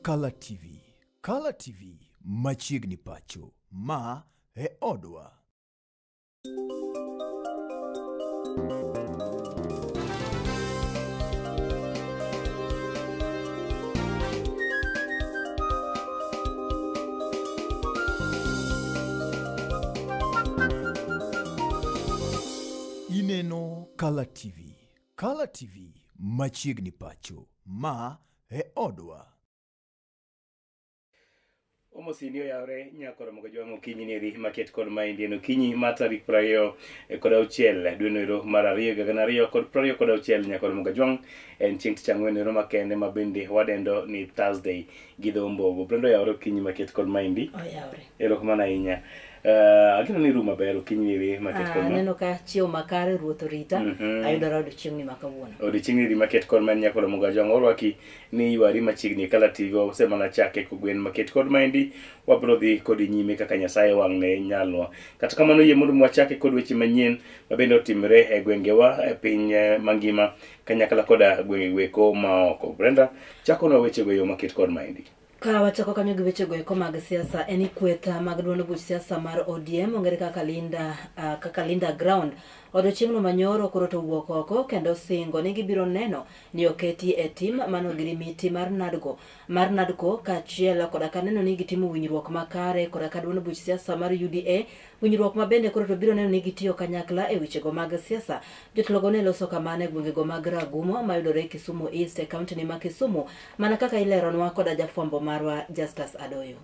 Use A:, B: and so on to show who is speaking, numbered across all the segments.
A: Kala TV. Kala TV machiegni pacho. Ma e odwa. Ineno Kala TV. Kala TV machiegni pacho. Ma e odwa.
B: Omosini oyawre nyakoro mogo jwang' okinyi neri maket kod maendi en okinyi ma tarik 26 dwe noero mar ariyo higa 2026 nyakoro mogo jwang' en chieng' tich ang'wen ero makende ma bende wadendo ni Thursday gi dho Ombogo. Brenda oyawre okinyi maket kod maendi.
C: Oyawre.
B: Erokamano ahinya. Ageno ni iru maber okinyi neri maket kod ma.
C: Aneno ka chiew makare ruoth orita. Ayudora odiochieng'ni ma kawuono.
B: Odiochieng'ni eri maket kod maendi nyakoro mogo jwang' orwaki ni ywari machiegni e Kala TV wasemana chake kogwen maket kod maendi wabiro dhi kodi nyime kaka Nyasaye wang'ne nyalwa. Kata kamano yie mondo wachake kod weche manyien mabende otimre e gwengewa e piny mangima kanyakla koda gwenge weko maoko. Brenda, chakonwa wechego e yo maket kod maendi.
C: Ka wachako kanyo gi wechego eko mag siasa, en ni kweth mag duond buch siasa mar ODM ong'ere kaka Linda, kaka Linda Ground odiochieng'no manyoro koro to owuok oko kendo singo ni gibiro neno ni oketi e tim mano ogirimiti mar NADCO mar NADCO kaachiel koda ka neno ni gitimo winjruok makare koda ka duond buch siasa mar UDA winjruok ma bende koro to biro neno ni gitiyo kanyakla e wechego mag siasa. Jotelogo ne loso kamano e gwengego mag Ragumo mayudore Kisumu East e kaunti ni ma Kisumu mana kaka ileronwa koda jafwambo marwa Justus Adoyo.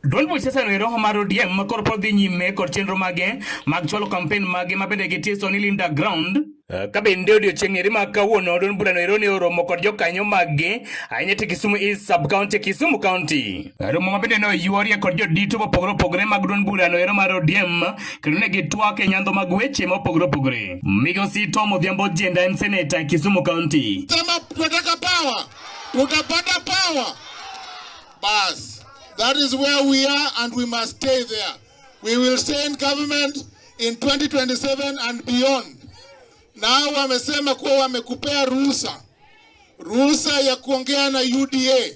B: Duond buch siasa no e roho mar ODM ma koro pod dhi nyime kod chenro mage mag chwalo kampen mage ma bende gitiso ni Linda Ground. Ka bende odiochieng' eri ma kawuono duond burano ero ne oromo kod jokanyo maggi ahinya te Kisumu East Sub County Kisumu County. Romo ma bende ne oyuorie kod jodito mopogore opogore mag duond burano ero mar ODM kendo ne gitwak e nyandho mag weche mopogore opogore. Migosi Tom Odhiambo Ojienda en seneta e Kisumu County.
D: Sema tunataka power, tutapata power. Bas, that is where we are and we must stay there. We will stay in government in 2027 and beyond. Na wamesema kuwa wamekupea ruhusa, ruhusa ya kuongea na UDA,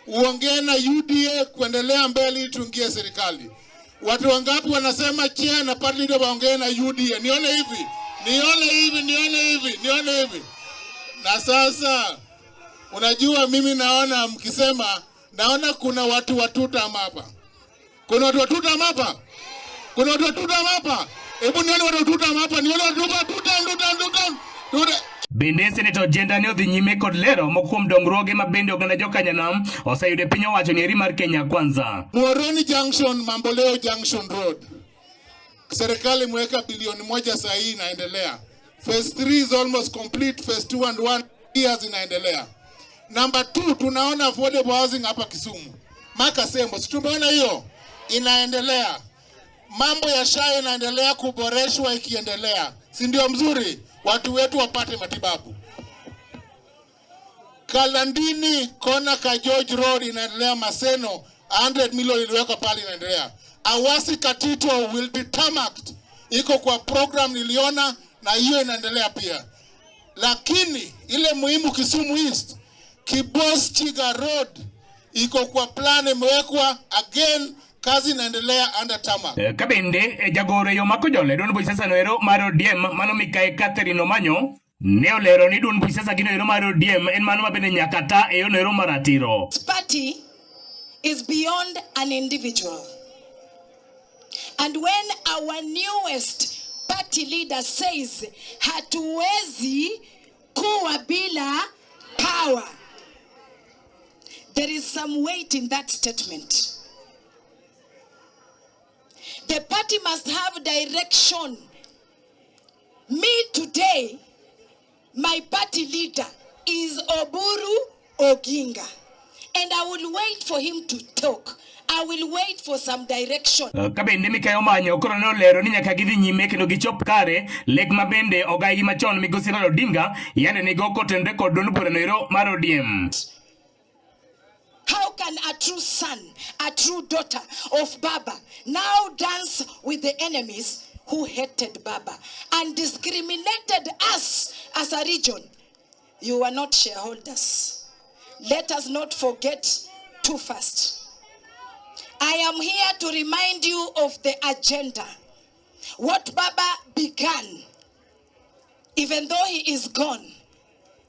D: uongee na UDA kuendelea mbele ili tuingie serikali. Watu wangapi wanasema chair na party leader waongee na UDA? Nione hivi, nione hivi, nione hivi, nione hivi. Na sasa unajua mimi naona mkisema, naona kuna watu wa tutam hapa. Kuna watu wa tutam hapa? Kuna watu wa tutam hapa? Hebu nione watu wa tutam hapa, nione watu wa tutam, tutam, tutam. Tutam.
B: Bende Senator Ojienda ne odhi nyime kod lero moko kuom dongruoge ma bende oganda jokanyanam oseyudo e piny owacho ni eri mar Kenya Kwanza.
D: Muhoroni Junction, Mamboleo Junction Road. Serikali imeweka bilioni 1 saa hii inaendelea. Phase 3 is almost complete, phase 2 and 1 years inaendelea. Number 2, tunaona affordable housing hapa Kisumu. Makasembo, si tumeona hiyo? Inaendelea. Mambo ya SHA inaendelea kuboreshwa ikiendelea. Si ndio mzuri? Watu wetu wapate matibabu. Kalandini kona ka George Road inaendelea, Maseno 100 million iliwekwa pale inaendelea. Awasi Katito will be tarmacked. Iko kwa program niliona na hiyo inaendelea pia. Lakini ile muhimu Kisumu East, Kibos Chiga Road iko kwa plan imewekwa again, kazi inaendelea under tarmac.
B: Ka bende jagoro e yo ma Kojolo duond buch siasa no ero mar ODM mano Mikayi Catherine Omanyo ne olero ni duond buch siasa gino ero mar ODM en mano ma bende nyaka ta e yono ero mar ratiro.
E: This party is beyond an individual. And when our newest party leader says hatuwezi kuwa bila power, there is some weight in that statement. The party must have direction. Me today, my party leader is Oburu Oginga. And I will wait for him to talk. I will wait for some direction.
B: Ka bende Mikayi Omanyo koro ne olero ni nyaka gidhi nyime kendo gichop kare lek ma bende ogaigi machon migosi Raila Odinga yande nigo kotenore kod duond burano ero mar ODM.
E: How can a true son, a true daughter of Baba now dance with the enemies who hated Baba and discriminated us as a region? You are not shareholders. Let us not forget too fast. I am here to remind you of the agenda. What Baba began, even though he is gone,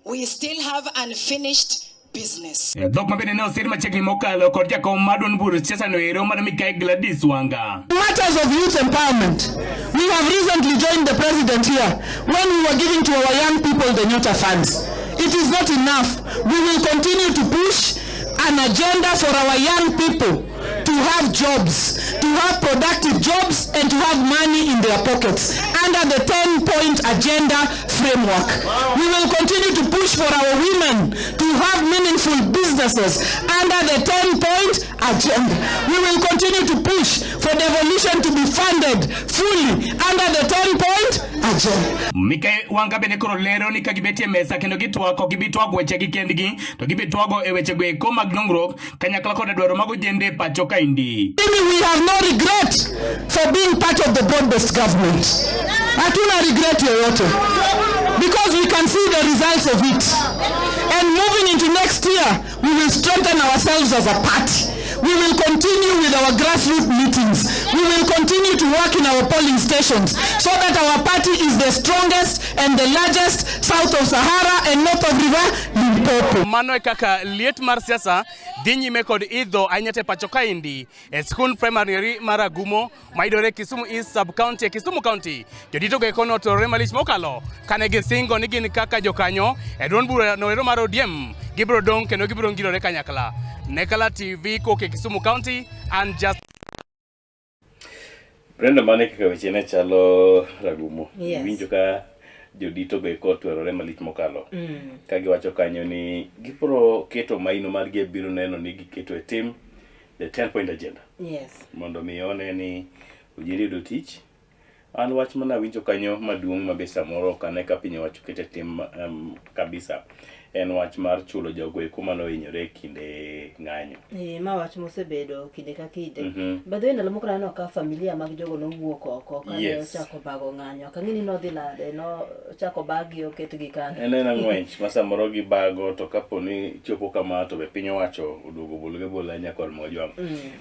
E: we still have unfinished business.
B: E dhok mabende ne osir machiegni mokalo kod jakom mar duond bur siasa no ero mar Mikai Gladys Wanga.
F: Matters of youth empowerment. We have recently joined the president here when we were giving to our young people the Nyota funds. It is not enough. We will continue to push an agenda for our young people to have jobs, to have productive jobs and to have money in their pockets under the 10-point agenda framework. We will continue to push for our women to have meaningful businesses under the 10-point agenda. We will continue to push for devolution to be funded fully under the 10-point agenda.
B: Mikai Wanga bende koro lero ni ka gibetie mesa kendo gitwak ok gibi twago wechegi kendgi to gibi twago e wechego eko mag dongruok kanyakla koda dwaro mag ojende e pacho kaendi.
F: Mimi, we have no regret for being part of the broad-based government. Hatuna regret yoyote because we can see the results of it. And moving into next year, we will strengthen ourselves as a party. We will continue with our grassroots meetings. We will continue to work in our polling stations so that our party is the strongest and the largest south of Sahara and north of River Limpopo.
B: Mano e kaka liet mar siasa dhi nyime kod idho ahinya te pacho kaendi e skund primary mar Agumo mayudore Kisumu East Sub County e Kisumu County. Jodito go eko notorore malich mokalo kane gisingo ni gin kaka jokanyo e duond bura noero mar ODM gibiro dong' kendo gibiro ngirore kanyakla. Nekala TV kowuok e Kisumu County and just
G: Brenda, mane kaka weche ne chalo Ragumo.
C: Yes.
G: Iwinjo ka jodito go eko otwerore malich mokalo. Ka giwacho kanyo ni gibiro keto maino margi e biro neno ni giketo e tim the 10 point agenda.
C: Yes.
G: Mondo mi one ni ojende yudo tich. An wach mana winjo kanyo maduong' ma be samoro ok ane ka piny owacho keto e tim kabisa en wach mar chulo jogo eko mane ohinyore e kinde ng'anyo.
C: Eh, ma wach mosebedo kinde ka kinde. By the way, ndalo moko naneno ka familia mag jogo nowuok oko kane ochako bago ng'anyo. Ok ang'e ni nodhi nade, nochako bagi oketgi kanyo.
G: En ena ng'wech ma samoro gibago to kapo ni chopo kama to be piny owacho oduogo bologi abola nyaka kod Mojwang'.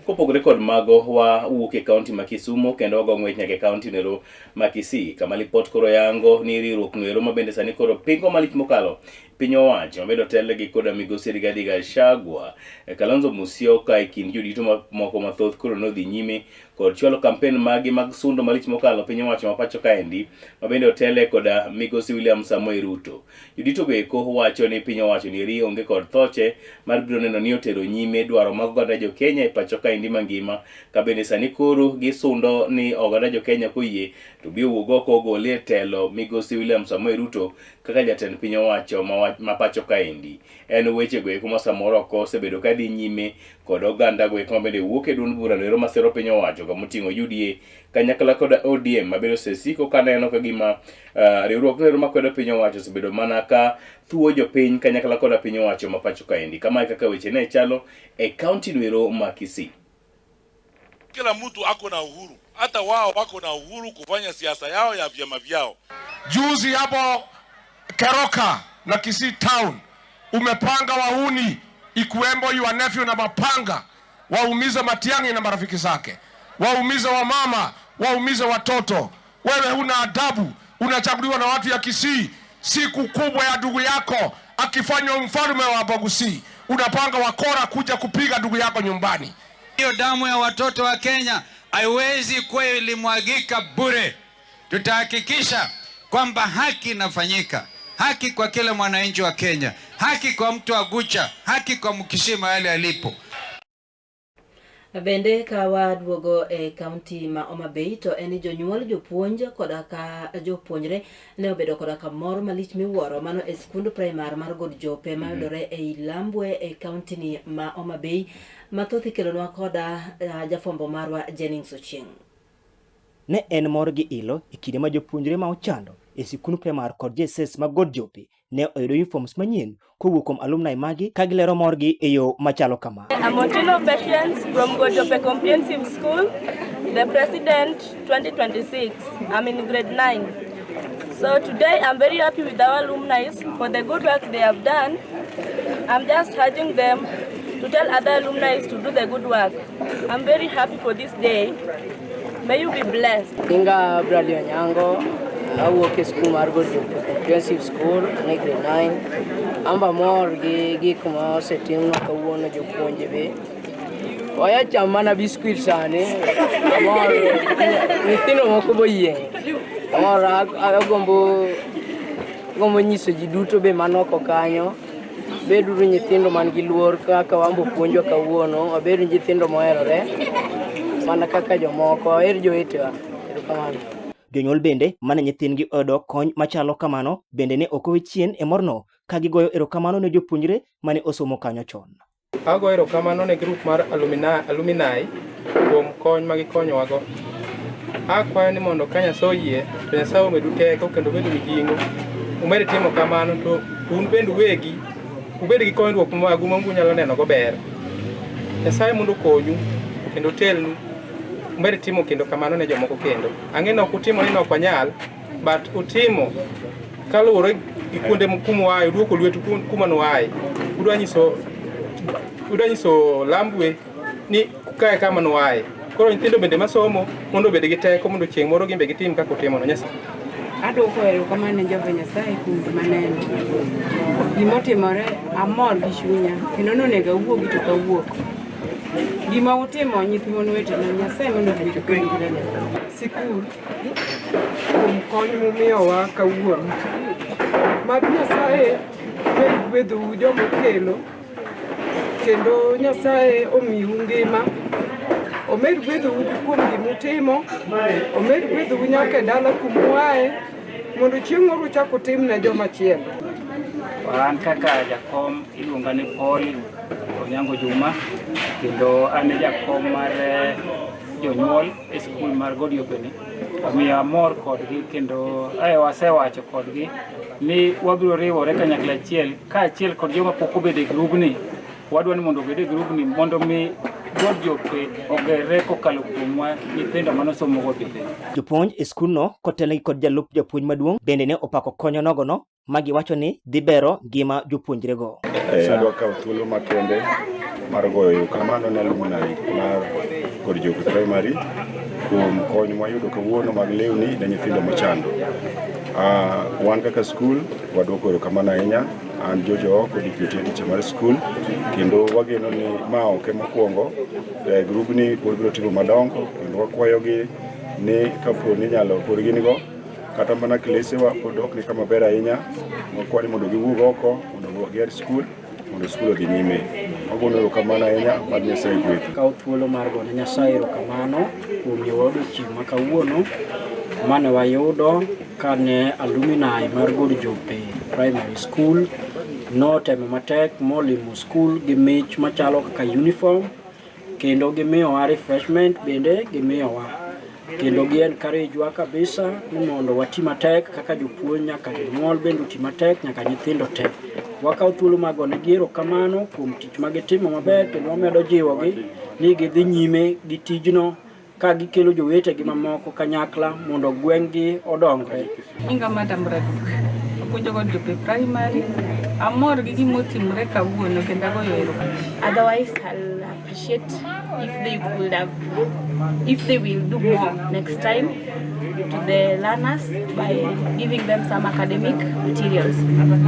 G: Kopogore kod mago, wawuok e kaunti ma Kisumu kendo wago ng'wech nyaka e kaunti nero ma Kisii kama lipot koro yango ni riwruok noero ma bende sani koro pingo malich mokalo piny owacho mabende otelnegi koda migosi Rigathi Gachagua, Kalonzo Musyoka e kind jodito moko mathoth koro nodhi nyime kod chwalo kampen magi mag sundo malich mokalo piny owacho ma pacho kaendi mabende otele koda migosi William Samoei Ruto. Jodito go eko wacho ni piny owacho nieri onge kod thoche mar biro neno ni otero nyime dwaro mag oganda jo Kenya e pacho kaendi mangima ka bende sani koro gisundo ni oganda jo Kenya koyie to bi owuog oko ogolie e telo migosi William Samoei Ruto kaka jatend piny owacho ma pacho kaendi. En weche go eko ma samoro ok osebedo ka dhi nyime kod oganda go eko mabende wuok e duond bura noero masero piny owacho kamoting'o UDA kanyakla kod ODM mabende osesiko kaneno ka gima riwruok noero makwedo piny owacho osebedo mana ka thuo jopiny kanyakla kod piny owacho ma pacho kaendi. Kamae kaka weche ne chalo e kaunti noero ma Kisii.
H: Kila mtu ako na uhuru, hata wao wako na uhuru kufanya siasa yao ya vyama vyao.
I: Juzi hapo Keroka na Kisii town umepanga wahuni ikiwemo your nephew na mapanga waumize Matiang'i na marafiki zake, waumize wamama, waumize watoto. Wewe huna adabu, unachaguliwa na watu ya Kisii. Siku kubwa ya ndugu yako akifanywa mfalme wa Abagusii, unapanga wakora kuja kupiga ndugu yako nyumbani.
J: Hiyo damu ya watoto wa Kenya haiwezi kuwa ilimwagika bure. Tutahakikisha kwamba haki inafanyika, haki kwa kila mwananchi wa Kenya, haki kwa mtu wa Gucha, haki kwa Mkisii mahali alipo.
C: Bende ka waduogo e kaunti ma Homa Bay to en ni jonyuol, jopuonj koda ka jopuonjre ne obedo koda ka mor malich miwuoro mano e skund primar mar God Jope mayudore ei Lambwe e kaunti ni ma Homa Bay. Mathoth ikelonwa koda jafwambo marwa Jennings Ochieng'.
K: Ne en mor gi ilo e kinde ma jopuonjre ma ochando e sikund primar kod JSS mag God Jope ne oyudo uniforms manyien kowuok kuom alumni magi ka gilero morgi e yo machalo kama.
L: I'm Otino Patience from Gojope Comprehensive School, the president 2026. I'm in grade 9. So today I'm very happy with our alumni for the good work they have done. I'm just urging them to tell other alumni to do the good work. I'm very happy for this day. May you be blessed.
M: Nyinga Bradley Onyango, awuok e skul mar Godjope Comprehensive School, an e grade 9. An be amor gi gik ma osetimnwa kawuono jopuonje be. Oya cham mana biskuit sani. Amor, nyithindo moko boyieng'. Amor, agombo agombo nyiso ji duto be man oko kanyo. Beduru nyithindo man gi luor kaka wan be opuonjwa kawuono. Wabed nyithindo moherore mana kaka jomoko. Waher jowetewa. Erokamano.
K: Jonyuol bende mane nyithindgi oyudo kony machalo kamano bende ne ok owe chien e morno ka gigoyo erokamano ne jopuonjre mane osomo kanyo chon.
N: Agoyo erokamano ne grup mar alumni kuom kony ma gikonyowago. Akwayo ni mondo ka Nyasaye oyie to Nyasaye omedu teko kendo omedu mijing'o. Umed timo kamano to un bende uwegi ubed gi konyruok magu ma unyalo neno go ber. Nyasaye mondo okonyu kendo otelnu umed timo kendo kamano ne jomoko kendo. Ang'e ni ok utimo ni ok wanyal but utimo kaluwore gi kuonde kuma uaye, uduoko lwetu kuma nuaye. Udwa nyiso Lambwe ni kae kama nuaye. Koro nyithindo bende masomo mondo obed gi teko mondo chieng' moro gin be gitim kaka utimono. Nyasaye
O: Adwoko erokamano ne Jehova Nyasaye kuom gima neno. Gimotimore amor gi chunya kendo nonego awuogi to ok awuok. Gima utimo nyithi mon wetena Nyasaye mondo ogwedhu kendo.
P: Sikul kuom kony mumiyowa kawuono. Mad Nyasaye med gwedhou joma okelo kendo Nyasaye omiu ngima omed gwedhou kuom gimutimo omed gwedhou nyaka e dala kumuaye mondo chieng' moro uchak utim ne joma chielo.
Q: An kaka jakom iluonga ni Paul Onyango Juma kendo an e jakom mar jonyuol e skul mar Godiope. Omiyo amor kodgi kendo wasewacho kodgi ni wabiro riwore kanyakla achiel kaachiel kod joma pok obedo e grubni. Wadwa ni mondo obed e grubni mondo mi Godiope ogerre kokalo kuomwa nyithindo manosomo Godiope.
K: Jopuonj e skulno kotelnegi kod jalup japuonj maduong' bende ne opako kony onogono ma giwacho ni dhi bero ngima jopuonjrego.
R: Adwa kawo thuolo makende mar goyo erokamano ne alumni mar Godjope Primary kuom kony mwayudo kawuono mag lewni ne nyithindo mochando. Wan kaka skul wadwoko erokamano ahinya. An George Ooko, deputy teacher mar skul, kendo wageno ni ma ok e mokwongo. Grubni pod biro timo madongo kendo wakwayogi ni kapo ni nyalo pod gin go kata mana klesewa pod ok ni kama ber ahinya. Wakwayo ni mondo giwuog oko mondo giger skul mondo skul odhi nyime. Wagono erokamano ahinya mad Nyasaye gwedhu.
S: Kawo thuolo mar gone Nyasaye erokamano kuom miyowa odiochieng' ma kawuono mane wayudo kane alumni mar Godjope Primary School notemo matek molimo skul gi mich machalo kaka uniform kendo gimiyowa refreshment bende gimiyowa kendo gi encourage wa kabisa ni mondo wati matek kaka jopuonj nyaka jonyuol bende oti matek nyaka nyithindo te. Wakawo thuolo mar gonegi erokamano kuom tich magitimo maber kendo wamedo jiwogi ni gidhi nyime gi tijno ka gikelo jowetegi mamoko kanyakla mondo gweng'gi odongre.
T: Nyinga Madam Raduk, apuonjo Godjope Primary. Amor gi gimotimore kawuono kendo agoyo erokamano.
U: Otherwise, I'll appreciate if they could have, if they will do more next time to the learners by giving them some academic materials.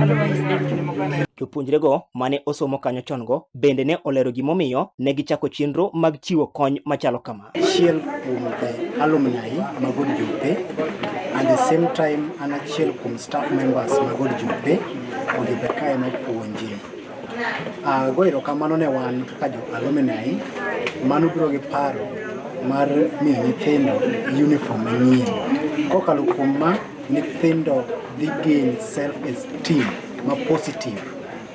U: Otherwise, thank you.
K: Jopuonjrego mane osomo kanyo chon go bende ne olero gimomiyo ne gichako chenro mag chiwo kony machalo kama.
V: Achiel kuom the alumni mag Godjope and the same time an achiel kuom staff members mag Godjope, Godjope kae nopuonje. Ago erokamano ne wan kaka jo alumni mano biro gi paro mar miyo nyithindo uniform manyien. Kokalo kuom ma, nyithindo dhi gain self esteem ma positive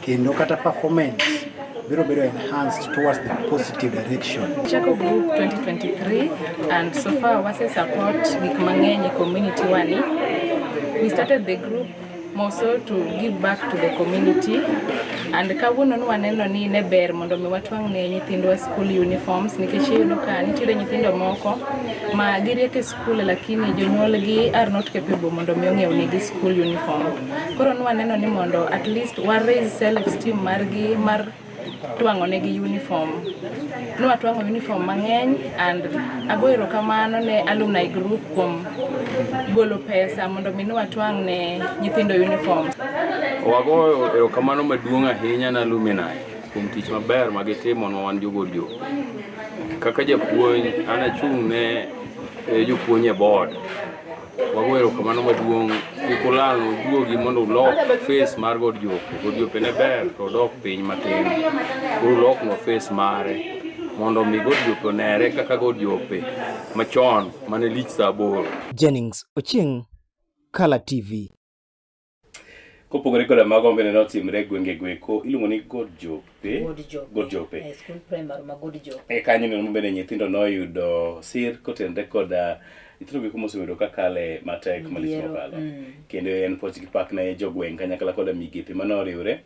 V: kendo kata performance biro bedo enhanced towards the positive direction.
T: Chako group 2023 and so far wase support gik mang'eny e community wani. We started the group more so to give back to the community and kawuono ni waneno ni ne ber mondo mi watwang' ne nyithindwa school uniforms nikech iyudo ka nitiere nyithindo moko ma giriek e school lakini jonyuolgi are not capable mondo mi ong'iew negi school uniform. Koro ne waneno ni mondo at least wa raise self esteem margi mar twang'o negi uniform. Nwatwang'o uniform mang'eny and ago erokamano ne alumni group kuom golo pesa mondo mi nwatwang' ne nyithindo uniform.
A: Wagoyo erokamano maduong' ahinya ne alumni kuom tich maber ma gitimonwa wan jogod jope. Kaka japuonj, an achung' ne jopuonj e board. Wagoyo erokamano maduong' kik ulalnwa uduogi mondo ulok face mar God Jope. God Jope ne ber to odok piny matin. Koro uloknwa face mare mondo omi God Jope onere kaka God Jope machon mane lich sa aboro.
K: Jennings Ochieng, Kala TV.
G: Kopogore koda mago bende notimre e gwenge goeko iluongo ni God Jope.
C: God Jope.
G: God Jope.
C: E skul primary ma God Jope.
G: E kanyo neno bende nyithindo noyudo sir kotenre koda nyithindo goeko mosebedo ka kale matek malich
C: Midhiero,
G: mokalo. Kendo en puoch gi pak ne jogweng' kanyakla koda migepe mane oriwre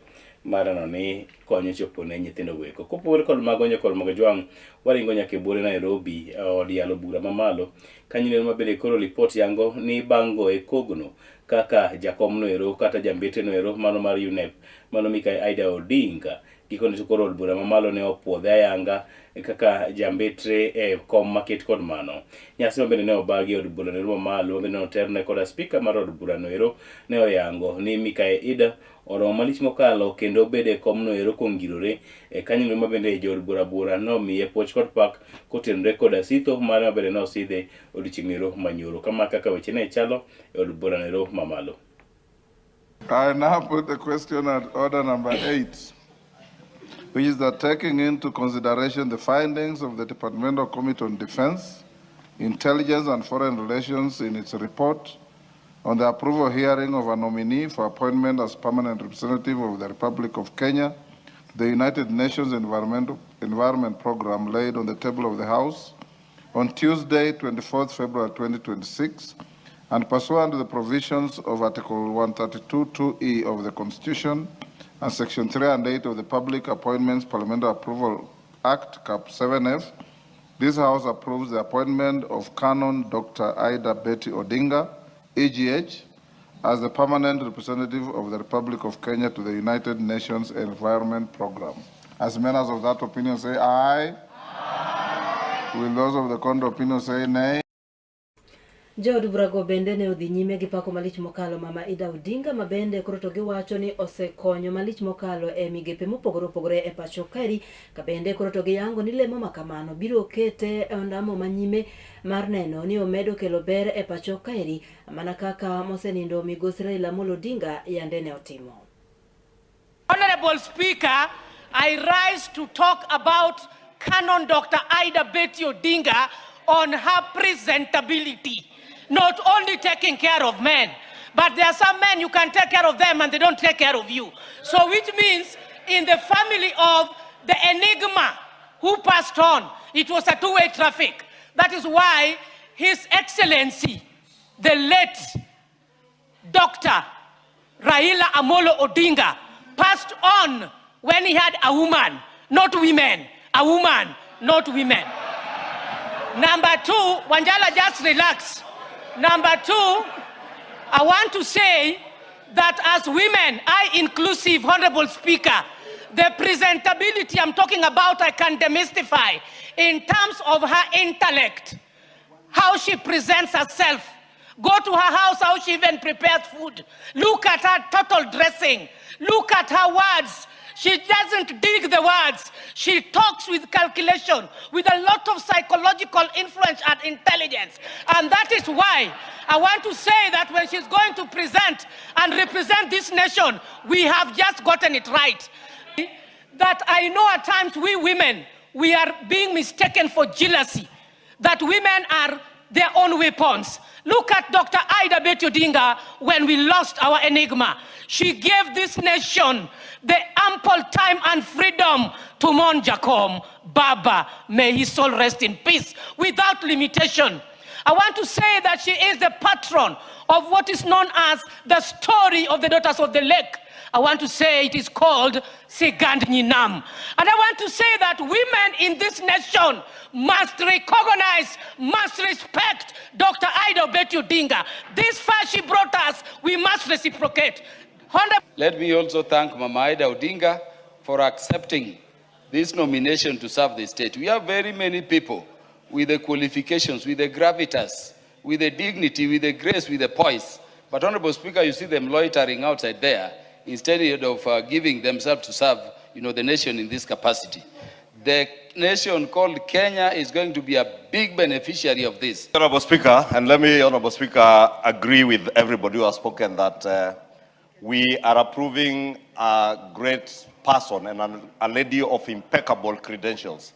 G: mar neno ni konyo chopo ne nyithindo goeko. Kopogore kod mago nyakor mag jwang' waringo nyaka e buore Nairobi e od yalo bura mamalo. Kanyo neno ma bende koro lipot yango ni bang' goye kogno kaka jakom noero kata jambete noero mano mar UNEP mano Mikai Aida Odinga gikone to koro od bura mamalo ne opuodhe ayanga kaka jambetre e kom maket kod mano. Nyasi ma bende ne obagi e od bura noero mamalo ma bende ne oterne koda spika mar od bura noero ne oyango ni Mikai Ida oromo malich mokalo kendo bedo e kom noero kongirore e kanyo ma bende jood bura bura nomiye puoch kod pak kotenore koda sitho mare ma bende ne osidhe odiochieng' ero manyoro. Kama kaka weche ne chalo e od bura noero mamalo.
D: I now put the question at order number 8, which is that taking into consideration the findings of the Departmental Committee on Defense, Intelligence and Foreign Relations in its report on the approval hearing of a nominee for appointment as permanent representative of the Republic of Kenya to the United Nations Environment Program laid on the table of the House on Tuesday, 24th February 2026, and pursuant to the provisions of Article 132(2)(e) of the Constitution and Section 3 and 8 of the Public Appointments Parliamentary Approval Act, Cap 7F, this House approves the appointment of Canon Dr. Ida Betty Odinga, EGH, as the permanent representative of the Republic of Kenya to the United Nations Environment Program. As members of that opinion say aye. Aye. Will those of the contrary opinion say nay?
C: Jood burago bende ne odhi nyime gi pako malich mokalo Mama Ida Odinga ma bende koro to giwacho ni osekonyo malich mokalo e migepe mopogore opogore e pacho kaeri ka bende koro to giyango ni lemo ma kamano biro kete e ondamo manyime mar neno ni omedo kelo ber e pacho kaeri mana kaka mosenindo migosi Raila Amolo Odinga yande ne otimo.
W: Honorable Speaker, I rise to talk about Canon Dr. Ida Betty Odinga on her presentability. Not only taking care of men, but there are some men you can take care of them and they don't take care of you. So which means in the family of the enigma who passed on, it was a two-way traffic. That is why His Excellency, the late Dr. Raila Amolo Odinga, passed on when he had a woman, not women, a woman, not women. Number two, Wanjala, just relax. Number two, I want to say that as women, I inclusive, Honorable Speaker, the presentability I'm talking about, I can demystify in terms of her intellect, how she presents herself. Go to her house, how she even prepares food. Look at her total dressing. Look at her words. She doesn't dig the words. She talks with calculation, with a lot of psychological influence and intelligence. And that is why I want to say that when she's going to present and represent this nation, we have just gotten it right. That I know at times we women, we are being mistaken for jealousy, that women are their own weapons. Look at Dr. Ida Betty Odinga when we lost our enigma. She gave this nation the ample time and freedom to mourn Jakom Baba. May his soul rest in peace without limitation. I want to say that she is the patron of what is known as the story of the Daughters of the Lake. I want to say it is called Sigand Nyinam. And I want to say that women in this nation must recognize, must respect Dr. Ida Betty Odinga. This far she brought us, we must reciprocate.
X: Let me also thank Mama Ida Odinga for accepting
B: this nomination to serve the state. We have very many people with the qualifications, with the gravitas, with the dignity, with the grace, with the poise. But Honorable Speaker, you see them loitering outside there instead of giving themselves to serve, the nation in this capacity. The nation called Kenya is going to be a big beneficiary of this.
E: Honorable Speaker, and let me, Honorable Speaker, agree with everybody who has spoken that we are approving a great person and a lady of impeccable credentials.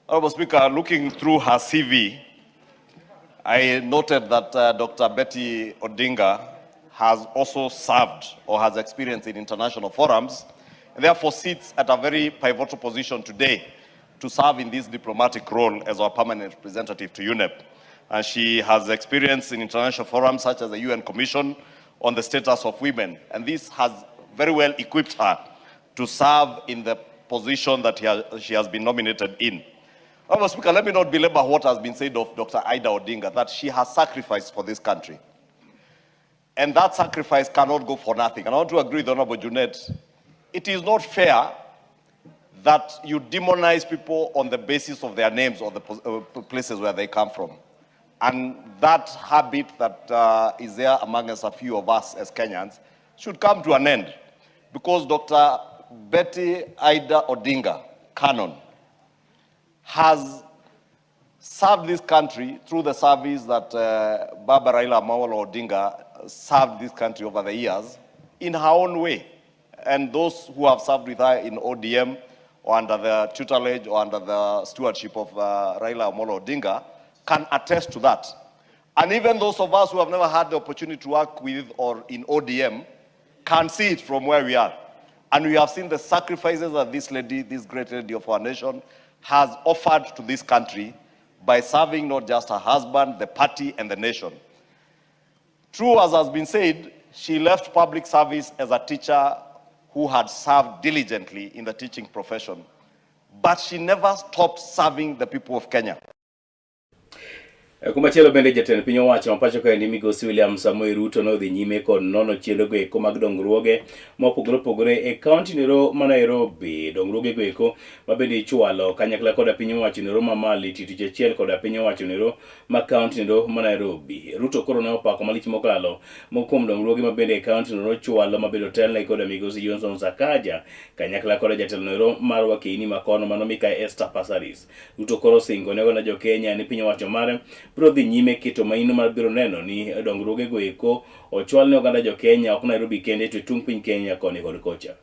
E: Honorable Speaker, looking through her CV, I noted that Dr. Betty Odinga has also served or has experience in international forums, and therefore sits at a very pivotal position today to serve in this diplomatic role as our permanent representative to UNEP. And she has experience in international forums such as the UN Commission on the Status of Women, and this has very well equipped her to serve in the position that she has been nominated in. Honorable Speaker, let me not belabor what has been said of Dr. Ida Odinga, that she has sacrificed for this country. And that sacrifice cannot go for nothing. And I want to agree with Honorable Junet. It is not fair that you demonize people on the basis of their names or the places where they come from. And that habit that is there among us, a few of us as Kenyans, should come to an end. Because Dr. Betty Ida Odinga, Canon, has served this country through the service that Baba Raila Amolo Odinga served this country over the years in her own way. And those who have served with her in ODM or under the tutelage or under the stewardship of Raila Amolo Odinga can attest to that. And even those of us who have never had the opportunity to work with or in ODM can see it from where we are. And we have seen the sacrifices that this lady, this great lady of our nation, has offered to this country by serving not just her husband, the party, and the nation. True, as has been said, she left public service as a teacher who had served diligently in the teaching profession. But she never stopped serving the people of Kenya.
G: Kumachielo bende jatend piny owacho ma pacho kaendi migosi William Samoei Ruto nodhi nyime kod nono chenro go eko mag dongruoge mopogore opogore e kaunti nero ma Nairobi. Dongruoge go eko ma bende ichwalo kanyakla koda piny owacho nero ma malo tich achiel koda piny owacho nero ma kaunti nero ma Nairobi. Ruto koro ne opako malich mokalo moko kuom dongruoge ma bende e kaunti nero chwalo ma bende otelne koda migosi Johnson Sakaja kanyakla koda jatelo nero mar wakeini makono mano Mikai Esther Passaris. Ruto koro singo ne oganda jo Kenya ni piny owacho mare biro dhi nyime keto maino mar biro neno ni dongruoge go eko ochwal ne oganda jo Kenya ok Nairobi kende to tung piny Kenya koni kod kocha.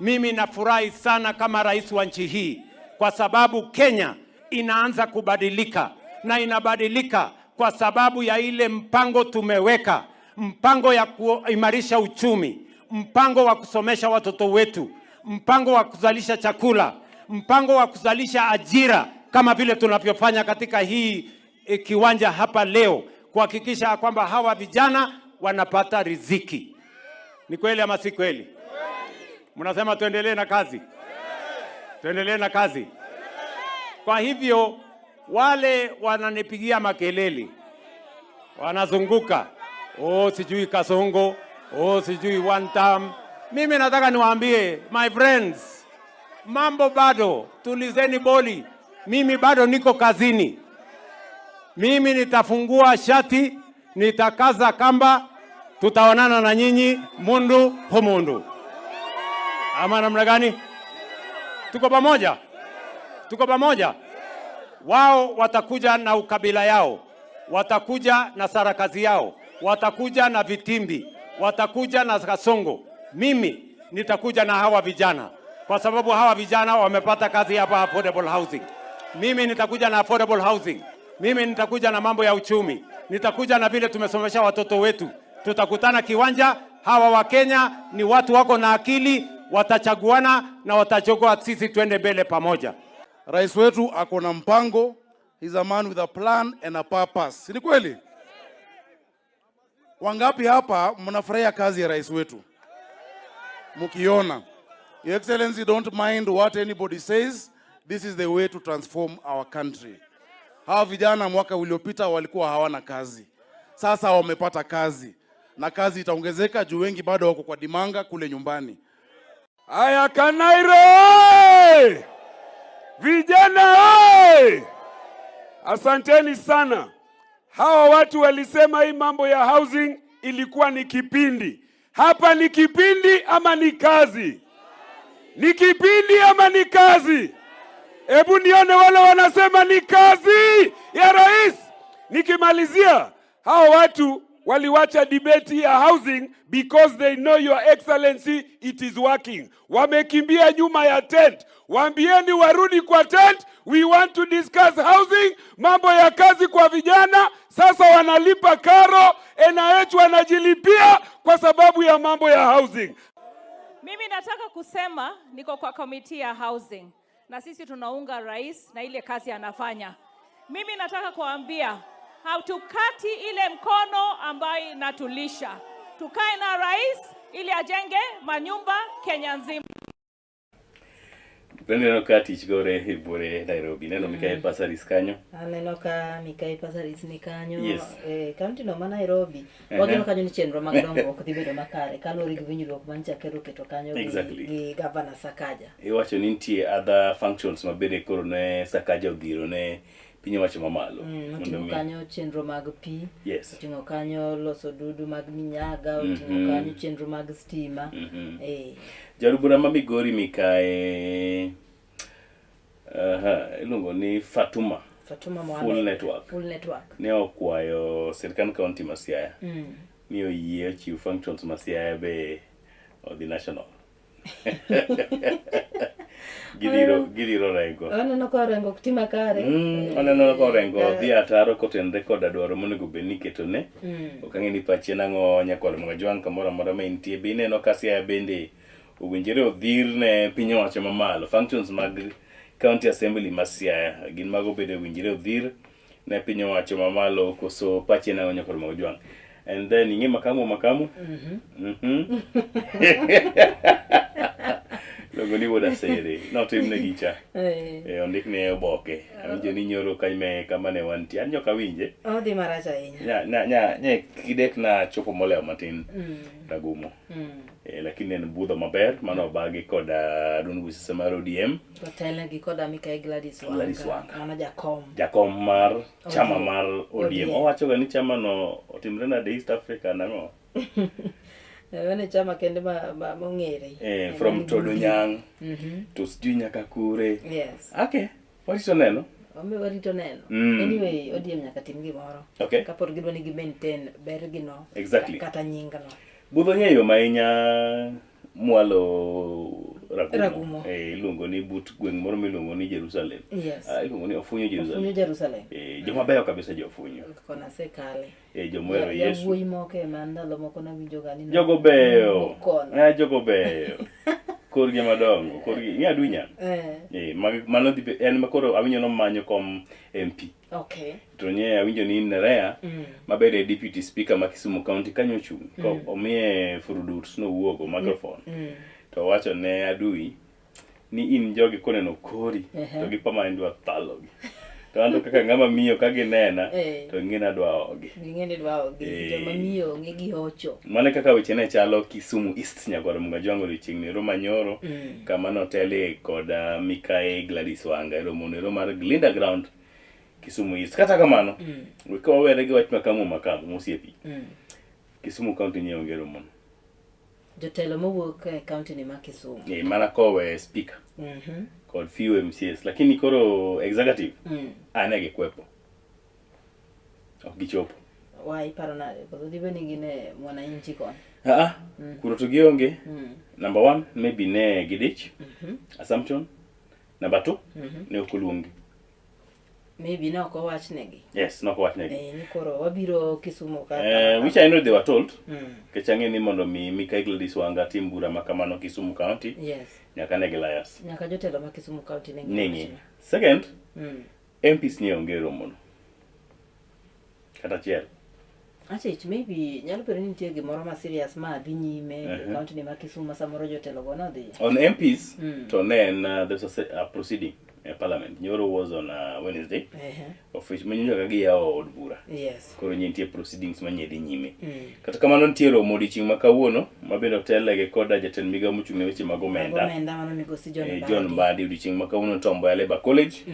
F: Mimi nafurahi sana kama rais wa nchi hii kwa sababu Kenya inaanza kubadilika na inabadilika kwa sababu ya ile mpango tumeweka, mpango ya kuimarisha uchumi, mpango wa kusomesha watoto wetu, mpango wa kuzalisha chakula, mpango wa kuzalisha ajira kama vile tunavyofanya katika hii kiwanja hapa leo, kuhakikisha kwamba hawa vijana wanapata riziki. Ni kweli ama si kweli? Mnasema tuendelee na kazi? Tuendelee na kazi. Kwa hivyo wale wananipigia makelele, wanazunguka, oh sijui Kasongo, oh sijui one term. Mimi nataka niwaambie my friends, mambo bado, tulizeni boli. Mimi bado niko kazini. Mimi nitafungua shati, nitakaza kamba, tutaonana na nyinyi mundu humundu. Ama namna gani? Tuko pamoja? Tuko pamoja? Wao watakuja na ukabila yao, watakuja na sarakazi yao, watakuja na vitimbi, watakuja na Kasongo. Mimi nitakuja na hawa vijana, kwa sababu hawa vijana wamepata kazi hapa affordable housing. Mimi nitakuja na affordable housing. Mimi nitakuja na mambo ya uchumi, nitakuja na vile tumesomesha watoto wetu. Tutakutana kiwanja. Hawa wa Kenya ni watu wako na akili, watachaguana na watachagua sisi tuende mbele pamoja.
X: Rais wetu ako na mpango, he's a man with a plan and a purpose. Si ni kweli? Wangapi hapa mnafurahia kazi ya rais wetu? Mkiona. Your Excellency, don't mind what anybody says. This is the way to transform our country. Hawa vijana mwaka uliopita walikuwa hawana kazi, sasa wamepata kazi na kazi itaongezeka juu wengi bado wako kwa dimanga kule nyumbani.
Y: Aya, Kanairo!
H: oye! Vijana oye! Asanteni sana. Hawa watu walisema hii mambo ya housing ilikuwa ni kipindi. Hapa ni kipindi ama ni kazi? Ni kipindi ama ni kazi? Hebu nione wale wanasema ni kazi ya rais. Nikimalizia, hawa watu waliwacha debate ya housing because they know, Your Excellency, it is working. Wamekimbia nyuma ya tent. Waambieni warudi kwa tent. We want to discuss housing, mambo ya kazi kwa vijana. Sasa wanalipa karo, NIH wanajilipia kwa sababu ya mambo ya housing.
I: Mimi nataka kusema niko kwa committee ya housing na sisi tunaunga rais na ile kazi anafanya. Mimi nataka kuambia hatukati ile mkono ambayo inatulisha. Tukae na rais ili ajenge manyumba Kenya nzima.
G: Neno ka tich gore e buore Nairobi. Neno Mikael Pasaris kanyo.
C: Aneno ka Mikael Pasaris ni kanyo.
G: Yes.
C: Eh, kaunti no ma Nairobi.
G: Uh-huh.
C: Wageno kanyo ni chenro mag dongruok dhi bedo makare kaluwore gi winjruok manyicha ker oketo kanyo
G: Exactly.
C: gi gavana Sakaja.
G: Iwacho ni nitie other functions ma bende koro ne Sakaja odhiro ne piny owacho mamalo. Mondo
C: Oting'o kanyo chenro mag pi. Oting'o kanyo loso dudu mag minyaga, oting'o kanyo chenro mag stima. Eh.
G: Jaod bura ma Migori mikae iluongo ni Fatuma
C: Fatuma Mohamed.
G: Full Network.
C: Full Network.
G: Ne okwayo sirkand kaunti ma Siaya ni oyie ochiw functions ma Siaya be odhi national. Gidhiro Orengo.
C: Aneno ka Orengo ok ti makare.
G: Aneno ka Orengo dhi ataro kotenre koda dwaro monego bed ni iketone. Ok ang'e ni pachi nang'o nyakwar Mwajwang' kamoro amora ma intie. Be ineno ka Siaya bende owinjore odhir ne piny owacho mamalo. Functions mag County Assembly ma Siaya gin mago bende owinjore odhir ne piny owacho mamalo koso pachi nang'o nyakwar Mwajwang'. And then ing'e makamu makamu? Logo ni wuod Asere. Notimne gicha. Eh, ondikne e oboke. Awinjo ni nyoro kame kama ne wantie. An nyok awinje.
C: Odhi marach ahinya.
G: Nya nya nya nya kidek na chopo molewo matin Ragumo. Eh, lakini en budho maber mano obagi koda duond buche mar ODM.
C: Otelnegi koda Mikai Gladys Wanga.
G: Gladys Wanga.
C: Mano jakom.
G: Jakom mar chama
C: ODM.
G: mar ODM.
C: ODM.
G: Owacho ga ni chama no otimre nade East Africa nang'o?
C: Mano e chama kende ma, ma mong'ere.
G: Eh, from Todonyang to sijui nyaka kure.
C: Yes.
G: Okay. Warito neno.
C: Omiyo warito neno. Anyway, ODM nyaka tim gimoro. Kapod gidwa ni gi maintain bergi no. Kata nying no.
G: Budho nye yom ahinya mwalo Ragumo.
C: Ragumo.
G: Eh, iluongo ni but gweng' moro miluongo ni Jerusalem. Ah, iluongo ni Ofunyo Jerusalem.
C: Ofunyo Jerusalem.
G: Eh, joma beyo kabisa jo Ofunyo.
C: Kona sekale.
G: Eh, jomohero Yesu.
C: Yawuoyi moko ema ndalo moko nawinjo ga ni
G: Jogo beyo.
C: Kono.
G: Eh, jogo beyo. Korgi madongo, korgi ing'e Adunya. Eh, mano dhi en ma koro awinjo nomanyo kom MP. To nye awinjo ni Nerea mabede deputy speaker ma Kisumu County kanyo ochung'. Ko omiye furudut nowuogo microphone. To owacho ne Adui ni in jogi koneno kori to gipama ni dwa thalogi. To anto kaka ng'ama miyo ka ginena to ng'e ni adwa ogi.
C: Ging'e ni dwa ogi. Joma miyo ong'e gi hocho.
G: Mano e kaka weche ne chalo Kisumu East nyakwar Mugajwango odiochieng' nero manyoro kama notelie kod Mikai Gladys Wanga e romo nero mar Glinda Ground Kisumu East. Kata kamano, we ka wawere gi wach makamu makamu mosiepi. Kisumu County nye onge romono.
C: Jotelo mowuok e county ni ma Kisumu.
G: Eh, mana kowe speaker kod few MCAs lakini koro executive ane gikwepo. Ok gichopo.
C: Wa iparo nade? Koso dibed ni gin e mwananchi koni?
G: Ah, kuro to gionge. Number one, maybe ne gidich. Assumption. Number two, ne ok oluongi.
C: Maybe ne ok owachnegi.
G: Yes, ne ok owachnegi.
C: Eh, ni koro wabiro Kisumu ka.
G: Eh, which I know they were told. Nikech ang'e ni mondo mi Mikai Gladys Wanga tim bura ma kamano Kisumu County, nyaka ne gilayas.
C: Nyaka jotelo ma Kisumu County ne
G: ng'e. Ng'e. Second, MPs ni onge romono. Kata achiel.
C: Achich, maybe nyalo bedo ni nitie gimoro ma serious ma dhi nyime e county ni ma Kisumu ma samoro jotelo go nodhi.
G: On MPs, to ne en there's a proceeding. e parliament. Nyoro was on Wednesday.
C: Ehe.
G: Of which manyo ka giyawo od bura.
C: Yes.
G: Koro nitie proceedings manye dhi nyime. Kata kamano nitie romo odiochieng' ma kawuono ma bende otelnegi koda jatend migawo mochung' ne weche mag omenda.
C: Omenda mano migosi John
G: Eh,
C: Mbadi.
G: John Mbadi odiochieng' ma kawuono Tom Mboya Labour College.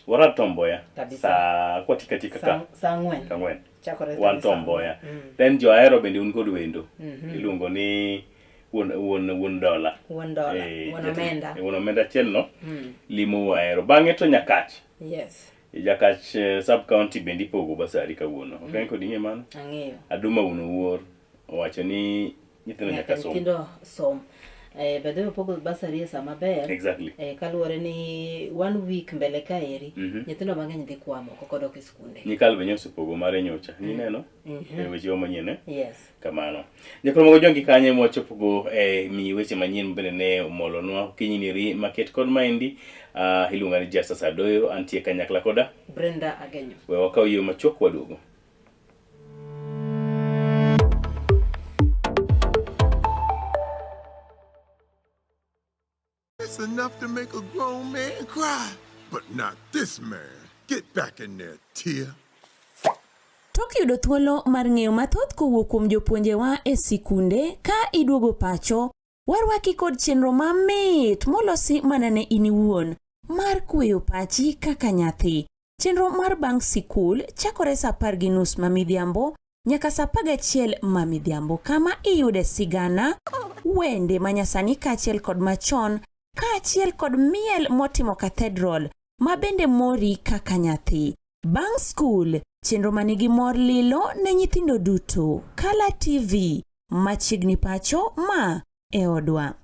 G: Warad Tom Mboya.
C: Kabisa.
G: Saa kwatika tika ka.
C: Saa ang'wen.
G: Saa ang'wen.
C: Chakore
G: Wan
C: kabisa.
G: Tom Mboya. Then jo Ahero bende un kod wendo. Iluongo ni wuon wuon wuon dola.
C: Wuon dola,
G: Eh,
C: wuon
G: jatend-
C: omenda.
G: eh, Wuon omenda achiel no. Limo Ahero. Bang'e to Nyakach.
C: Yes.
G: Jakach sub county bende ipogo basari kawuono. Ok mm. kod ing'e mano?
C: Ang'eyo.
G: Aduma wuon Owuor owacho ni nyithindo nyaka som.
C: Nyithindo som. Eh, by the way opogo basari e sama maber.
G: Exactly.
C: Eh, kaluwore ni one week mbele kaeri nyithindo mang'eny dhi kwamo kok odok e skunde.
G: Nyikal be nyoso pogo mare nyocha. Nineno? E weche wa manyien eh?
C: Yes.
G: Kamano. Jakoro mogo jongi kanye mwachopogo e mi weche manyien bende ne omolonwa okinyi niri maket kod maendi iluonga ni Justus Adoyo antie kanyakla koda
C: Brenda Agenyo.
G: We wakaw yo machuok waduogo.
J: It's enough to make a grown man cry, but not this man. Get back in there, Tia.
L: Tok yudo thuolo mar ng'eyo mathoth kowuok kuom jopuonjewa e sikunde ka iduogo pacho, warwaki kod chenro mamit molosi mana ne in iwuon mar kweyo pachi kaka nyathi. Chenro mar bang' sikul chakore saa apar gi nus ma midhiambo nyaka saa apar gachiel ma midhiambo kama iyude sigana, wende manyasani kaachiel kod machon kaachiel kod miel motimo cathedral ma bende mori kaka nyathi. Bang' skul, chenro manigi mor lilo ne nyithindo duto. Kala TV, machiegni pacho ma e odwa.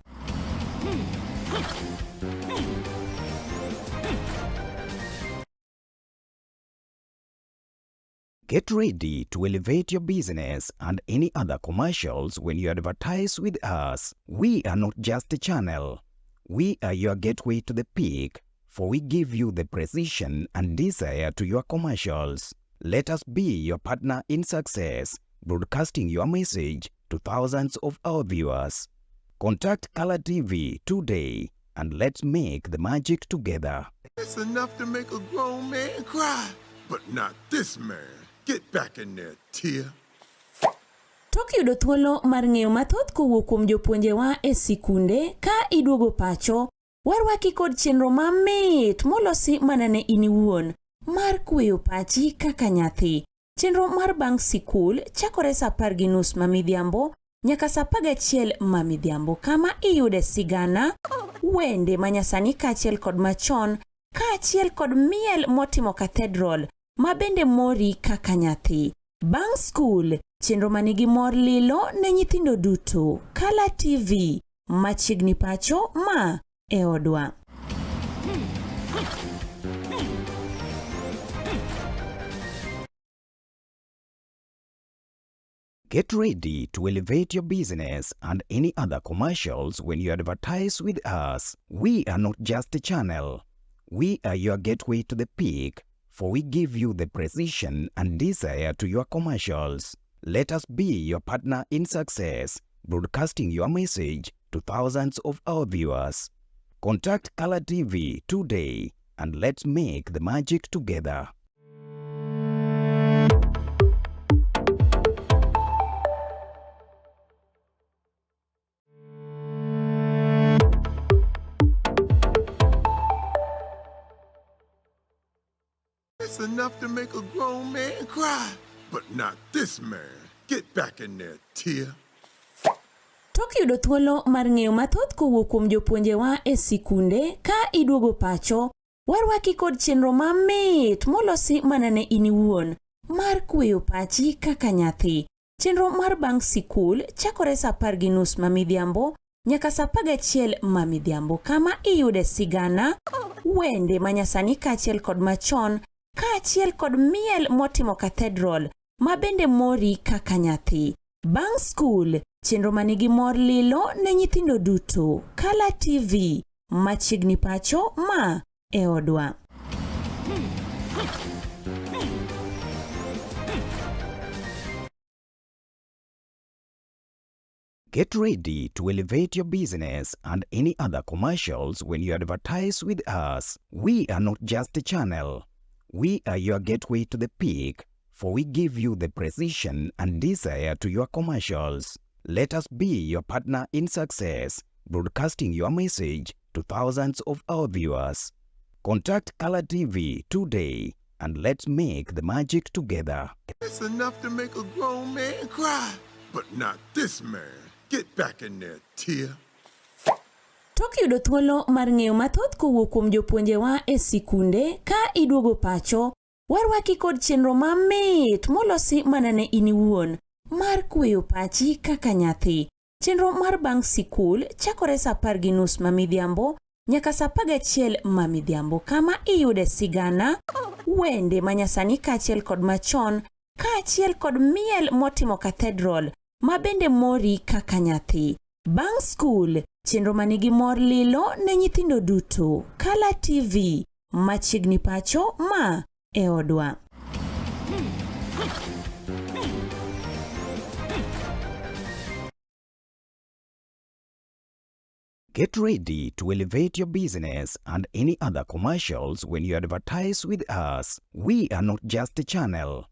M: Get ready to elevate your business and any other commercials when you advertise with us. We are not just a channel. We are your gateway to the peak, for we give you the precision and desire to your commercials. Let us be your partner in success, broadcasting your message to thousands of our viewers. Contact Color TV today and let's make the magic together.
J: It's enough to make a grown man cry, but not this man. Get back in there, Tia.
L: Tok yudo thuolo mar ng'eyo mathoth kowuok kuom jopuonjewa e sikunde ka iduogo pacho, warwaki kod chenro mamit molosi mana ne in iwuon mar kweyo pachi kaka nyathi. Chenro mar bang' sikul chakore saa apar gi nus ma midhiambo nyaka saa apar gachiel ma midhiambo kama iyude sigana, wende manyasani kaachiel kod machon kaachiel kod miel motimo cathedral ma bende mori kaka nyathi. Bang' skul, chenro manigi mor lilo ne nyithindo duto. Kala TV, machiegni pacho ma e odwa.
M: Get ready to elevate your business and any other commercials when you advertise with us. We are not just a channel. We are your gateway to the peak, for we give you the precision and desire to your commercials. Let us be your partner in success, broadcasting your message to thousands of our viewers. Contact Color TV today and let's make the magic together.
J: It's enough to make a grown man cry, but not this man. Get back in there, Tia.
L: Tok yudo thuolo mar ng'eyo mathoth kowuok kuom jopuonjewa e sikunde ka iduogo pacho, warwaki kod chenro mamit molosi mana ne in iwuon mar kweyo pachi kaka nyathi. Chenro mar bang' sikul chakore saa apar gi nus ma midhiambo nyaka saa apar gachiel ma midhiambo kama iyude sigana, wende manyasani kaachiel kod machon kaachiel kod miel motimo cathedral ma bende mori kaka nyathi. Bang' skul, chenro manigi mor lilo ne nyithindo duto. Kala TV, machiegni pacho ma e odwa.
M: Get ready to elevate your business and any other commercials when you advertise with us. We are not just a channel. We are your gateway to the peak, for we give you the precision and desire to your commercials. Let us be your partner in success, broadcasting your message to thousands of our viewers. Contact Color TV today and let's make the magic together.
J: It's enough to make a grown man cry, but not this man. Get back in there, Tia.
L: Tok yudo thuolo mar ng'eyo mathoth kowuok kuom jopuonjewa e sikunde ka iduogo pacho, warwaki kod chenro mamit molosi mana ne in iwuon mar kweyo pachi kaka nyathi. Chenro mar bang' sikul chakore sa 10:30 ma midhiambo nyaka sa 11 ma midhiambo kama iyude sigana, wende manyasani kaachiel kod machon kaachiel kod miel motimo cathedral ma bende mori kaka nyathi. Bang' skul, chenro manigi mor lilo ne nyithindo duto. Kala TV, machiegni pacho ma e odwa.
M: Get ready to elevate your business and any other commercials when you advertise with us. We are not just a channel.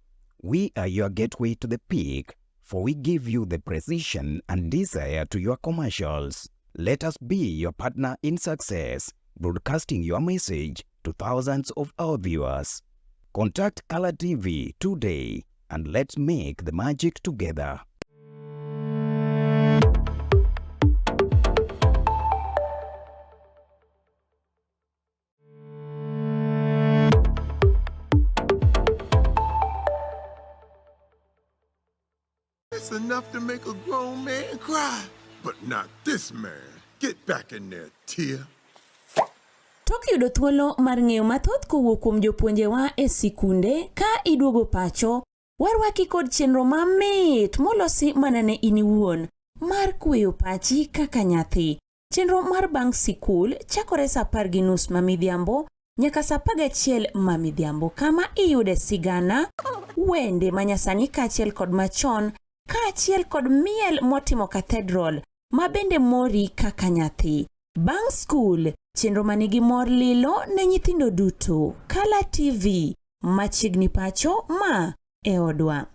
M: We are your gateway to the peak, for we give you the precision and desire to your commercials. Let us be your partner in success, broadcasting your message to thousands of our viewers. Contact Color TV today and let's make the magic together.
J: It's enough to make a grown man cry, but not this man. Get back in there, Tia.
L: Tok yudo thuolo mar ng'eyo mathoth kowuok kuom jopuonjewa e sikunde ka iduogo pacho, warwaki kod chenro mamit molosi mana ne in iwuon mar kweyo pachi kaka nyathi. Chenro mar bang' sikul chakore sa 10:30 ma midhiambo nyaka sa 11 ma midhiambo kama iyude sigana, wende manyasani kaachiel kod machon kaachiel kod miel motimo cathedral ma bende mori kaka nyathi. Bang' skul, chenro manigi mor lilo ne nyithindo duto. Kala TV, machiegni pacho ma e odwa.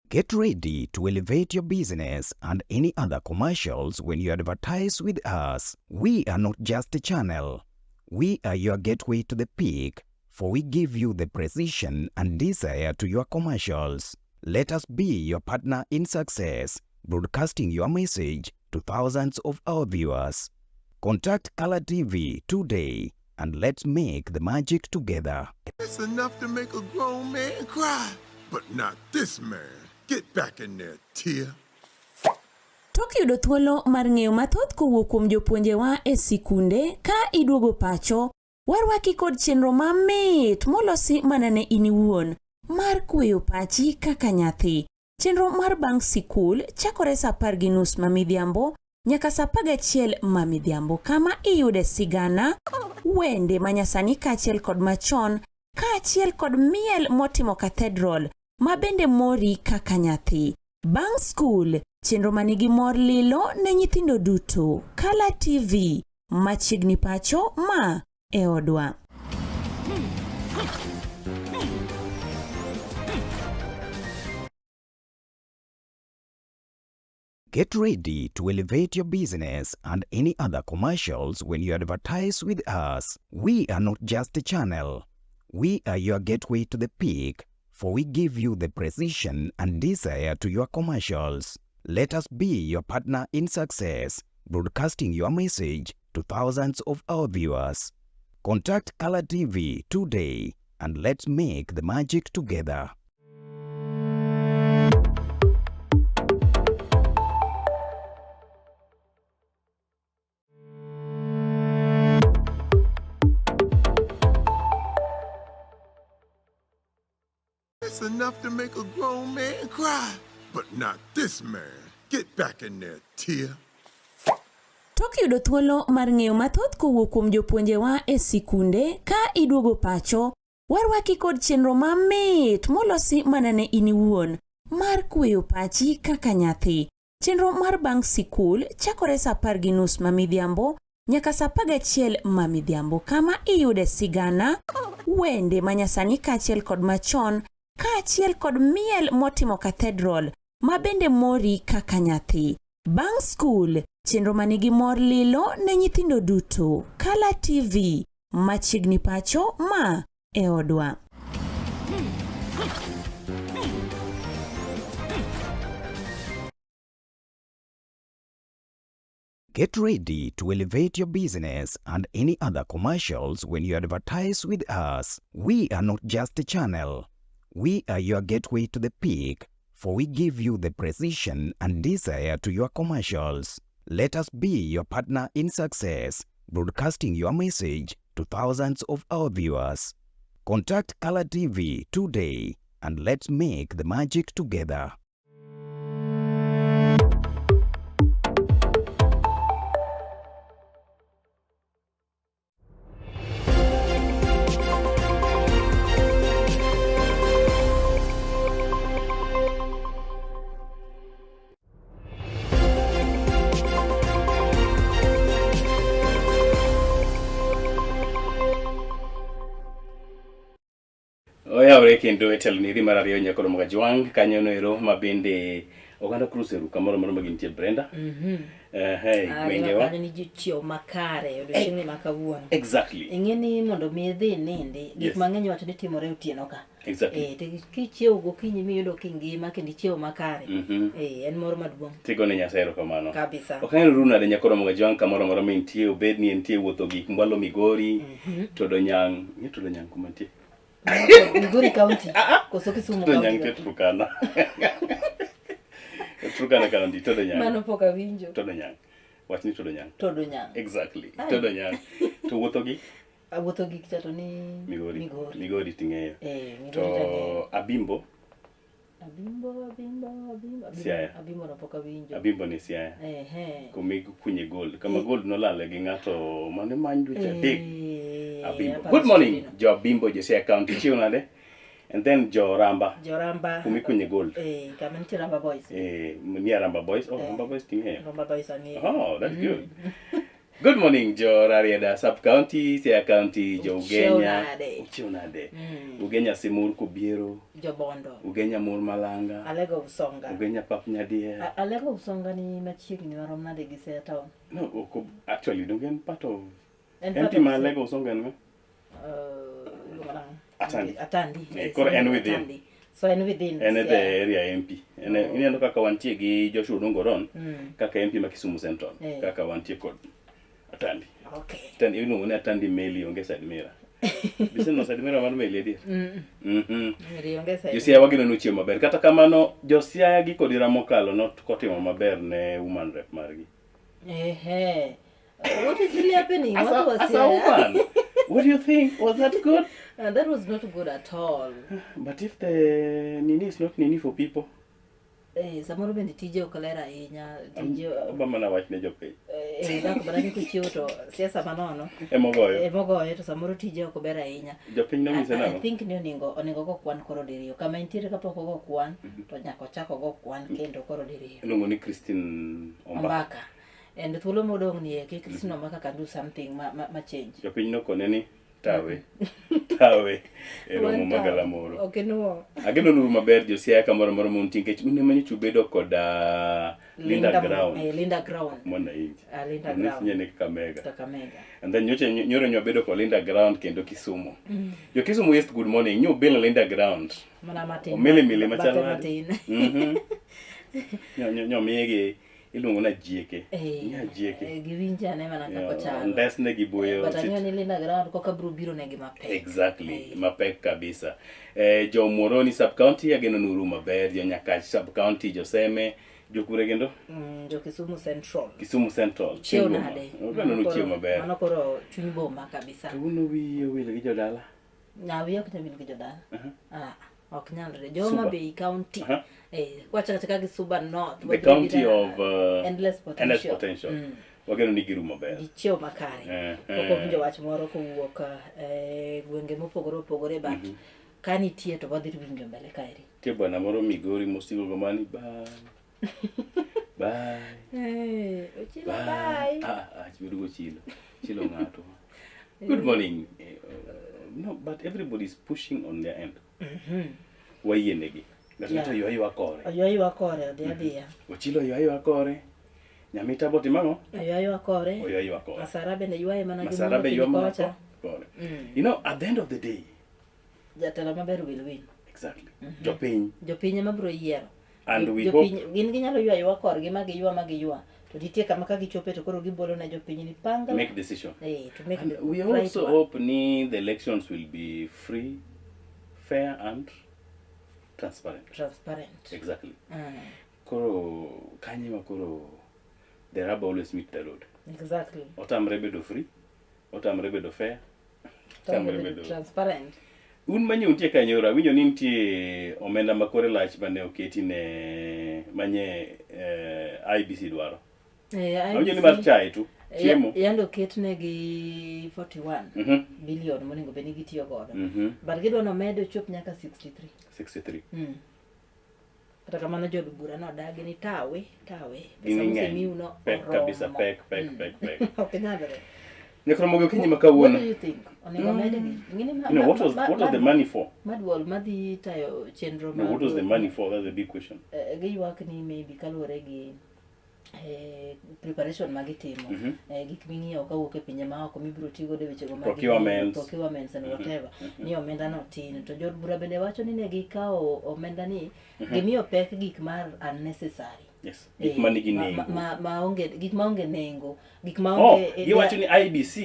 M: Get ready to elevate your business and any other commercials when you advertise with us. We are not just a channel. We are your gateway to the peak, for we give you the precision and desire to your commercials. Let us be your partner in success, broadcasting your message to thousands of our viewers. Contact Color TV today and let's make the magic together.
J: It's enough to make a grown man cry, but not this man. Get back in there, Tia.
L: Tok yudo thuolo mar ng'eyo mathoth kowuok kuom jopuonjewa e sikunde ka iduogo pacho, warwaki kod chenro mamit molosi mana ne in iwuon mar kweyo pachi kaka nyathi. Chenro mar bang' sikul chakore sa 10:30 ma midhiambo nyaka sa 11 ma midhiambo kama iyude sigana, wende manyasani kaachiel kod machon kaachiel kod miel motimo cathedral ma bende mori kaka nyathi. Bang' skul, chenro manigi mor lilo ne nyithindo duto. Kala TV, machiegni pacho ma e odwa.
M: Get ready to elevate your business and any other commercials when you advertise with us. We are not just a channel. We are your gateway to the peak, for we give you the precision and desire to your commercials. Let us be your partner in success, broadcasting your message to thousands of our viewers. Contact Color TV today and let's make the magic together.
J: It's enough to make a grown man cry, but not this man. Get back in there, Tia.
L: Tok yudo thuolo mar ng'eyo mathoth kowuok kuom jopuonjewa e sikunde ka iduogo pacho, Warwaki kod chenro mamit molosi mana ne in iwuon mar kweyo pachi kaka nyathi. Chenro mar bang' sikul chakore sa 10:30 ma midhiambo nyaka sa 11 ma midhiambo kama iyude sigana, wende manyasani kaachiel kod machon kaachiel kod miel motimo cathedral ma bende mori kaka nyathi. Bang' skul, chenro ma nigi mor lilo ne nyithindo duto. Kala TV, machiegni pacho ma e odwa.
M: Get ready to elevate your business and any other commercials when you advertise with us. We are not just a channel. We are your gateway to the peak, for we give you the precision and desire to your commercials. Let us be your partner in success, broadcasting your message to thousands of our viewers. Contact Color TV today and let's make the magic together.
G: Oyawre kendo e telo niri mar ariyo nyakoro Magajwang' kanyono ero ma bende oganda cruise eru kamoro amora ma gintie Brenda.
C: Mhm.
G: Ehe,
C: Ah,
G: gwengewa.
C: kanyo ni ji chiew makare odiochieng'ni ma kawuono.
G: Exactly.
C: Ing'e ni mondo mi idhi nindi, gik
G: Yes.
C: mang'eny wacho ni timore otieno ka.
G: Exactly.
C: Eh, to kichiew gokinyi miyudo kingima kendo ichiew makare.
G: Mhm.
C: Eh, en mor maduong'.
G: Tigone Nyasaye erokamano.
C: Kabisa.
G: Ok ang'eyo ru nade nyakoro Magajwang' kamoro amora ma intie, obed ni entie wuotho gik mwalo Migori, Todo Nyang', ing'e Todo Nyang' kuma nitie?
C: Migori County. Koso Kisumu
G: Todo Nyang'
C: County.
G: nitie Turkana. Turkana County, Todo Nyang'.
C: Mano pok awinjo.
G: Todo Nyang'. Wach ni Todo Nyang'.
C: Todo Nyang'.
G: Exactly.
C: Ai.
G: Todo Nyang'. To wuotho gi
C: Awuotho gik cha to ni
G: Migori.
C: Migori.
G: Migori ting'eyo.
C: Eh, Migori
G: To
C: tang'eyo.
G: Abimbo,
C: Abimbo, Abimbo, Abimbo. Abimbo,
G: Siaya.
C: Abimbo no pok awinjo.
G: Abimbo ni Siaya.
C: Ehe.
G: Kuma ikunye gold. Kama gold nolale gi ng'ato mane many dweche adek.
C: Eh,
G: Abimbo.
C: aparo
G: Good morning,
C: story no.
G: jo Abimbo, jo Siaya County. Chieng' nade? And then jo Ramba.
C: Joramba.
G: Kuma ikunye gold.
C: Eh, kama nitie Ramba Boys.
G: Eh, ni Ramba Boys. Oh,
C: Eh.
G: Ramba Boys ting'eyo.
C: Ramba Boys ang'eyo.
G: Oh, that's
C: Mm.
G: good. Good morning, jo Rarieda sub county, Siaya County, jo
C: Uchiew
G: Ugenya.
C: nade?
G: Uchiew nade?
C: Mm.
G: Ugenya Simur Kobiero,
C: Jobondo.
G: Ugenya Mur Malanga,
C: Alego Usonga.
G: Ugenya Pap Nyadier.
C: Alego Usonga ni machiegni marom nade gi Siaya town?
G: No, ok, actually, don't en part of
C: En part
G: MP
C: of
G: ma
C: Siaya.
G: Alego Usonga en ng'a?
C: Iluongo nang'o?
G: Atandi.
C: Atandi.
G: Eh,
C: Eh,
G: koro
C: so
G: en within.
C: Atandi. So en within.
G: En e the
C: Siaya.
G: area MP. En e- ineno kaka wantie gi Joshua Odongo Ron
C: Mm.
G: kaka MP ma Kisumu Central,
C: Eh.
G: kaka wantie kod Atandi.
C: Okay.
G: Atandi iluongo ni Atandi Meli onge side mirror. Biseneno side mirror mar meli adier?
C: Mm.
G: Mhm.
C: Meli onge side.
G: Josiaya wageno ni ochiew maber. Kata kamano, josiaya gi kod ira mokalo not kotimo maber ne woman rep margi.
C: Ehe. What is really happening?
G: As
C: What was
G: as a woman, what do you think? Was that good?
C: That was not good at all.
G: But if the nini is not nini for people,
C: Eh, samoro bende tije ok ler ahinya. Tije
G: oba mana wach ne jopiny.
C: eh, dak mana ni kochiew to siasa manono.
G: Emogoyo.
C: Emogoyo to samoro tije ok ber ahinya.
G: Jopiny nonyise
C: I
G: nang'o?
C: think ni oningo oningo go kwan koro diriyo. Kama entiere kapok ogo kwan to nyaka ochak ogo kwan kendo koro diriyo.
G: Iluongo ni Christine Ombaka.
C: Ombaka. And thuolo modong' ni eki Christine Ombaka can do something ma change.
G: Jopiny nokone ni tawe. Tawe e romo
C: Wan tawe.
G: magalamoro.
C: Ok inuo.
G: Ageno nuru maber josiaya kamoro amora muntie nikech un ema nyocha ubedo kod Linda Ground.
C: Eh, Linda Ground.
G: Mwananchi.
C: Ah, Linda
G: Ne
C: Ground.
G: sinye ni Kakamega.
C: Kakamega.
G: And then nyocha nyoro nyo bedo kod Linda Ground kendo Kisumu.
C: Mm.
G: Jo Kisumu East good morning. Nyo bilo Linda Ground.
C: Mana matin.
G: Omili mili machalo
C: Bathe
G: nade?
C: matin.
G: Mhm. Nyo nyo nyo miyegi iluongo na jieke.
C: Eh,
G: Nya jieke.
C: eh, giwinje ane mana kaka
G: Yo,
C: ochalo.
G: Ndesne gi buyo.
C: But ang'eyo ni Linda Ground koka biro biro negi mapek.
G: Exactly, mapek kabisa. Eh, jo Muhoroni sub county ageno nuru maber, jo Nyakach sub county, jo Seme, jo kure kendo?
C: Jo Kisumu Central.
G: Kisumu Central.
C: Chiew
G: chuny boma.
C: nade?
G: Ageno
C: Mano
G: nu
C: koro-
G: chiew maber.
C: Mano koro chuny boma kabisa.
G: Kawuono wiyi owil gi jodala.
C: Na wiya ok nyal wil gi jodala. Ah, ok nyalre. Jo
G: Suba.
C: Homa Bay County.
G: Aha.
C: Eh, kwachako achaka gi Suba North.
G: The
C: wabiro
G: county
C: gi
G: of
C: endless potential.
G: Endless potential.
C: Mm.
G: Wageno ni girumo maber.
C: Gichiew makare. Pok wawinjo wach moro kowuok e gwenge mopogore opogore but ka nitie to wadhi winjo mbele kaeri.
G: Nitie bwana moro Migori mosingo go mani bye. Bye.
C: Eh, Ochilo
G: Bye.
C: bye.
G: Ah, ah, bedo go chilo. Chilo ng'ato. Good morning. No, but everybody is pushing on their end. Wayienegi. Ng'ato ng'ato ywa ywa kore.
C: Oywa ywa kore odhi adhiya.
G: Ochilo ywa ywa kore. Nyamitabo timo ang'o?
C: Oywa ywa kore.
G: Oywa ywa kore.
C: Masara bende ywaye mana gi
G: Masara
C: muolo
G: be
C: piny
G: ywa mana
C: kocha.
G: kore. You know, at the end of the day,
C: Jatelo maber will win.
G: exactly. Jopiny.
C: Jopiny ema biro yiero.
G: And we
C: Jopiny
G: hope
C: gin ginyalo ywa ywa korgi ma giywa ma giywa. To nitie kama ka gichope to koro gibolo ne jopiny ni pangla.
G: make decision.
C: Eh, to make
G: And
C: the
G: we
C: right
G: also
C: one.
G: hope ni the elections will be free, fair and transparent.
C: Transparent.
G: Exactly. Koro kanye ma koro the rubber always meet the road.
C: Exactly.
G: Otamre bedo free, otamre bedo fair, otamre bedo
C: Transparent.
G: Un manye untie kanyo awinjo ni nitie omenda ma kore lach mane oketi ne manye IBC dwaro. Awinjo ni mar chae tu, chiemo.
C: Yande oketnegi 41 billion monego bed ni gitiyo godo. But gidwa nomed ochop nyaka 63.
G: 63.
C: Kata kamano jood bura nodagi ni tawe, tawe. Pesa
G: Gini ng'eny.
C: mosemiu no
G: Pek kabisa,
C: oromo.
G: pek, pek, pek, pek.
C: Ok nyalre.
G: Nyakromogi okinyi ma
C: What
G: kawuono.
C: do you think? Onego medgi? Ing'eni ma-
G: You know, what was the money for?
C: Maduol madhi tayo chenro
G: No, what was the money for? That's the big question.
C: Giywak ni maybe kaluwore gi preparation ma gitimo. Gik ming'iewo kawuok e pinje maoko mibiro tigodo e wechego mag
G: Procurements.
C: procurements and whatever. Ni omenda no tin. To jood bura bende wacho ni ne gikawo omenda ni gimiyo pek gik mar unnecessary.
G: Yes. Gik ma nigi nengo.
C: Gik maonge nengo. Gik ma
G: Oh,
C: onge
G: giwacho ni IBC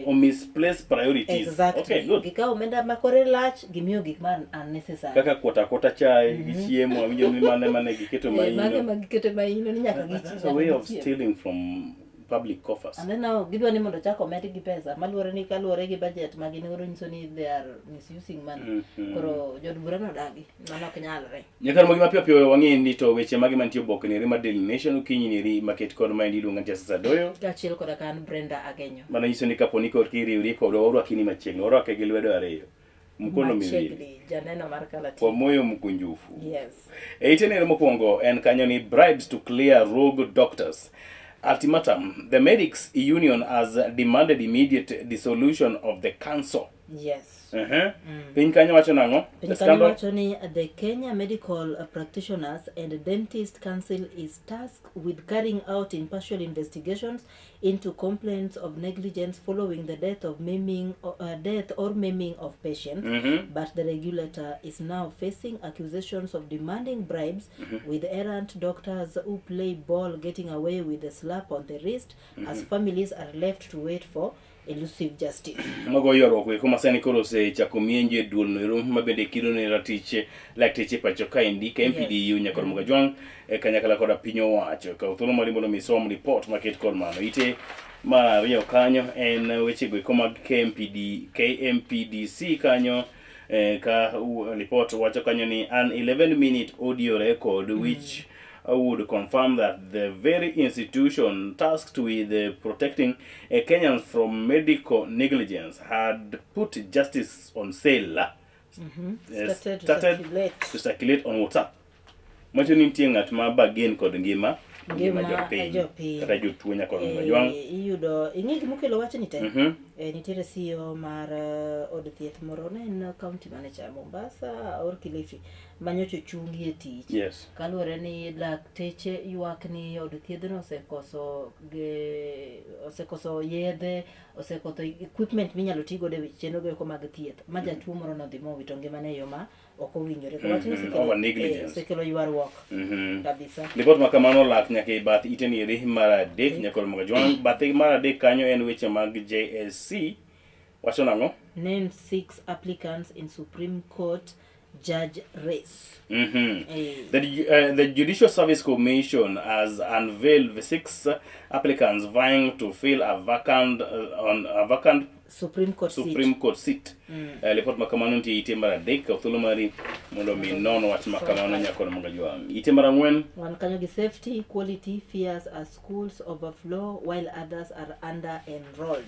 G: o misplace priorities.
C: Exactly.
G: Okay, good.
C: Gikawo omenda ma kore lach gimiyo gik ma unnecessary.
G: Kaka kuota kuota chai gi chiemo, awinjo ni mane mane giketo
C: Mage
G: maino.
C: ma giketo maino ni nyaka
G: But that's
C: nyaka
G: a way of
C: gichiem.
G: stealing from public coffers.
C: And then now gidwa ni mondo chak omedgi pesa maluwore ni kaluwore gi budget ma gin godo nyiso ni they are misusing money. Koro jood bura nodagi mano ok nyalre.
G: Nyaka mapiyo piyo wang'e ni to weche mage mantie oboke ni mar Daily Nation okinyi neri maket kod maendi iluongo ni Justice Adoyo.
C: Kaachiel koda ka an Brenda Agenyo.
G: Mano nyiso ni kapo ni korki iriwri kodwa warwaki ni machiegni, warwake gi lwedo ariyo. Mkono miwili.
C: Machiegni janeno mar Kala
G: Kwa
C: TV.
G: moyo mkunjufu.
C: Yes.
G: E ite mokwongo en kanyo ni bribes to clear rogue doctors. Ultimatum, the medics union has demanded immediate dissolution of the council.
C: Yes.
G: Piny kanyo wacho nang'o?
C: Piny
G: The
C: kanyo
G: scandal?
C: wacho ni the Kenya Medical Practitioners and Dentist Council is tasked with carrying out impartial investigations into complaints of negligence following the death of maiming, death or maiming of patients. But the regulator is now facing accusations of demanding bribes with errant doctors who play ball getting away with a slap on the wrist as families are left to wait for elusive justice.
G: Mago ywaruok eko ma sani koro osechako mienjo e duol noero ma bende kido ne ratich lakteche pacho kaendi ka MPDU nyakor Mugajwang' e kanyakla koda piny owacho. Kaw thuolo mari mondo mi isom report maket kod mano. Ite mar ariyo kanyo en wechego eko mag KMPD, KMPDC kanyo ka report wacho kanyo ni an 11 minute audio record which would confirm that the very institution tasked with protecting Kenyans from medical negligence had put justice on sale.
C: Started to
G: Started
C: circulate.
G: to circulate on WhatsApp. Macho ni nitie ng'at ma bargain kod ngima ngima
C: Ngima
G: jopiny
C: jopiny.
G: kata jotuo nyaka Mugajwang'.
C: Iyudo ing'e gimokelo wachni te. Nitiere CEO mar od thieth moro ne en county manager Mombasa or Kilifi manyocha ochungi e tich. Kaluwore ni lakteche ywak ni od thiedhno osekoso yedhe, osekoso equipment minyalo ti godo e weche chenro go eko mag thieth ma jatuo moro nodhi mowito ngimane e yo ma ok owinjore. To wachno
G: Over negligence.
C: osekelo ywaruok kabisa.
G: Lipot ma kamano olak nyaka e bath ite nieri mar adek nyaka Mugajwang'. Bathe mar adek kanyo en weche mag JSC. Wacho nang'o?
C: Name 6 applicants in Supreme Court judge race. Eh.
G: The Judicial Service Commission has unveiled the six applicants vying to fill a vacant on a vacant
C: Supreme Court seat.
G: Supreme Court seat. Lipot ma kamano nitie ite mar adek kaw thuolo mari mondo mi non wach ma kamano nyakor mondo jwang'. Ite mar ang'wen
C: Wan kanyo gi safety, quality, fears as schools overflow while others are under enrolled.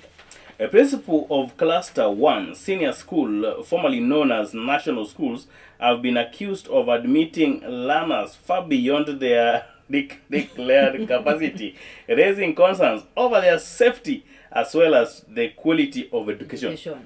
G: A principal of Cluster 1 Senior School, formerly known as National Schools, have been accused of admitting learners far beyond their declared capacity, raising concerns over their safety as well as the quality of education.
C: Education.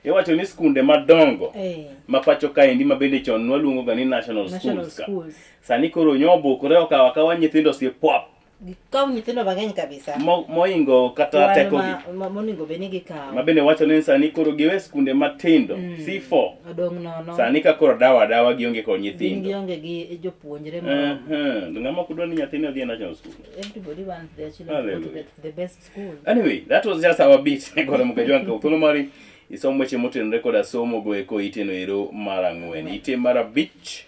G: Iwacho ni skunde madongo
C: Eh.
G: ma pacho kaendi ma bende chon nwaluongo ga ni national,
C: National
G: schools ka.
C: schools.
G: Sani koro nyobukore okawo akawa nyithindo sipwap
C: Gikaw nyithindo mang'eny kabisa.
G: moingo kata
C: Kwan
G: tekogi.
C: monego bed ni gikawo.
G: Ma bende wacho ni sani koro giwe skunde matindo C4
C: Odong' nono.
G: sani ka koro dawa dawa gionge kod
C: Gin
G: nyithindo.
C: gionge gi jopuonjre moromo.
G: To ng'ama ok dwa ni nyathine odhi e national school.
C: Everybody wants their children to go to
G: Hallelujah.
C: the best school.
G: Anyway, that was just our bit. Koro Mukajwang' kaw thuolo mari isom weche motenore koda somo go eko iteno ero mar ang'wen. Ite mar abich.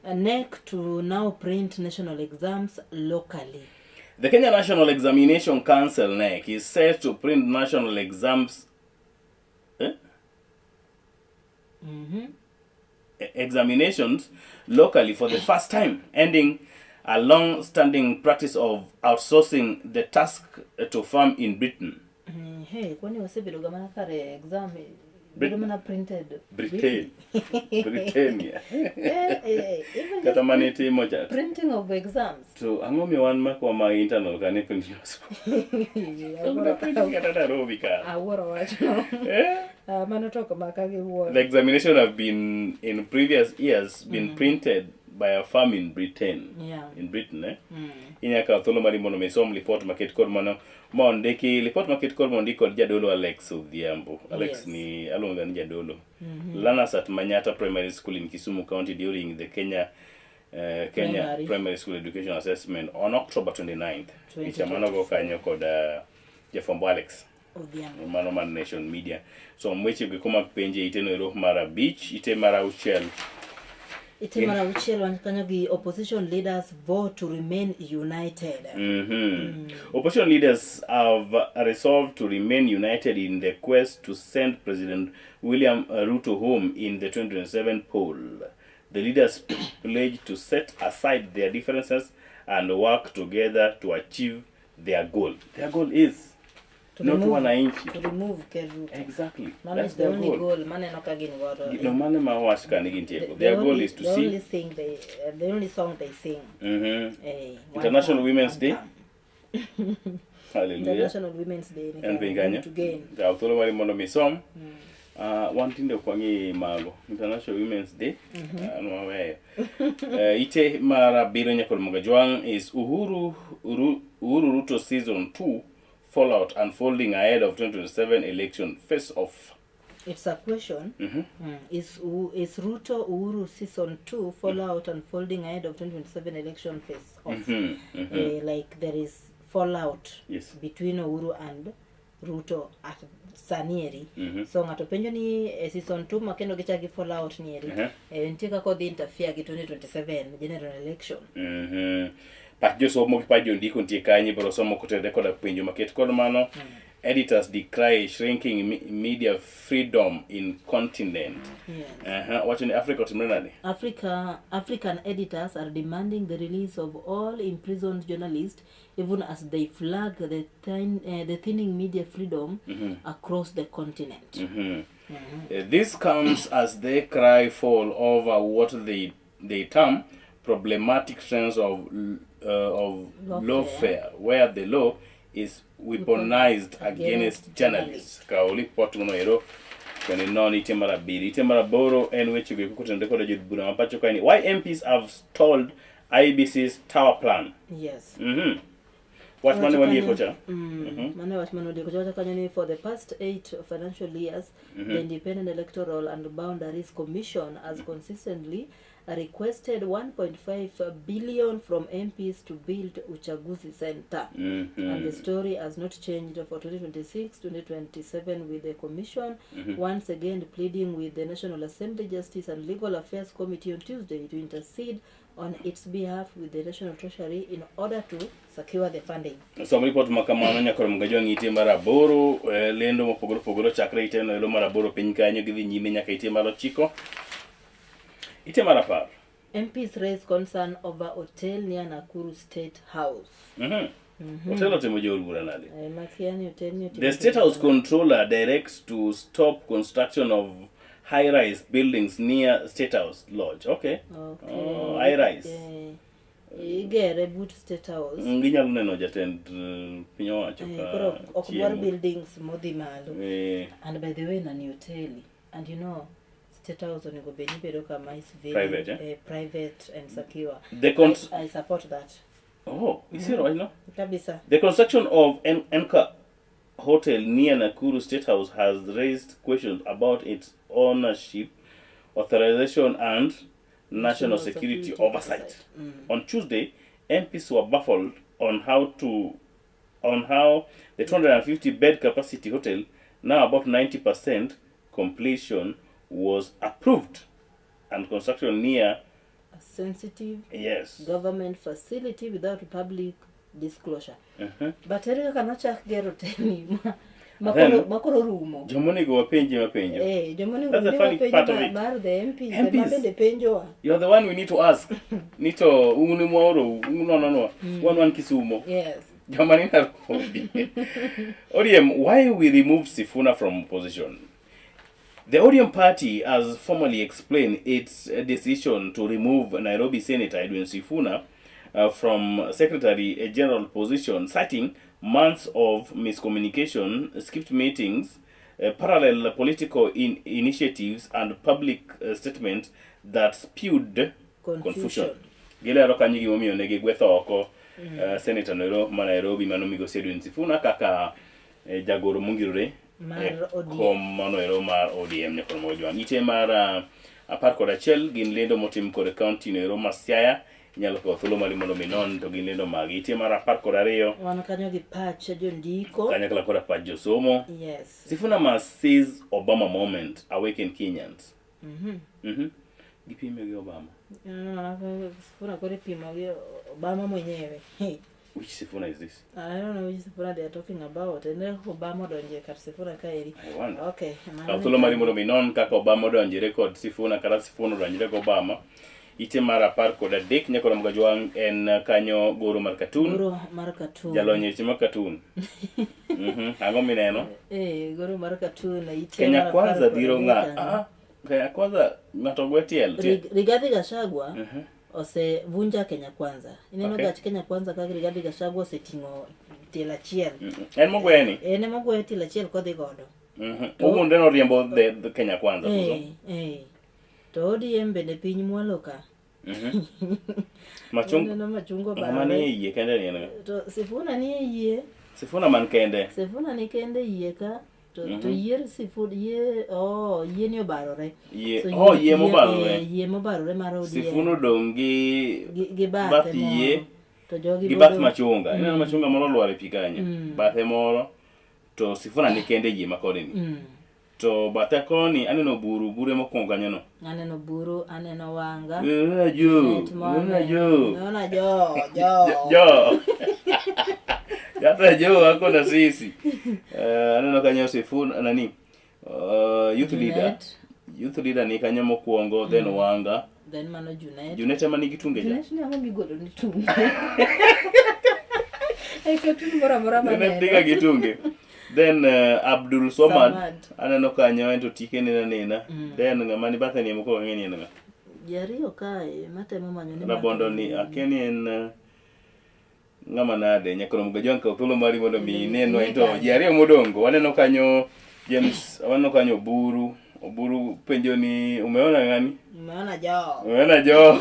C: A NEC to now print national exams locally.
G: The Kenya National Examination Council NEC is set to print national exams examinations locally for the first time, ending a long-standing practice of outsourcing the task to firm in Britain.
C: Hey, kwani wasebedo ga mana kare exam bedo mana printed
G: Britain. Britannia.
C: Even
G: Kata
C: just
G: mane itimo cha.
C: printing of exams.
G: To ang'o miyo wan makwa ma internal ka ni printing school? Printing kata Nairobi ka.
C: Awuoro wachno.
G: Eh?
C: Ah, mano to ok maka gi wuoro.
G: The examination have been in previous years been printed by a firm in Britain. In Britain, eh? Inya kawo thuolo mari mondo mi isom lipot maket kod mano ma ondiki lipot maket kod mondik kod jadolo Alex Odhiambo. Alex ni aluonga ni jadolo. Learners at Manyata Primary School in Kisumu County during the Kenya Kenya
C: Primary.
G: Primary School Education Assessment on October 29th. Picha mano go kanyo kod jafwambo Alex.
C: Odhiambo.
G: Mano mar Nation Media. So weche go mag penje ite no ero mar abich, ite mar auchiel.
C: Ite mar auchiel wan kanyo gi opposition leaders vow to remain united.
G: Opposition leaders have resolved to remain united in the quest to send President William Ruto home in the 2027 poll. The leaders pledged to set aside their differences and work together to achieve their goal. Their goal is
C: To
G: not wananchi.
C: To remove Ker Ruto.
G: Exactly.
C: Mano
G: That's
C: is the
G: their
C: only
G: goal.
C: goal maneno ka gin godo.
G: No mane ma wach ka ni gintieko. Their goal is to
C: the
G: see
C: only thing they, the only song they sing. Eh, one
G: International
C: term,
G: Women's
C: one
G: Day.
C: term.
G: Hallelujah.
C: International Women's Day ni
G: En piny kanyo.
C: to gain.
G: Kaw thuolo mari mondo mi isom. Wan tinde ok wang'i mago. International Women's Day. An waweyo. Ite mar abiriyo nyaka Mugajwang' is Uhuru, Uhuru Ruto season 2 fallout unfolding ahead of 2027 election face off.
C: It's a question. Is Ruto Uhuru season 2 fallout unfolding ahead of 2027 election face off? Like there is fallout between Uhuru and Ruto at sanieri. So ng'ato penjo ni season 2 ma kendo gichak gi fallout nieri. Nitie kaka odhi interfere gi 2027 general election.
G: Pach josomo gi pach jondiko nitie kanyo ibiro somo kotenore koda penjo maket kod mano. Editors decry shrinking media freedom in continent. Wacho ni Africa otimre nade?
C: African editors are demanding the release of all imprisoned journalists, even as they flag the thinning media freedom across the continent.
G: This comes as they cry foul over what they term problematic trends of
C: Lawfare.
G: lawfare, where the law is weaponized
C: Against
G: against journalists. Kaw lipot no ero kendo inon ite mar abiriyo. Ite mar aboro en weche go eko kotenore koda jood bura ma pacho kae ni why MPs have stalled IEBC's tower plan. Wach mane walieko cha?
C: Mano wach mane walieko cha. Wacho kanyo ni for the past 8 financial years, the Independent Electoral and Boundaries Commission has consistently requested 1.5 billion from MPs to build Uchaguzi Center. And the story has not changed for 2026 2027 with the Commission once again pleading with the National Assembly Justice and Legal Affairs Committee on Tuesday to intercede on its behalf with the National Treasury in order to secure the funding.
G: Som ripot ma kamano nyaka rom gajwang' ite mar aboro eh, lendo mopogore opogore chakre ite no elo mar aboro piny kanyo gidhi nyime nyaka ite mar ochiko ite mar apar
C: MPs raise concern over hotel near Nakuru State House.
G: Hotel otimo jood bura nade?
C: Eh, makia ni hotel ni otimo
G: The State House controller directs to stop construction of high-rise buildings near State House Lodge. Okay.
C: Okay.
G: Oh, high-rise.
C: Eh, igere but State House.
G: Ginyalo neno jatend eh, piny owacho
C: Eh,
G: ka
C: koro ok dwar
G: chiemo.
C: buildings modhi malo.
G: Eh,
C: And by the way, nani hoteli. And you know, State House onego bed ni bedo kama is very
G: Private, eh?
C: eh, private and secure.
G: The cons-
C: I support that.
G: oh, isiro wachno?
C: Kabisa.
G: The construction of an Enka Hotel near Nakuru State House has raised questions about its ownership, authorization, and national
C: National
G: security,
C: security
G: oversight.
C: oversight.
G: On Tuesday, MPs were baffled on how to on how the 250 bed capacity hotel, now about 90% completion, was approved and construction near
C: A sensitive
G: yes.
C: government facility without public disclosure. But ere kaka nochak ger hotelni ma
G: Then-
C: makoro rumo.
G: Jomonego wapenji mapenjo.
C: Eh, jomonego
G: That's the
C: bed
G: funny
C: wapenjo
G: part of it.
C: mar the MPs, ema
G: MPs.
C: bende penjowa.
G: You're the one we need to ask. Nito un mwaoro, un nononwa. Wan wan Kisumo.
C: Yes.
G: Joma ni Nairobi. ODM, why we remove Sifuna from opposition? The ODM party has formally explained its decision to remove Nairobi Senator Edwin Sifuna from Secretary General position, citing months of miscommunication, skipped meetings, parallel political initiatives, and public statements that spewed
C: Confusion.
G: confusion. Gilero kanyo gimomiyo ne gigwetho oko senator noero ma Nairobi mano migosi Edwin Sifuna kaka eh, jagoro mongirore
C: Mar
G: e
C: ODM.
G: kom manoero mar ODM nyakoro mojwang'. Ite mar apar kod achiel gin lendo motim kod kaunti noero ma Siaya inyalo kawo thuolo mari mondo mi non to gin lendo magi. Ite mar apar kod ariyo
C: Wan kanyo gi pach jondiko.
G: kanyakla kod apach josomo.
C: Yes.
G: Sifuna must seize Obama moment awaken Kenyans. Gipime gi Obama.
C: Sifuna koro ipimo gi Obama mwenyewe. Hey.
G: Which Sifuna is this?
C: I don't know which Sifuna they are talking about. En kaka Obama odonje kar Sifuna kaeri.
G: I wonder.
C: Okay. mano
G: Kaw thuolo mari mondo mi non kaka Obama odonjore kod Sifuna kata Sifuna odonjore gi Obama. Ite mar apar kod adek nyakoro Mgajwang' en kanyo goro mar katun.
C: Goro mar katun.
G: Jalony e weche mag katun. Ang'o mineno?
C: Eh, goro mar katun ite
G: Kenya
C: mar apar
G: Kwanza
C: kod
G: dhiro
C: adek
G: ng'a?
C: kanyo.
G: Ah, Kenya Kwanza ng'ato gwe tielo.
C: Rigathi Gachagua osevunja Kenya Kwanza. Ineno gach Kenya Kwanza kaka Rigathi Gachagua oseting'o tielo achiel.
G: En mogweni.
C: En ema ogweyo tielo achiel kodhi godo.
G: Owuonde noriembo the Kenya Kwanza. koso?
C: Eh, eh. To ODM bende piny mwalo ka.
G: Machung
C: Waneno machungwa
G: ng'ama nie
C: barore.
G: yie kende ni en ng'a?
C: To Sifuna nie yie.
G: Sifuna man kende.
C: Sifuna ni kende yie ka. To, to yier Sifuna yie oh yie ni obarore.
G: Yie
C: So
G: oh yie mobarore.
C: eh, yie mobarore mar ODM.
G: Sifuna odong' gi
C: gi bathe
G: bath yie
C: moro. To jogi
G: gi bath
C: bodo-
G: machunga. Ineno machunga moro olwar e pi kanyo. Bathe moro to Sifuna ni kende yie ma koni ni. To bathe koni aneno buru, buru ema okuongo kanyo no.
C: Aneno buru, aneno wanga.
G: Unaona juu,
C: Net mone.
G: unaona juu.
C: Unaona jo, jo.
G: Jo. Hata jo wako na sisi. Aneno kanyo Sifuna nani? Youth leader.
C: Junet.
G: Youth leader ni kanyo mokwongo then Wanga.
C: Then mano Junet.
G: Junet ema nigi tunge ja.
C: Junet ni ang'o migolo ni tunge? E katun moro amora
G: Junet
C: maneno.
G: diga gi tunge. Then Abdul Somad
C: Samad.
G: aneno kanyo en to tike nena nena. Then ng'ama ni bathe ni moko ang'e ni en ng'a.
C: Ji ariyo kae matemo manyo ni
G: Rabondo ni akia ni en ng'ama nade nyakoro Mgajwang' kaw thuolo mari mondo mi inenwa into ji ariyo modongo waneno kanyo James waneno kanyo Oburu Oburu penjo ni umeona ng'ani
C: Umeona jo.
G: umeona jo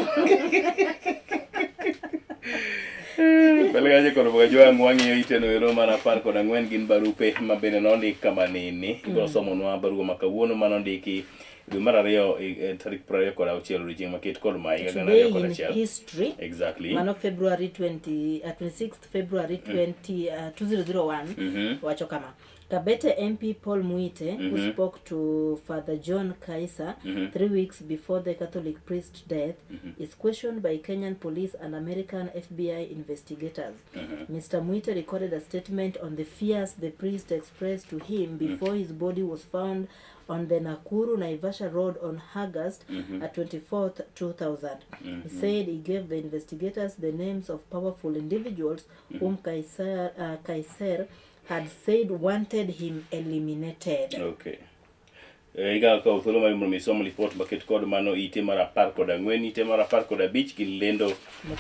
G: Mbele kanyo koro Mgajwang' wang'iyo iteno ero mar apar kod ang'wen gin barupe ma bende nondik kama nini ibiro somonwa barua ma kawuono manondiki Dwe mar ariyo e tarik 26 odiochieng' maket kod ma higa gana ariyo
C: Today
G: kod
C: in
G: achiel.
C: history.
G: Exactly.
C: Mano February 20, 26th February 20, 2001 wacho kama. Kabete MP Paul Muite, who spoke to Father John Kaiser 3 weeks before the Catholic priest's death, is questioned by Kenyan police and American FBI investigators. Mr. Muite recorded a statement on the fears the priest expressed to him before his body was found on the Nakuru Naivasha Road on August 24th, 2000. He said he gave the investigators the names of powerful individuals whom Kaiser had said wanted him eliminated.
G: Okay. Iga kawo thuolo mar mondo mi isom lipot maket kod mano ite mar 14, ite mar 15 gin lendo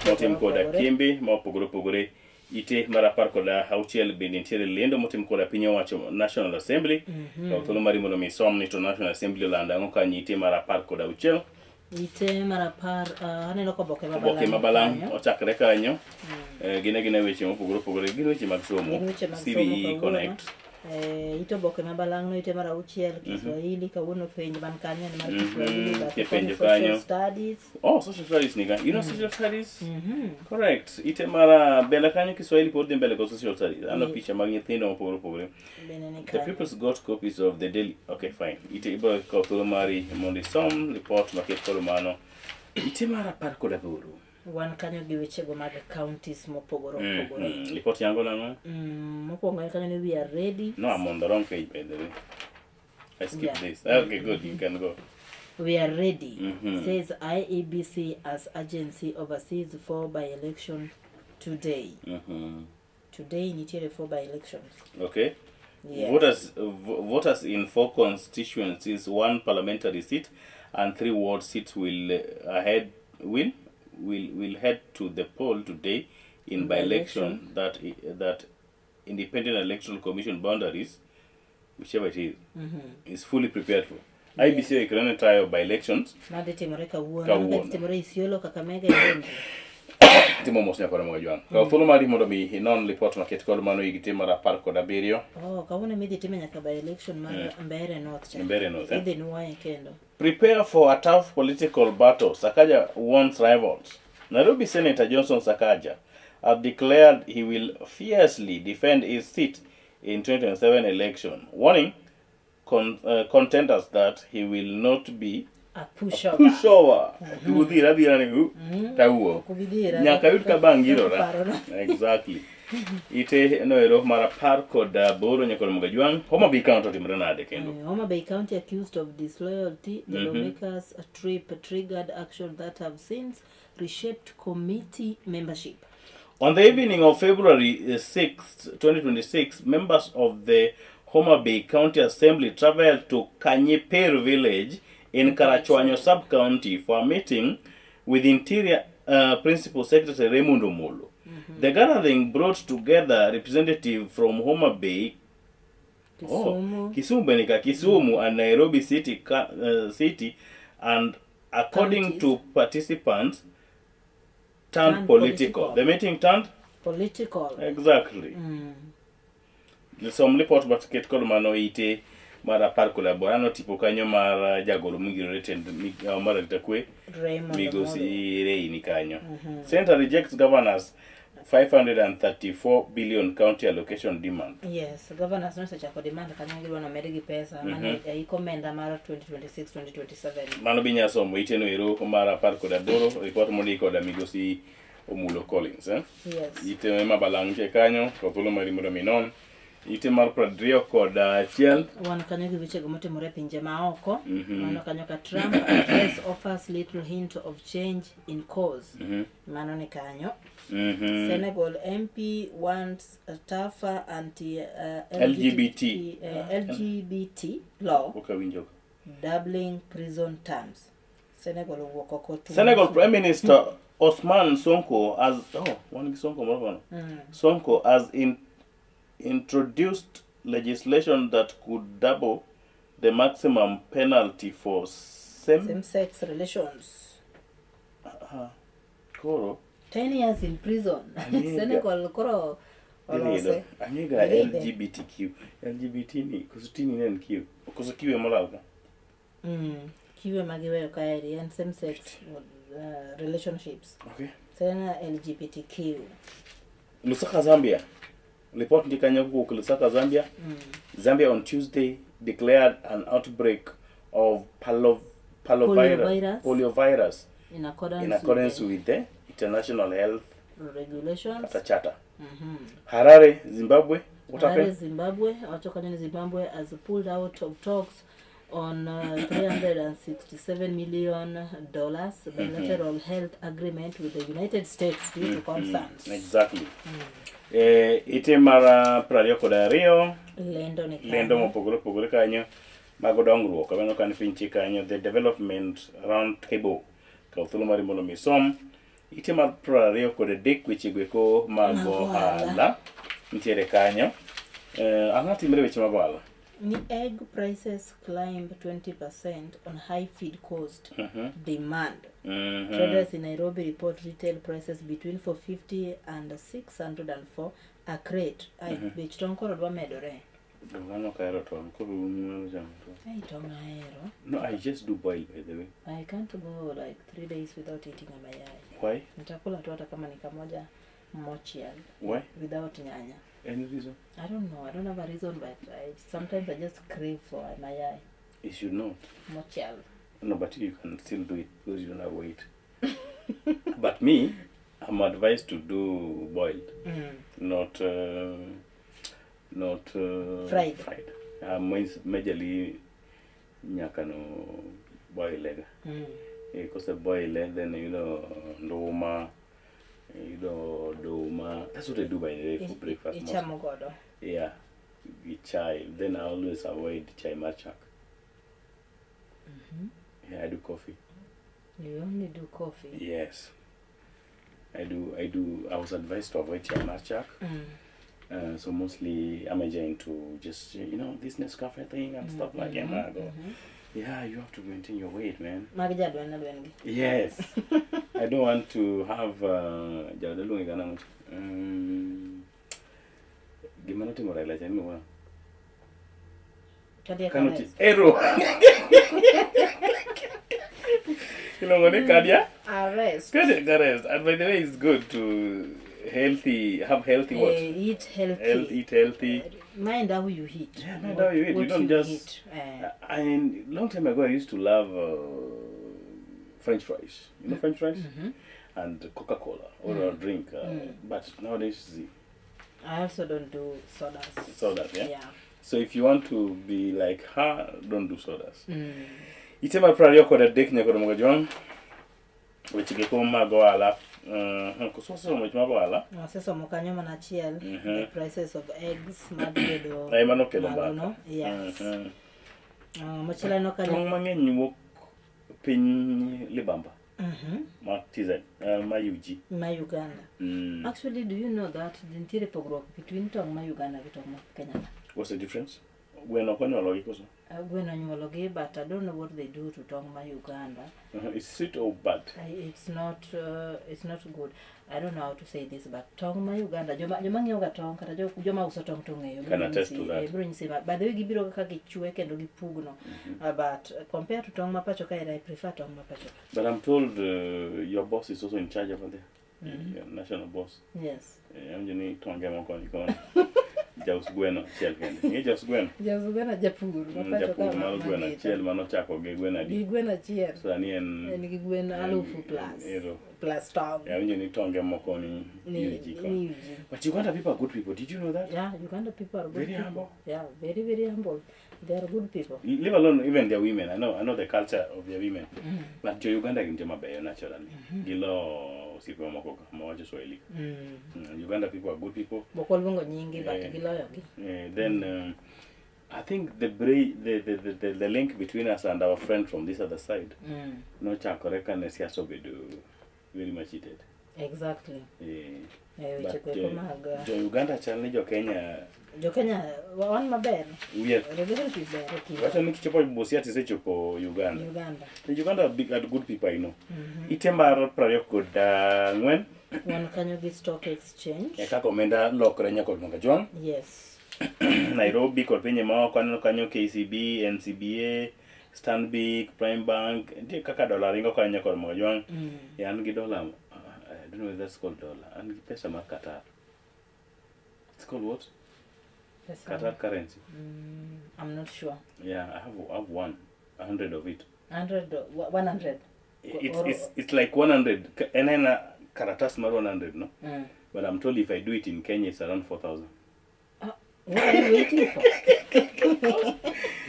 G: motim koda
C: opogore.
G: kembe ma opogore opogore. Ite mar 16 bende nitiere lendo motim koda piny owacho National Assembly. Kaw thuolo mari mondo mi isom ni to National Assembly olando ang'o kanyo ite mar 16.
C: Ite mar 10, aneno ka oboke
G: Oboke
C: mabalang'
G: ma balang'
C: kanyo.
G: ochakre kanyo. Gin agina weche mopogore opogore, gin weche mag somo.
C: Gin weche mag somo
G: CBE
C: kawuono.
G: Connect.
C: Ite oboke ma balang' no ite mar 6 Kiswahili kawuono penj man kanyo en mar Kiswahili bathe
G: Kipenjo
C: koni social
G: kanyo.
C: studies.
G: Oh, social studies nika. You know social studies? Correct. Ite mara bela kanyo Kiswahili pod dhi mbele kod social studies. Aneno picha mag nyithindo mopogore opogore.
C: Bende ni
G: The
C: kanyo.
G: pupils got copies of the daily. Okay, fine. Ite ibiro kawo thuolo mari mondo isom report maket kod mano. Ite mar 18.
C: Wan kanyo gi wechego mag counties mopogore opogore.
G: Report yango nang'o?
C: Mokwongo en kanyo ni we are ready.
G: No, I'm on the wrong page by the way. I skipped this. Okay, good. You can go.
C: We are ready, says IEBC as agency oversees 4 by-election today. Today nitiere 4 by-elections.
G: Okay.
C: Yes.
G: Voters in 4 constituencies, 1 parliamentary seat, and 3 ward seats will head to the poll today in by-election that Independent Electoral Commission boundaries, whichever it is, is fully prepared for. IEBC oikore ne tayo by-elections.
C: Madhi timore kawuono.
G: Kawuono.
C: Madhi timore Isiolo, Kakamega, Embu.
G: Timo mos nyakore moga jwang'. Kaw thuolo mari mondo mi inon lipot maket kod mano ig tim mar 17.
C: Oh, kawuono midhi time nyaka by-election mar Mbeere North cha.
G: Mbeere North, eh?
C: Idhi nuoye kendo.
G: Prepare for a tough political battle, Sakaja warns rivals. Nairobi Senator Johnson Sakaja has declared he will fiercely defend his seat in 2027 election, warning contenders that he will not be
C: A pushover.
G: pushover. Udhira dhira ni u tawuok.
C: Ok ubidhira.
G: Nyaka yud ka bang' girora.
C: Parono.
G: Exactly. Ite noero mar 18 nyaka Ramogi Ajwang'. Homa Bay County otimore nade kendo?
C: Homa Bay County accused of disloyalty, the lawmakers' trip triggered action that have since reshaped committee membership.
G: On the evening of February 6th, 2026, members of the Homa Bay County Assembly traveled to Kanyiper village in Karachuonyo sub-county for a meeting with Interior Principal Secretary Raymond Omolo. The gathering brought together representatives from Homa Bay,
C: Kisumu.
G: Oh, Kisumu Benika, Kisumu and Nairobi City, City, and according
C: Counties.
G: to participants, turned
C: Turned
G: political.
C: political.
G: The meeting turned
C: Political.
G: Exactly. Som lipot maket kod mano ite mar 18 aneno tipo kanyo mar jagoro mongirore tend migawo mar arita kwe
C: Raymond
G: migosi
C: Omolo.
G: Rei ni kanyo. Center rejects governors 534 billion county allocation demand.
C: Yes, governors nosechako demand kanyo gidwa nomedgi pesa mane iko omenda mar 2026-2027.
G: Mano be inyalo somo ite no ero mar 18 report mondik koda migosi Omulo Collins.
C: Yes.
G: Ite ma balang' nitie kanyo kaw thuolo mari mondo mi inon. Ite mar 21.
C: Wan kanyo gi wechego motimore e pinje maoko. Mano kanyo ka Trump address offers little hint of change in course. Mano ni kanyo. Senegal MP wants a tougher anti
G: LGBT.
C: LGBT law
G: Ok awinjo.
C: doubling prison terms. Senegal owuok oko tuo.
G: Senegal Prime Minister Osman Sonko has oh wan gi Sonko moro kono. Sonko has introduced legislation that could double the maximum penalty for same
C: Same-sex relations.
G: Koro
C: 10 years in prison.
G: Ang'ega.
C: Senegal koro olose.
G: Ang'ega
C: Girido.
G: LGBTQ. LGBT ni koso T ni ne en Q. Koso Q ema olal ka.
C: Q ema giweyo kaeri en same sex relationships.
G: Okay.
C: Serena LGBTQ.
G: Lusaka, Zambia. Report ndi kanyo kowuok Lusaka, Zambia. Zambia on Tuesday declared an outbreak of
C: Poliovirus.
G: poliovirus
C: In accordance,
G: in accordance with the International Health
C: with the regulations.
G: Kata Charter. Harare, Zimbabwe. What
C: Harare,
G: happened?
C: Zimbabwe, wacho kanyo ni Zimbabwe has pulled out of talks on $367 million dollars bilateral health agreement with the United States due to concerns.
G: Exactly. Ite mar 22
C: Lendo ni kanyo.
G: Lendo mopogore opogore kanyo mago dongruok aneno ka ni piny chik kanyo the development round table kaw thuolo mari mondo mi isom ite mar 23 wechego eko mag
C: Mag ohala.
G: ohala nitiere kanyo. Ang'o timre weche mag ohala?
C: Ni egg prices climb 20% on high feed cost demand. Traders in Nairobi report retail prices between 450 and 604 a crate. Ai, bech tong' koro dwa medore.
G: Donge ok ahero tong', koro un chamo tong'.
C: Ai, tong' ahero.
G: No, I just do boil by the way.
C: I can't go like 3 days without eating a mayai.
G: Why?
C: Nitakula tu hata kama ni kamoja mochiel
G: Why?
C: without nyanya.
G: Any reason?
C: I don't know. I don't have a reason, but sometimes I just crave for a mayai
G: You should not.
C: mochiel.
G: No, but you can still do it because you don't have weight. But me, I'm advised to do boiled, not
C: Fried.
G: Fried. Majorly nyaka no boil ega. Kose boil then nduma, oduma. That's what I do by the way for breakfast mostly.
C: Ichamo godo.
G: Yeah, with chai. Then I always avoid chai mar chak. Yeah, I do coffee.
C: You only do coffee.
G: Yes. I do. I do. I was advised to avoid chai mar chak. So mostly I'm into just this Nescafe thing and stuff like that. I go, yeah, you have to maintain your weight, man.
C: Mag jadwen adwen gi.
G: Yes. I don't want to have jaoda luonge ga nang'o cha? Gima notimo Raila cha iluongo nang'o?
C: Cardiac
G: Kano ti
C: arrest.
G: Ero. Iluongo ni cardiac
C: Arrest.
G: Cardiac arrest. And by the way, it's good to healthy have healthy what?
C: Eat healthy.
G: Health, eat healthy.
C: Mind how you eat.
G: Yeah, mind how you eat. You
C: What
G: don't just.
C: eat.
G: I mean, long time ago, I used to love French fries. You know French fries? And Coca Cola or a drink. But nowadays, the
C: I also don't do sodas.
G: Sodas, yeah?
C: Yeah.
G: So if you want to be like her, don't do sodas. Ite mar 23 nyaka romo gajwang'. Weche gi kom mag ohala. Koso wasesomo weche mag ohala?
C: Wasesomo kanyo mana achiel. The prices of eggs madhi bedo
G: Ema nokelo
C: malo
G: mbaka.
C: no. Yes. Machielo aneno kanyo.
G: Tong' mang'eny wuok piny libamba ma TZ, ma UG.
C: Ma Uganda. Actually, do you know that nitiere pogruok between tong' ma Uganda gi tong' ma Kenya ka?
G: What's the difference? Gweno ok onyuologi koso?
C: Gweno onyuologi, but I don't know what they do to tong' ma Uganda.
G: Is sweet or bad?
C: It's not good. I don't know how to say this, but tong' ma Uganda, joma ng'iewo ga tong' kata joma uso tong' to ong'eyo.
G: Can attest to that.
C: Biro nyisi by the way gibiro kaka gichwe kendo gipugno. But compared to tong' ma pacho ka, I prefer tong' ma pacho ka.
G: But I'm told your boss is also in charge over there. Your national boss.
C: Yes.
G: Awinjo ni tonge moko ni koni. Jaus gweno achiel kende. Ing'e jaus gweno?
C: Jaus gweno japur ma pacho ka
G: Japur mar gweno
C: mangita.
G: achiel manochako gi gweno adi?
C: Gi gweno achiel.
G: Sani en
C: En gi gwen alufu plus.
G: Ero.
C: Plus tong'.
G: Awinjo ni tonge moko ni UG koni.
C: Ni UG.
G: But Uganda people are good people. Did you know that?
C: Yeah, Uganda people are good
G: Very
C: people.
G: humble.
C: Yeah, very, very humble. They are good people.
G: Leave alone even their women. I know the culture of their women. But jo Uganda gin joma beyo naturally. Gilo osiepe mamoko ka mawacho Swahili. Uganda people are good people.
C: Bok waluongo nyingi but giloyo gi.
G: Then I think the, bra- the link between us and our friend from this other side nochakore kane siasa obedo very much heated.
C: Exactly. Weche
G: But,
C: go eko mag
G: jo Uganda chal ni jo Kenya
C: Jo Kenya wan maber.
G: We are
C: Relationship ber e kindwa.
G: Wacho ni kichopo Busia tisechopo Uganda.
C: Uganda.
G: The Uganda are big, are good people I know. Ite mar 24
C: Wan kanyo gi stock exchange.
G: E kaka omenda lokre nyaka od Mwanga
C: Yes.
G: Nairobi kod pinje maoko aneno kanyo KCB, NCBA, Stanbic, Prime Bank, nitie kaka dola ringo kanyo kod Mojwang.
C: Mm.
G: Yeah, an gi dola, I don't know if that's called dollar. An gi pesa mar Qatar. It's called what?
C: Pesa.
G: Qatar currency.
C: Mm, I'm not sure.
G: Yeah, I have one, 100 of it.
C: 100, 100.
G: It's like 100. En ena karatas mar 100, no?
C: Mm.
G: But I'm told if I do it in Kenya, it's around 4,000.
C: What are you waiting for?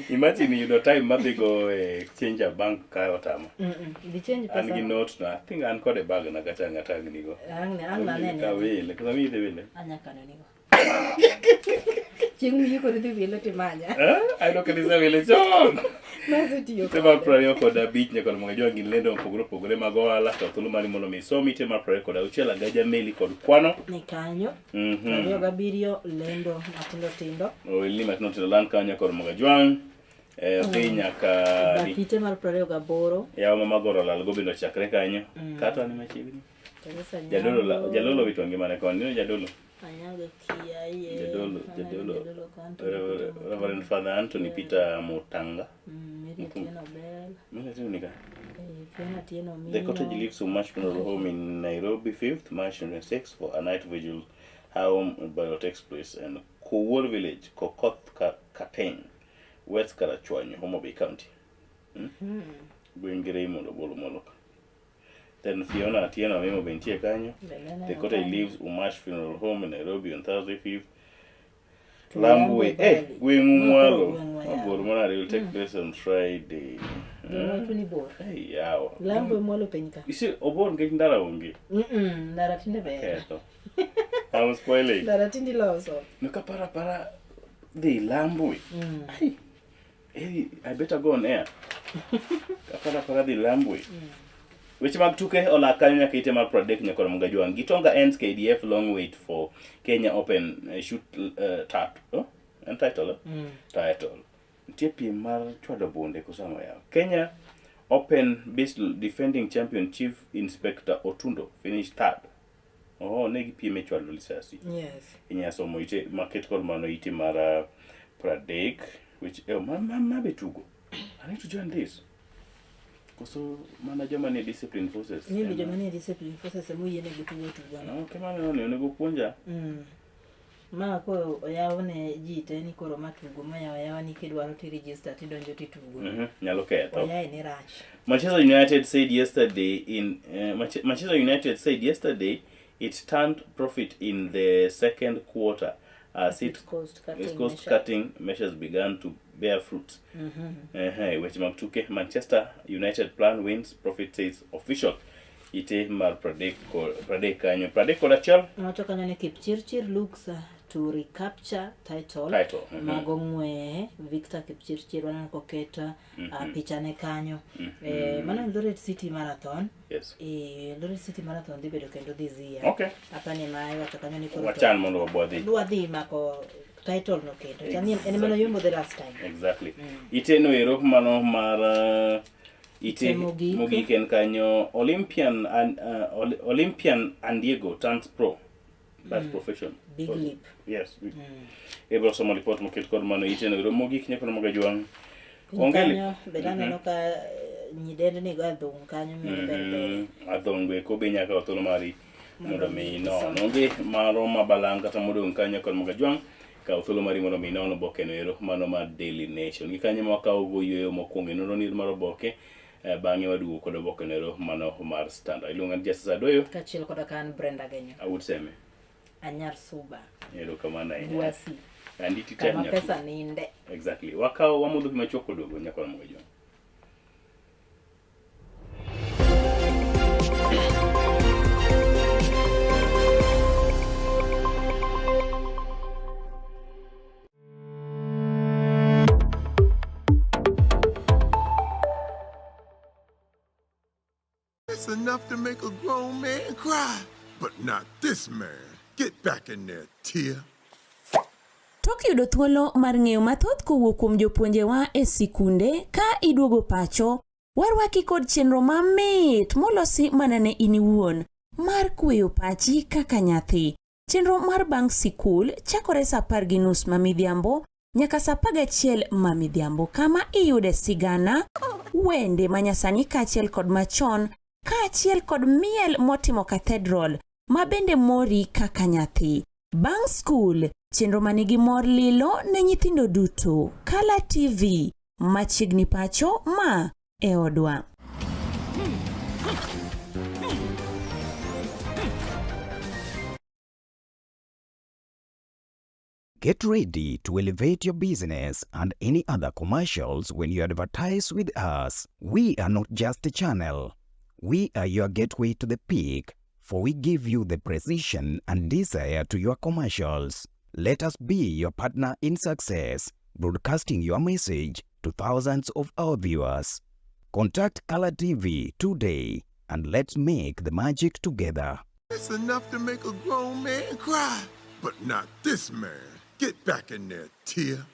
G: Imagine yudo time madhi go e exchange a bank ka otama.
C: Mm-mm. Dhi change
G: An gi
C: pesa.
G: note na, I think an kod e bag na kata ng'ata ang nigo.
C: Ang ne ang nanene.
G: Kawile, kasa mi idhi wile.
C: Anya kano nigo. Chieng' miyikori dhi wilo timanya.
G: Eh? Ayudo ka nisewile chon.
C: Nasetiyo
G: Ite mar 25 nyaka mondo ijwang' gi lendo mopogore opogore mag ohala to thuolo mari mondo mi isom ite mar 26 agaja meli kod kwano.
C: Ni kanyo.
G: Mhm.
C: 27 lendo matindo tindo.
G: Ohelni matindo tindo lan kanyo kod moga jwang'. Eh, odhi
C: Mm.
G: nyaka
C: Bak ite mar 28.
G: yawa ma magoro lal go bende ochakre kanyo.
C: Mm.
G: Kata ni machiegni.
C: Teresa
G: Jadolo la,
C: Nyango.
G: jadolo wito ngimane koni, neno jadolo.
C: Anyago Kiaye.
G: Jadolo,
C: Aneno
G: jadolo.
C: Jadolo Kanto.
G: Reverend Father Anthony Peter Mutanga.
C: Mm, Mary Atieno Bell.
G: Mary Atieno ni ka?
C: Eh, Fiona Atieno Mino.
G: The cottage leaves Umash Funeral Home in Nairobi, 5th March 26 for a night vigil. Home burial takes place in Kowor Village, Kokoth Kateng, West Karachuonyo, Homa Bay County. Hmm?
C: Mm.
G: Gweng' gi Raymond Obolo Moloka. Then Fiona Atieno Amimo be nitie kanyo.
C: Bende aneno
G: The cottage
C: kanyo.
G: leaves Umash Funeral Home in Nairobi on Thursday 5th.
C: To
G: Lambwe,
C: Lambwe
G: eh,
C: Valley.
G: gweng'u
C: Ma koro
G: mwalo.
C: gweng'wa yawa.
G: Mabor manade will take
C: Mm.
G: place on Friday.
C: Gweng'wa
G: Hmm?
C: tu ni bor.
G: Hey, yawa.
C: Lambwe mwalo piny ka.
G: You see, obor nikech ndara onge.
C: Mm-mm, ndara tinde ber.
G: Ketho. I'm spoiling.
C: Ndara tinde iloso.
G: No kapara para dhi Lambwe.
C: Mm.
G: Hey, I better go on air. Kapara para dhi Lambwe. Weche mag tuke olak kanyo nyaka ite mar 30 nyakoro Mugajwang. Gitonga ends KDF long wait for Kenya Open shoot tat. Oh? En title? Eh?
C: Mm.
G: Title. Nitie piem mar chwado bunde koso ang'o yawa. Kenya Open Bristol defending champion Chief Inspector Otundo finished third. Oh, ne gipiem e chwado lisasi.
C: Yes.
G: Inya somo ite maket kod mano ite mar 30 which eh, ma be tugo. I need to join this. Koso mana joma nie discipline forces.
C: Maybe joma nie discipline forces ema oyienegi tugo tugono.
G: Okay, mano ne onego puonja.
C: Mm. Ma koro oyaw ne ji te ni koro ma tugo moyawo ayawa ni kidwaro ti register tidonjo titugo.
G: Mhm, nyalo ketho.
C: Oyaye ni rach.
G: Manchester United said yesterday in Manchester United said yesterday it turned profit in the second quarter as
C: Its cost cutting
G: its cost
C: measure.
G: cutting measures began to bear fruit.
C: Mhm.
G: Weche mag tuke Manchester United plan wins profit says official. Ite mar 31 kanyo 31.
C: Wacho kanyo ni Kipchirchir looks to recapture title,
G: Title, mhm.
C: mago ng'weye Victor Kipchirchir waneno koket
G: Mhm.
C: pichane kanyo.
G: Mhm.
C: Mano Eldoret City Marathon.
G: Yes.
C: Eldoret City Marathon dhi bedo kendo this year.
G: Okay.
C: Apani ma iwacho kanyo ni koro to-
G: Wachan mondo wabwadhi.
C: Dwa dhi mako title no kendo. Chal ni en ema noyombo the last time.
G: Exactly. Ite no ero mano mar ite
C: Ite mogik.
G: mogik en kanyo Olympian and Olympian Andiego turns pro. That's profession.
C: Big leap.
G: Yes. Big. Ibro somo report moket kod mano ite no ero mogik nyaka moga jwang'.
C: Piny
G: Onge li-
C: kanyo bende aneno ka nyidend nigo adhong' kanyo miyo ber ber.
G: Adhong' eko be nyaka kaw thuolo mari mondo mi inon.
C: Isom.
G: Onge maro ma balang' kata modong' kanyo kod moga jwang'. Kaw thuolo mari mondo mi inon oboke no ero mano mar Daily Nation. Gi kanyo ma wakawo go yueyo mokwongo e nonro ni mar oboke. Bang'e waduogo kod oboke no ero mano mar Standard. Iluonga ni Justice Adoyo.
C: Kaachiel koda ka an Brenda Genyo.
G: Awuod Seme.
C: Anyar Suba.
G: Erokamano ahinya.
C: Dwasi.
G: Anditi tek
C: Kama
G: nyaku.
C: pesa ninde.
G: Exactly. Wakawo wamodho pi machuok oduogo nyaka wamogo jwang'.
J: It's enough to make a grown man cry, but not this man. Get back in there, Tia.
L: Tok yudo thuolo mar ng'eyo mathoth kowuok kuom jopuonjewa e sikunde ka iduogo pacho, warwaki kod chenro mamit molosi mana ne in iwuon mar kweyo pachi kaka nyathi. Chenro mar bang' sikul chakore sa 10:30 ma midhiambo. nyaka saa 11 ma midhiambo kama iyude sigana, wende manyasani kaachiel kod machon kaachiel kod miel motimo cathedral ma bende mori kaka nyathi. Bang' skul, chenro manigi mor lilo ne nyithindo duto. Kala TV, machiegni pacho ma e odwa.
M: Get ready to elevate your business and any other commercials when you advertise with us. We are not just a channel. We are your gateway to the peak, for we give you the precision and desire to your commercials. Let us be your partner in success, broadcasting your message to thousands of our viewers. Contact Color TV today and let's make the magic together.
J: It's enough to make a grown man cry, but not this man. Get back in there, Tia.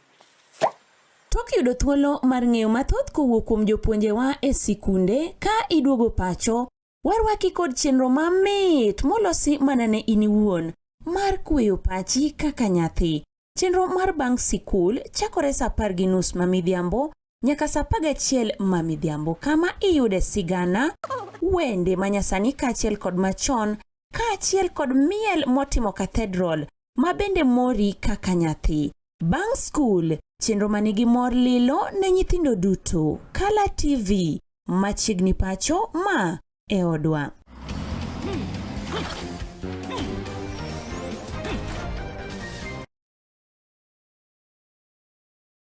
L: Tok yudo thuolo mar ng'eyo mathoth kowuok kuom jopuonjewa e sikunde ka iduogo pacho, warwaki kod chenro mamit molosi mana ne in iwuon mar kweyo pachi kaka nyathi. Chenro mar bang' sikul chakore saa 10:30 ma midhiambo nyaka saa 11 ma midhiambo kama iyude sigana, wende manyasani kaachiel kod machon kaachiel kod miel motimo cathedral ma bende mori kaka nyathi. Bang' skul, chenro manigi mor lilo ne nyithindo duto. Kala TV, machiegni pacho ma e odwa.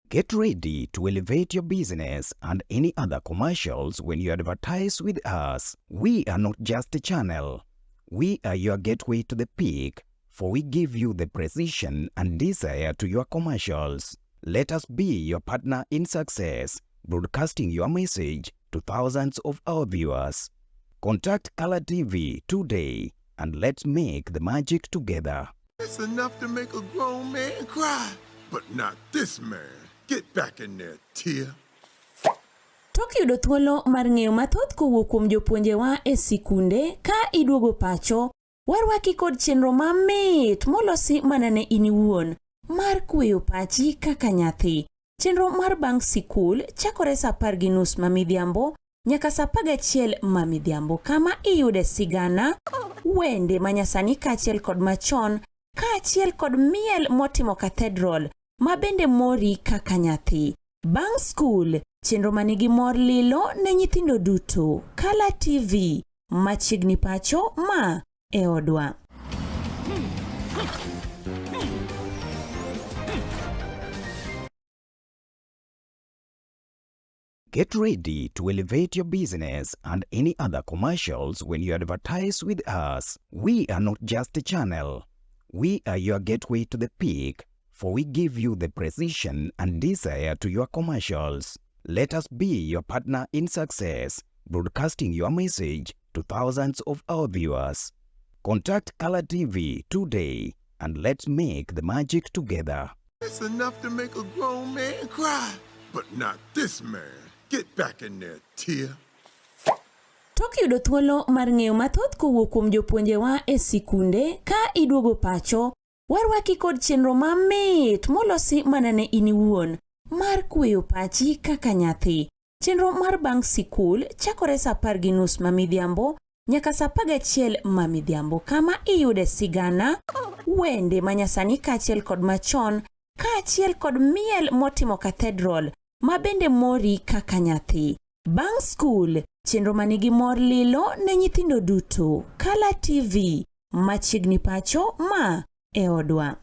M: Get ready to elevate your business and any other commercials when you advertise with us. We are not just a channel. We are your gateway to the peak, for we give you the precision and desire to your commercials. Let us be your partner in success, broadcasting your message to thousands of our viewers. Contact Color TV today and let's make the magic together.
J: It's enough to make a grown man cry, but not this man. Get back in there, Tia.
L: Tok yudo thuolo mar ng'eyo mathoth kowuok kuom jopuonjewa e sikunde ka iduogo pacho, warwaki kod chenro mamit molosi mana ne in iwuon mar kweyo pachi kaka nyathi. Chenro mar bang' sikul chakore saa 10:30 ma midhiambo nyaka saa 11 ma midhiambo kama iyude sigana, wende manyasani kaachiel kod machon kaachiel kod miel motimo cathedral ma bende mori kaka nyathi. Bang' skul, chenro manigi mor lilo ne nyithindo duto. Kala TV, machiegni pacho ma e odwa.
M: Get ready to elevate your business and any other commercials when you advertise with us. We are not just a channel. We are your gateway to the peak, for we give you the precision and desire to your commercials. Let us be your partner in success, broadcasting your message to thousands of our viewers. Contact Color TV today and let's make the magic together.
J: It's enough to make a grown man cry, but not this man. Get back in there, Tia.
L: Tok yudo thuolo mar ng'eyo mathoth kowuok kuom jopuonjewa e sikunde ka iduogo pacho, warwaki kod chenro mamit molosi mana ne in iwuon mar kweyo pachi kaka nyathi. Chenro mar bang' sikul chakore saa 10:30 ma midhiambo nyaka saa 11 ma midhiambo kama iyude sigana, wende manyasani kaachiel kod machon kaachiel kod miel motimo cathedral ma bende mori kaka nyathi. Bang' skul, chenro manigi mor lilo ne nyithindo duto. Kala TV, machiegni pacho ma e odwa.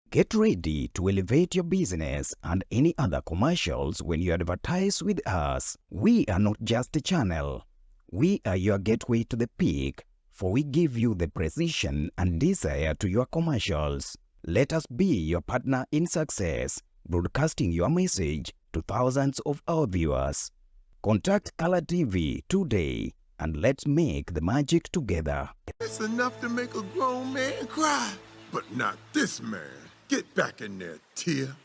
M: Get ready to elevate your business and any other commercials when you advertise with us. We are not just a channel. We are your gateway to the peak, for we give you the precision and desire to your commercials. Let us be your partner in success, broadcasting your message to thousands of our viewers. Contact Color TV today and let's make the magic together.
J: It's enough to make a grown man cry, but not this man. Get back in there, Tia.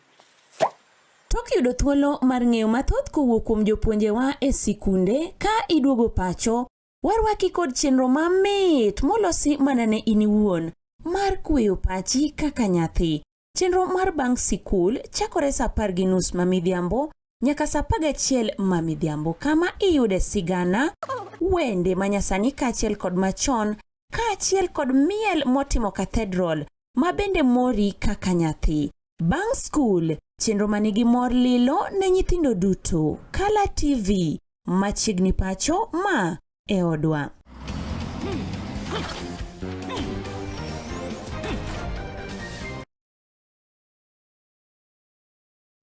L: Tok yudo thuolo mar ng'eyo mathoth kowuok kuom jopuonjewa e sikunde ka iduogo pacho, Warwaki kod chenro mamit molosi mana ne in iwuon mar kweyo pachi kaka nyathi. Chenro mar bang' sikul chakore sa 10:30 ma midhiambo nyaka sa 11 ma midhiambo kama iyude sigana, wende manyasani kaachiel kod machon kaachiel kod miel motimo cathedral ma bende mori kaka nyathi. Bang' skul, chenro manigi mor lilo ne nyithindo duto. Kala TV, machiegni pacho ma e odwa.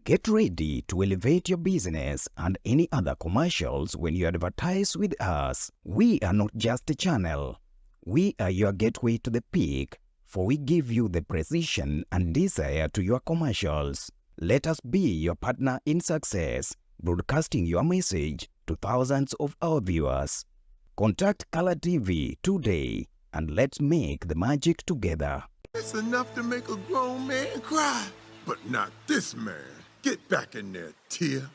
M: Get ready to elevate your business and any other commercials when you advertise with us. We are not just a channel. We are your gateway to the peak, for we give you the precision and desire to your commercials. Let us be your partner in success, broadcasting your message to thousands of our viewers. Contact Color TV today and let's make the magic together.
J: It's enough to make a grown man cry, but not this man. Get back in there, Tia.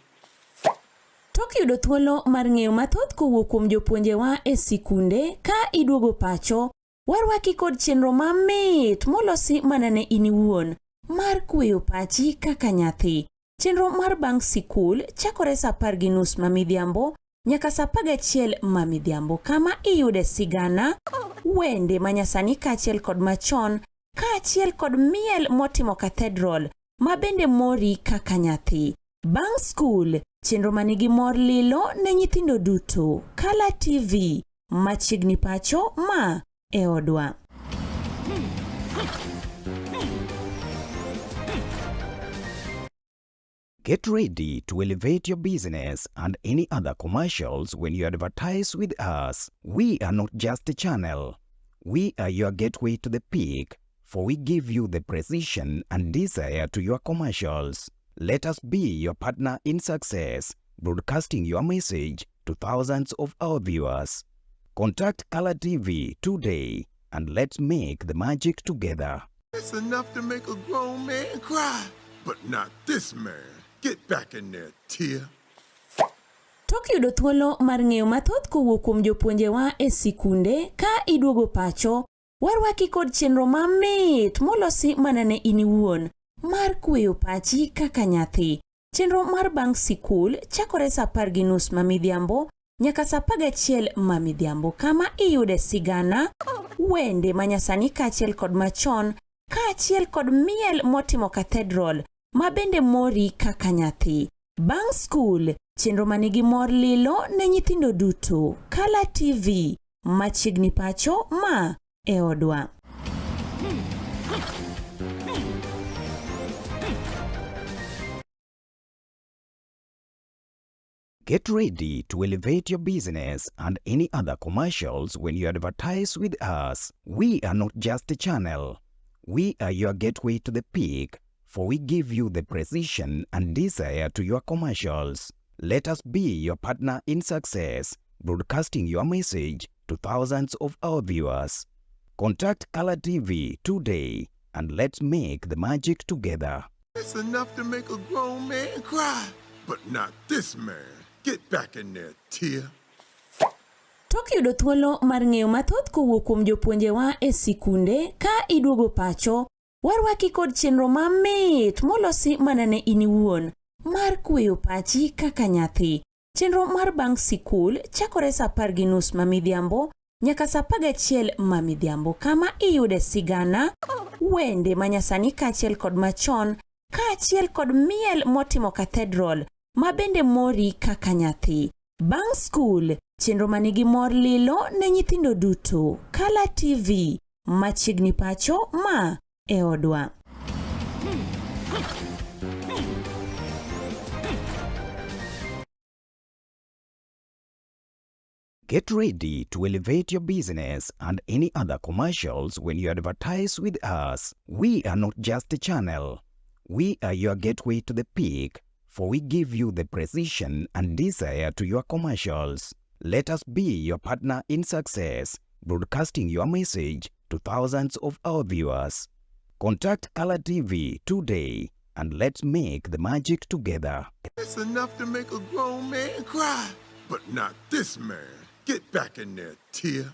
L: Tok yudo thuolo mar ng'eyo mathoth kowuok kuom jopuonjewa e sikunde ka iduogo pacho, warwaki kod chenro mamit molosi mana ne in iwuon mar kweyo pachi kaka nyathi. Chenro mar bang' sikul chakore sa 10:30 ma midhiambo nyaka sa 11 ma midhiambo kama iyude sigana, wende manyasani kaachiel kod machon kaachiel kod miel motimo cathedral ma bende mori kaka nyathi. Bang' skul, chenro manigi mor lilo ne nyithindo duto. Kala TV, machiegni pacho ma e odwa.
M: Get ready to elevate your business and any other commercials when you advertise with us. We are not just a channel. We are your gateway to the peak, for we give you the precision and desire to your commercials. Let us be your partner in success, broadcasting your message to thousands of our viewers. Contact Color TV today and let's make the magic together.
J: It's enough to make a grown man cry, but not this man. Get back in there, Tia.
L: Tok yudo thuolo mar ng'eyo mathoth kowuok kuom jopuonjewa e sikunde ka iduogo pacho, warwaki kod chenro mamit molosi mana ne in iwuon mar kweyo pachi kaka nyathi. Chenro mar bang' sikul chakore sa 10:30 ma midhiambo nyaka sa 11 ma midhiambo kama iyude sigana, wende manyasani kaachiel kod machon kaachiel kod miel motimo cathedral ma bende mori kaka nyathi. Bang' skul, chenro manigi mor lilo ne nyithindo duto. Kala TV, machiegni pacho ma e odwa.
M: Get ready to elevate your business and any other commercials when you advertise with us. We are not just a channel. We are your gateway to the peak, for we give you the precision and desire to your commercials. Let us be your partner in success, broadcasting your message to thousands of our viewers. Contact Color TV today and let's make the magic together.
J: It's enough to make a grown man cry, but not this man. Get back in there, Tia.
L: Tok yudo thuolo mar ng'eyo mathoth kowuok kuom jopuonjewa e sikunde ka iduogo pacho, warwaki kod chenro mamit molosi mana ne in iwuon mar kweyo pachi kaka nyathi. Chenro mar bang' sikul chakore sa 10:30 ma midhiambo nyaka sa 11 ma midhiambo kama iyude sigana, wende manyasani kaachiel kod machon kaachiel kod miel motimo cathedral ma bende mori kaka nyathi. Bang' skul, chenro manigi mor lilo ne nyithindo duto. Kala TV, machiegni pacho ma e odwa.
M: Get ready to elevate your business and any other commercials when you advertise with us. We are not just a channel. We are your gateway to the peak, for we give you the precision and desire to your commercials. Let us be your partner in success, broadcasting your message to thousands of our viewers. Contact Color TV today and let's make the magic together.
J: It's enough to make a grown man cry, but not this man. Get back in there, Tia.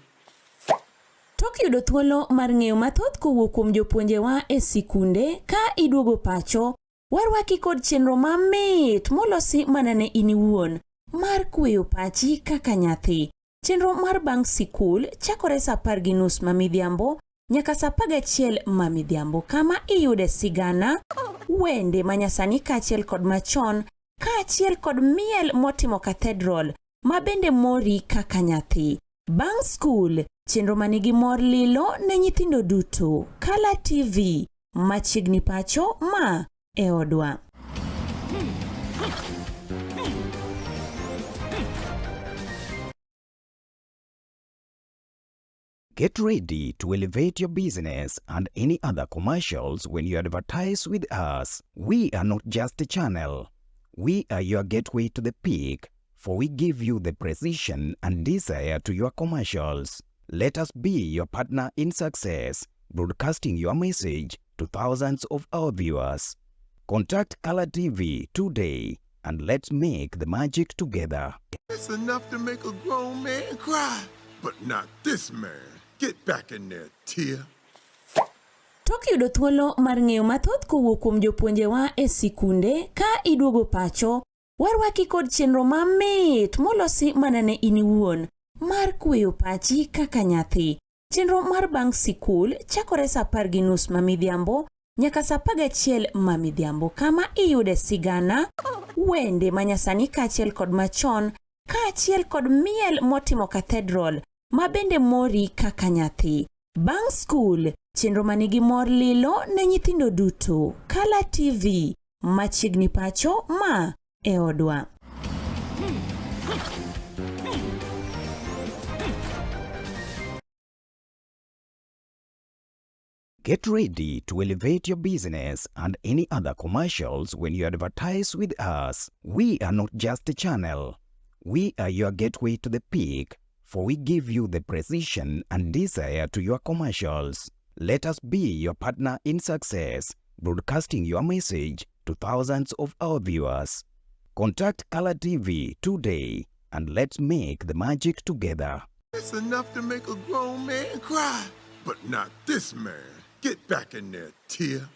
L: Tok yudo thuolo mar ng'eyo mathoth kowuok kuom jopuonjewa e sikunde ka iduogo pacho, warwaki kod chenro mamit molosi mana ne in iwuon mar kweyo pachi kaka nyathi. Chenro mar bang' sikul chakore sa 10:30 ma midhiambo nyaka sa 11 ma midhiambo kama iyude sigana, wende manyasani kaachiel kod machon, kaachiel kod miel motimo cathedral ma bende mori kaka nyathi. Bang' skul, chenro manigi mor lilo ne nyithindo duto. Kala TV, machiegni pacho ma e odwa.
M: Get ready to elevate your business and any other commercials when you advertise with us. We are not just a channel. We are your gateway to the peak, for we give you the precision and desire to your commercials. Let us be your partner in success, broadcasting your message to thousands of our viewers. Contact Color TV today and let's make the magic together.
J: It's enough to make a grown man cry, but not this man. Get back in there, Tia.
L: Tok yudo thuolo mar ng'eyo mathoth kowuok kuom jopuonjewa e sikunde ka iduogo pacho, warwaki kod chenro mamit molosi mana ne in iwuon mar kweyo pachi kaka nyathi. Chenro mar bang' sikul chakore sa 10:30 ma midhiambo nyaka sa 11 ma midhiambo kama iyude sigana, wende manyasani kaachiel kod machon, kaachiel kod miel motimo cathedral ma bende mori kaka nyathi. Bang' skul, chenro manigi mor lilo ne nyithindo duto. Kala TV, machiegni pacho ma e odwa.
M: Get ready to elevate your business and any other commercials when you advertise with us. We are not just a channel. We are your gateway to the peak, for we give you the precision and desire to your commercials. Let us be your partner in success, broadcasting your message to thousands of our viewers. Contact Color TV today and let's make the magic together.
J: It's enough to make a grown man cry, but not this man. Get back in there, Tia.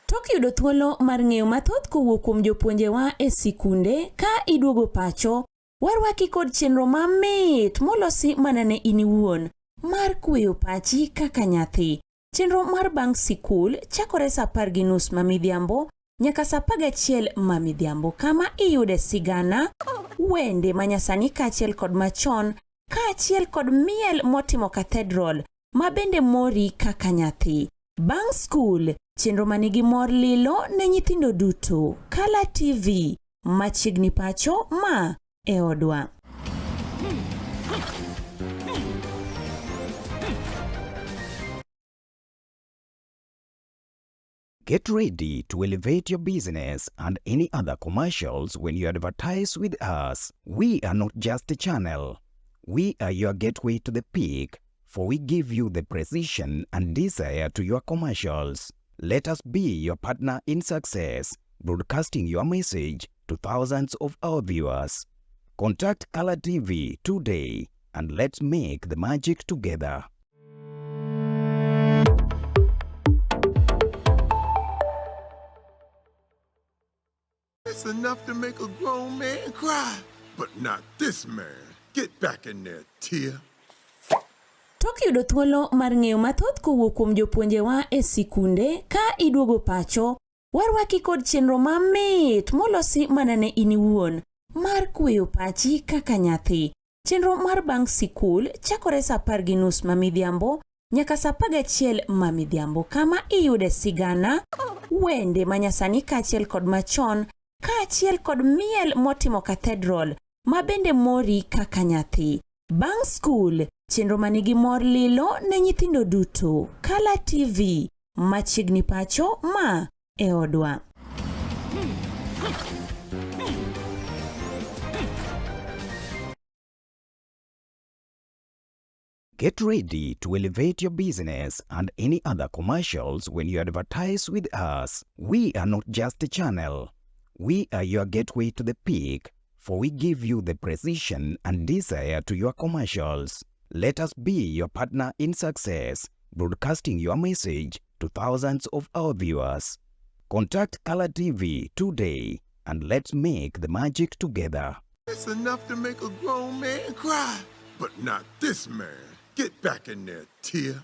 L: Tok yudo thuolo mar ng'eyo mathoth kowuok kuom jopuonjewa e sikunde ka iduogo pacho, warwaki kod chenro mamit molosi mana ne in iwuon mar kweyo pachi kaka nyathi. Chenro mar bang' sikul chakore sa 10:30 ma midhiambo nyaka sa 11 ma midhiambo kama iyude sigana, wende manyasani kaachiel kod machon, kaachiel kod miel motimo cathedral ma bende mori kaka nyathi. Bang' skul, chenro manigi mor lilo ne nyithindo duto. Kala TV, machiegni pacho ma e odwa.
M: Get ready to elevate your business and any other commercials when you advertise with us. We are not just a channel. We are your gateway to the peak, for we give you the precision and desire to your commercials. Let us be your partner in success, broadcasting your message to thousands of our viewers. Contact Color TV today and let's make the magic together.
J: It's enough to make a grown man cry, but not this man. Get back in there, Tia.
L: Tok yudo thuolo mar ng'eyo mathoth kowuok kuom jopuonjewa e sikunde ka iduogo pacho, warwaki kod chenro mamit molosi mana ne in iwuon mar kweyo pachi kaka nyathi. Chenro mar bang' sikul chakore sa 10:30 ma midhiambo nyaka sa 11 ma midhiambo kama iyude sigana, wende manyasani kaachiel kod machon, kaachiel kod miel motimo cathedral ma bende mori kaka nyathi. Bang' skul, chenro manigi mor lilo ne nyithindo duto. Kala TV, machiegni pacho ma e odwa.
M: Get ready to elevate your business and any other commercials when you advertise with us. We are not just a channel. We are your gateway to the peak, for we give you the precision and desire to your commercials. Let us be your partner in success, broadcasting your message to thousands of our viewers. Contact Color TV today and let's make the magic together.
J: It's enough to make a grown man cry. But not this man. Get back in there, Tia.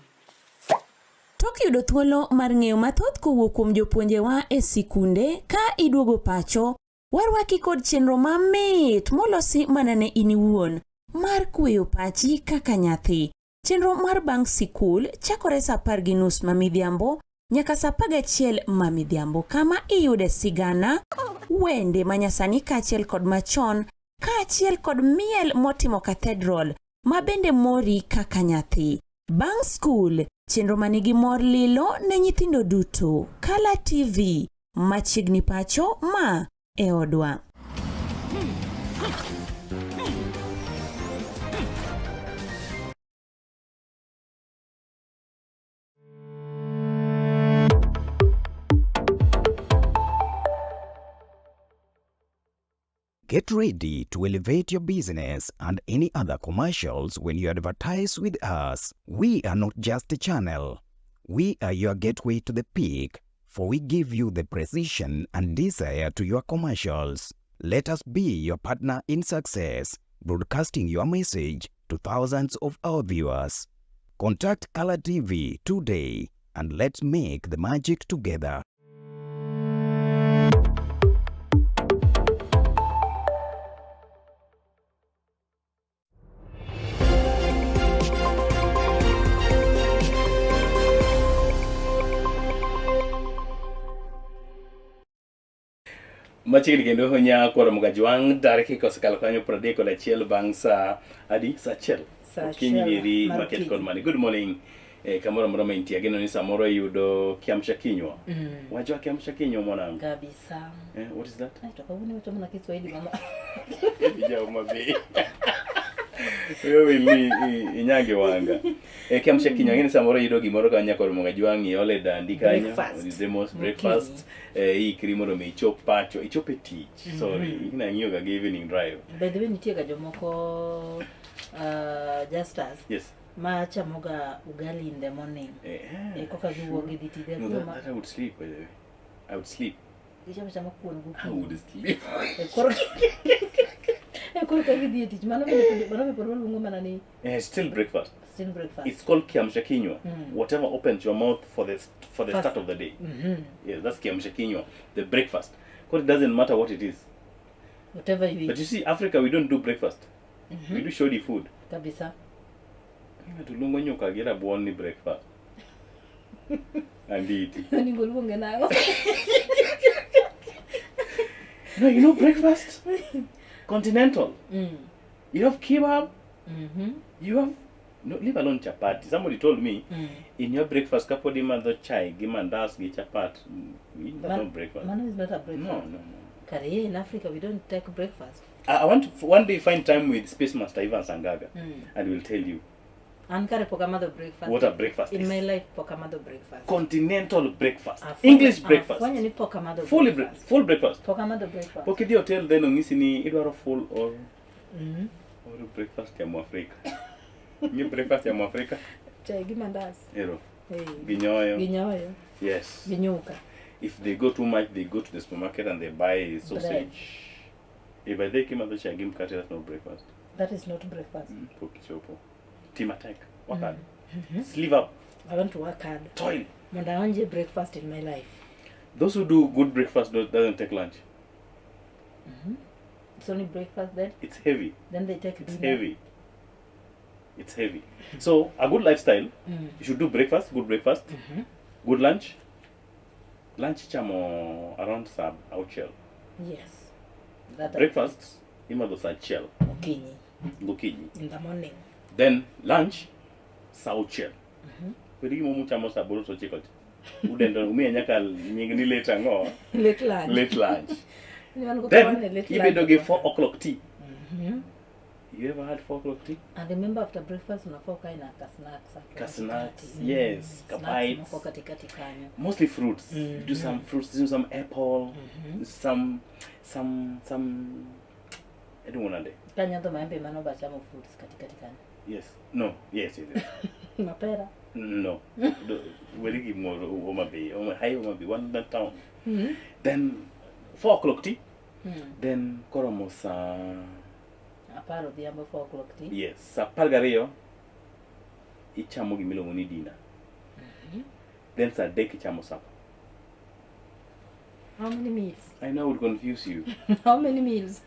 L: Tok yudo thuolo mar ng'eyo mathoth kowuok kuom jopuonjewa e sikunde ka iduogo pacho, warwaki kod chenro mamit molosi mana ne in iwuon mar kweyo pachi kaka nyathi. Chenro mar bang' sikul chakore sa 10:30 ma midhiambo nyaka sa 11 ma midhiambo kama iyude sigana, wende manyasani kaachiel kod machon kaachiel kod miel motimo cathedral ma bende mori kaka nyathi. Bang' skul, chenro ma nigi mor lilo ne nyithindo duto. Kala TV, machiegni pacho ma e odwa.
M: Get ready to elevate your business and any other commercials when you advertise with us. We are not just a channel. We are your gateway to the peak, for we give you the precision and desire to your commercials. Let us be your partner in success, broadcasting your message to thousands of our viewers. Contact Color TV today and let's make the magic together.
G: Machiegni kendo nya kwaro Mugajwang' tarik kosekalo kanyo 31 bang' sa adi sa achiel
C: Sa
G: okinyi
C: achiel
G: eri
C: mar
G: maket
C: okinyi.
G: kod mani good morning eh, kamoro amora ma intie ageno ni samoro iyudo kiamsha kinywa wajua kiamsha kinywa mwanangu
C: Kabisa.
G: eh, what is that
C: Ai, to kawuono iwacho mana Kiswahili mama.
G: Jauma be wewe ni inyange wanga e kiamsha kinywa ng'eni samoro iyudo gimoro ka nyakor Mugajwang' iole dandi kanyo
C: Breakfast.
G: the most breakfast eh, iikri mondo mi ichop pacho ichop e tich sorry nang'iyo ga gi evening drive
C: By the way, nitie ga jomoko Justus
G: yes
C: ma chamoga ugali in the morning.
G: Eh,
C: Eh, koka giwuok gidhi tich.
G: No, that I would sleep by the way. I would sleep.
C: Gichamo chama kuon
G: I
C: gokinyi.
G: would sleep.
C: Eh, koro eh, koro ka gidhi e tich mano bende mano be pod waluongo mana ni
G: Eh, still breakfast.
C: still breakfast.
G: It's called kiamsha kinywa. Whatever opens your mouth for the
C: First.
G: start of the day.
C: Mhm.
G: Yes, that's kiamsha kinywa, the breakfast. Because it doesn't matter what it is.
C: Whatever you
G: But
C: eat.
G: you see, Africa, we don't do breakfast. We do shoddy food.
C: Kabisa.
G: Ng'ato luongo nyuka gi rabuon ni breakfast. Anditi.
C: Onego luonge nang'o?
G: No, you know breakfast? Continental. You have kebab. You have no leave alone chapati. Somebody told me in your breakfast kapod imadho chai gi mandas gi chapat. That's not breakfast.
C: Mano is not a breakfast.
G: No.
C: Kare here in Africa we don't take breakfast.
G: I want to one day find time with Space Master Ivan Sangaga and we'll tell you
C: An kare pok amadho breakfast.
G: what a breakfast
C: In
G: is.
C: my life pok amadho breakfast.
G: Continental breakfast.
C: Afwenyo-
G: English breakfast.
C: Afwenyo ni pok amadho
G: Fully
C: breakfast.
G: full breakfast.
C: Pok amadho breakfast.
G: Pok idhi hotel then onyisi ni idwaro full or or breakfast ya Mwafrika. Ni breakfast ya Mwafrika?
C: Chai gi mandas.
G: Ero.
C: Eh.
G: Gi nyoyo.
C: Gi nyoyo.
G: Yes.
C: Gi nyuka.
G: If they go too much, they go to the supermarket and they buy sausage. If I take him at the chai gi mkate, that's not breakfast.
C: That is not breakfast.
G: Pok ichopo. Team attack. Work hard. Sleeve up.
C: I want to work hard.
G: Toil.
C: Mondo aonje breakfast in my life.
G: Those who do good breakfast doesn't take lunch.
C: It's only breakfast then.
G: It's heavy.
C: Then they take
G: It's
C: dinner.
G: heavy. It's heavy. So a good lifestyle, you should do breakfast, good breakfast, good lunch. Lunch chamo around sub auchiel.
C: Yes. That
G: Breakfast imadho sa achiel
C: Okinyi.
G: gokinyi.
C: In the morning.
G: Then lunch sa auchiel. Bed gima muchamo sa aboro to ochiko cha. Udendo umiye nyaka nying ni late ang'o?
C: Late lunch.
G: Late lunch.
C: Ni wan go
G: Then
C: kawane late
G: ibedo
C: lunch.
G: gi 4 o'clock tea. You ever had 4 o'clock tea?
C: And remember after breakfast unafaa ukae na ka snacks hapo
G: Ka snacks,
C: katikati.
G: yes, ka
C: Snacks
G: bites.
C: moko katikati kanyo.
G: Mostly fruits. Do some fruits, do some apple, some Iluongo nade?
C: Kanyodho maembe mano bachamo fruits katikati kanyo.
G: Yes. No. Yes, yes. yes.
C: Mapera.
G: No. Weri gimoro Homa Bay. Homa, high Homa Bay, one that town. Then 4 o'clock tea. Then koromo saa
C: 10 odhiambo 4 o'clock tea.
G: Yes, saa 12 ichamo gimiluongo ni dinner. Then saa 3 ichamo supper.
C: How many meals?
G: I know I would confuse you.
C: How many meals?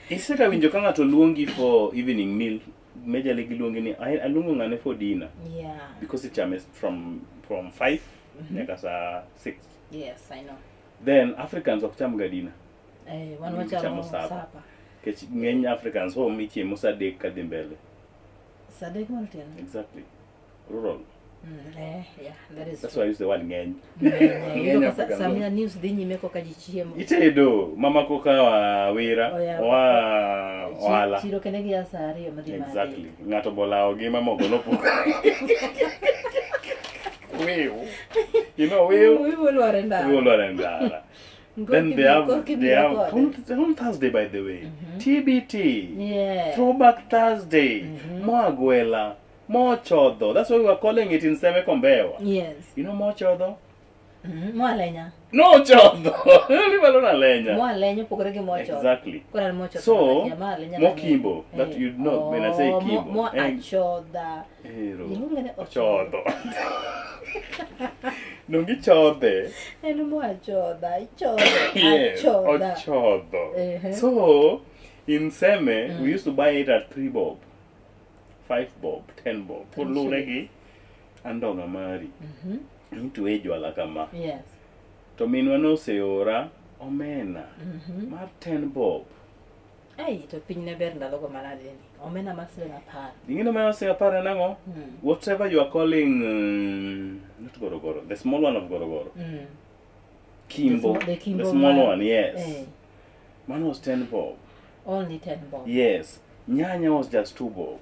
G: Iseka winjo ka ng'ato luongi for evening meal, majorly giluongi ni aluongo ng'ane for dinner. Because ichame from 5 nyaka saa 6.
C: Yes, I know.
G: Then Africans ok cham ga dinner.
C: Eh, wan
G: Gichamo
C: wachamo
G: supper.
C: supper.
G: Nikech ng'eny Africans home ichiemo saa 3 kadhi mbele.
C: Saa 3 mar otieno.
G: Exactly. Rural.
C: Eh, yeah, that is
G: That's why I use the word ng'eny.
C: Ng'eny,
G: Ng'eny
C: iyudo ka
G: Africans
C: samina
G: home.
C: news dhi nyime koka ji chiemo.
G: Itedo mama koka wa wira
C: Oya.
G: wa ohala.
C: Chiro kende gi saa 2 madhi mar
G: Exactly. Ng'ato bolawo gi mamogo nopuko. Wiu. You know wiu?
C: Wiu olwar e ndara.
G: Wiu olwar e ndara. Then they have they have on Thursday, by the way. TBT. Throwback Thursday. Mo agwela. Mo chodho. That's why we were calling it in Seme Kombewa. You know mo chodho?
C: Mo alenya.
G: No chodho. Leave alone alenya.
C: Mo alenya opogore gi mo chodho.
G: Exactly.
C: Koro an mo chodho.
G: So,
C: nakia, mo alenya
G: mo
C: nang'eyo.
G: kimbo. That you know when I say
C: Oh,
G: kimbo.
C: Mo
G: Eh,
C: achodha.
G: Ero.
C: Iluonge ni
G: Chodho. Donge ichodhe.
C: En mo achodha. Ichodho.
G: Yes,
C: Achodha.
G: ochodho.
C: Ehe.
G: So, in Seme, we used to buy it at 3 bob, 5 bob, 10 bob. Kolure gi andong'a mari. Itwe jwala kama. To minwa noseora omena mar 10 bob.
C: Ai, to piny ne ber ndalogo manade ni. Omena mar siling 10.
G: Ing'e omena siling 10 en ang'o? Whatever you are calling, not gorogoro, the small one of gorogoro. Kimbo.
C: The kimbo
G: The small
C: mar-
G: one, yes.
C: Eh,
G: Mano was 10 bob.
C: only 10 bob.
G: Yes. Nyanya was just 2 bob.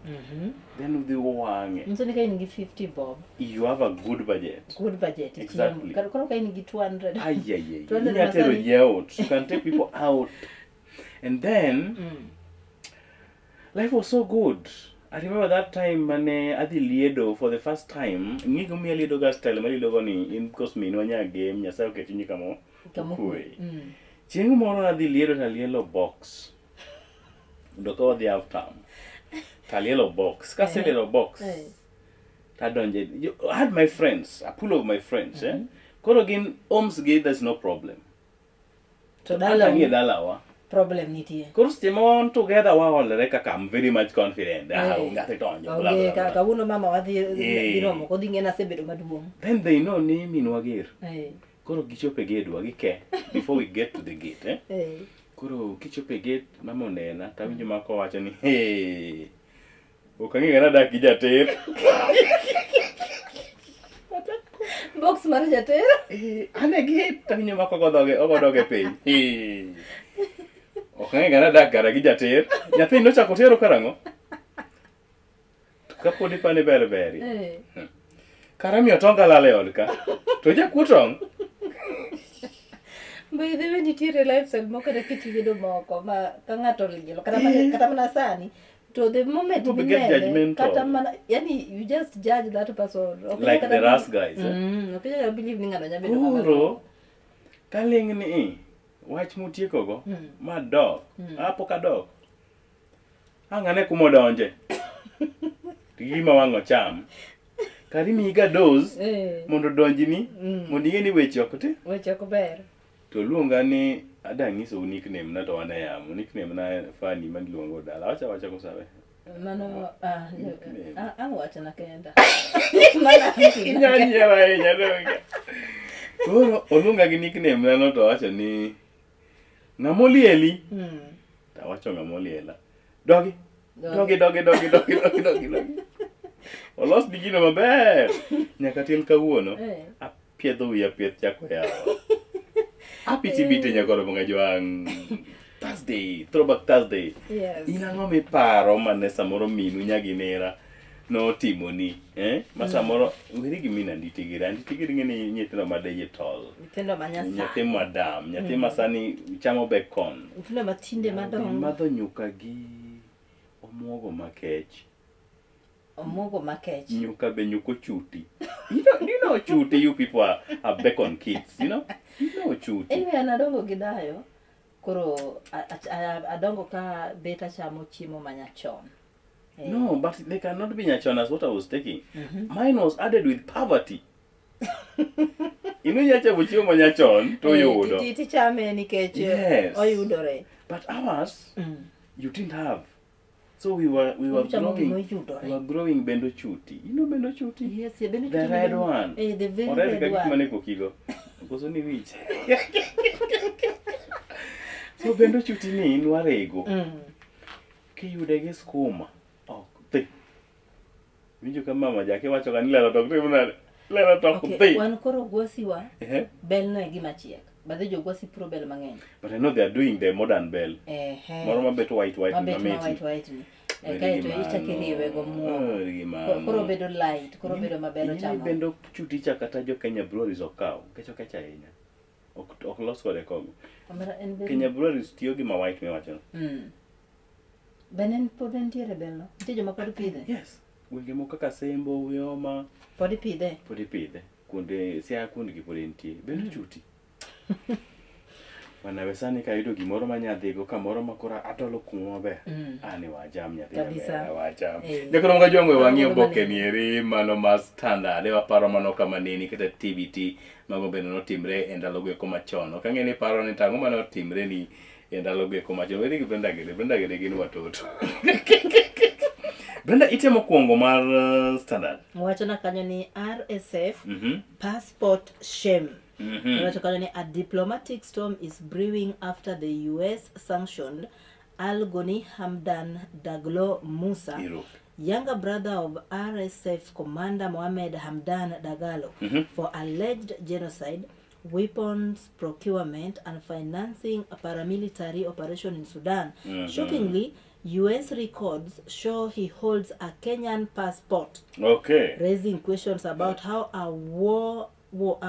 G: Then udhi wang'e.
C: Nyiso ni ka in gi 50 bob,
G: You have a good budget.
C: good budget. ichiemo.
G: Exactly.
C: Koro ka in gi 200.
G: Ay, ay, ay.
C: 200
G: Inya tero
C: masani-
G: ji out. You can take people out. And then, life was so good. I remember that time mane adhi liedo for the first time. Ng'e gimomiyo aliedo ga style maliedo go ni in because minwa nya game, Nyasaye oket chunye kamo
C: Kama
G: okwe. Chieng' moro nadhi liedo talielo box. Mondo ka wadhi half term. Talielo box. Kaselielo box. Tadonje. I had my friends, a pool of my friends, eh? Koro gin homes gi there's no problem.
C: To
G: Anta
C: dalau
G: ng'e dalawa.
C: problem nitie.
G: Koro seche ma wan together waolore kaka I'm very much confident. Ah,
C: Eh.
G: ng'ato donjo. Blah,
C: Onge
G: blah,
C: ka
G: blah.
C: kawuono mama wadhi
G: Eh.
C: dhi romo kodhi ng'e nasebedo maduong'.
G: Then they know ni minwa ger. Koro gichopo e gedwa gike before we get to the gate. Eh? Koro kichopo e gate mama onena tawinjo ma kowacho ni hey, ok ang'e ga nadak gi jater.
C: Box mar jater.
G: An e gate tawinjo ma kogo dhoge ogo dhoge piny. Hey. Ok ang'e ga nadak kara gi jater. Nyathini nochako tero karang'o? To kapod ipani ber beri. Kara miyo tong kalal e od ka. To jakuo tong'.
C: By the way, nitiere lifestyle moko kata kit lwedo moko ma ka ng'ato olielo kata mana sani to the moment
G: People get
C: minene
G: judgmental.
C: kata mana yani you just judge that person. Ok inyal
G: Like
C: kata
G: the Ras guys, eh?
C: Ok inyal believe ni ng'ato nyalo bedo kama.
G: Koro kaling' ni wach mutiekogo ma dok apok adok ang' ane kuma odonje to gima wang' ocham kar imiyi ga dose mondo odonjni mondo ing'e ni weche ok ti
C: Weche ok ber.
G: to luonga ni ada nyisou nickname na to wan e yamo nickname na fani maniluongo dala wacha wacha kosawe
C: Mano ah,
G: Nickname.
C: ang' wachna kenda. Mano
G: Inyalo nyiero ahinya donge? Koro oluonga gi nickname na no to owacho ni ng'ama olieli to awacho ng'ama oliela dogi dogi dogi dogi dogi dogi dogi dogi olos di gino maber nyaka til kawuono apiedho wiya pieth chako yawa apiti bite nyakoro monga jwang' Thursday, throwback Thursday.
C: Yes.
G: In ang'o miparo mane samoro minu nyaginera notimoni eh? Ma samoro weri gi min anditi giri anditi giri ng'e ni nyithindo ma digital
C: Nyithindo ma nyasani.
G: nyathi madam nyathi
C: Mm.
G: ma sani chamo bacon
C: Nyithindo matinde madongo.
G: madho nyuka gi omuogo makech
C: Omuogo makech.
G: nyuka be nyuko chuti you know chuti you people are bacon kids you know you know chuti
C: Anyway, an adongo gi dayo. Koro adongo ka bet achamo chiemo ma nyachon. Eh.
G: No, but they cannot be nyachon as what I was taking. Mine was added with poverty. Inu nyachamo chiemo ma nyachon to
C: Eh,
G: yudo.
C: Tichame nikech
G: Yes.
C: oyudore.
G: But ours, you didn't have. So we were we were
C: Uchamo
G: growing
C: gima oyudore.
G: we were growing bendo chuti. You know bendo chuti?
C: Yes, yeah, bendo
G: The
C: chuti
G: red
C: bendo-
G: one.
C: Eh, the very
G: Ored
C: red
G: ka gik
C: one.
G: mane kokigo. Koso ni wich. So bendo chuti ni nwarego. Kiyude gi skuma, ok dhi. Winjo ka mama jake wacho ga ni lelo to ok tim nade? Lelo to ok
C: Okay,
G: dhi.
C: wan koro gwasiwa
G: Ehe.
C: bel no e gima chiek. Badhe jogwasi puro bel mang'eny.
G: But I know they are doing the modern bell.
C: Ehe.
G: Moro mabet white white
C: Mabet ma
G: mamit.
C: white white ni. Eh,
G: Bed
C: kaeto
G: gi
C: ichako
G: mano.
C: iriwe gomuogo.
G: Eh, gi mano.
C: Koro obedo light, koro obedo maber
G: Ing'e ni
C: ochamo.
G: bendo chuti cha kata jo Kenya Breweries ok kaw. Nikech okech ahinya. Ok los kode kong'o.
C: Omera en very-
G: Kenya Breweries tiyo gi ma white miwachono.
C: Be en pod entiere bel no? Nitie joma pod pidhe?
G: Yes. Gwenge moko kaka Sembo, Uyoma
C: Pod ipidhe?
G: pod ipidhe. Kuonde Siaya kuondgi pod entie. Bendo chuti. Bwana we sani kayudo gimoro manyadhigo kamoro ma koro atolo kumo maber. Ani wacham nyathi
C: Kabisa.
G: nyamera, wacham.
C: Eh.
G: Jakoro mga jwang'we wang'iyo
C: Mano
G: oboke ni eri mano mar standard e waparo mano kama neni kata TBT mago bende notimre e ndalogo eko machon. Ok ang'e ni paro ni tang'o mane otimre ni e ndalogo eko machon. Weri gi Brenda Gede, Brenda Gede gin watoto. Brenda ite mokwongo mar standard.
C: Wachona kanyo ni RSF passport shame. Iwacho kanyo ni a diplomatic storm is brewing after the US sanctioned Al Ghani Hamdan Daglo Musa,
G: Iro.
C: younger brother of RSF commander Mohamed Hamdan Dagalo, for alleged genocide, weapons procurement, and financing a paramilitary operation in Sudan. Shockingly, US records show he holds a Kenyan passport, raising questions about how a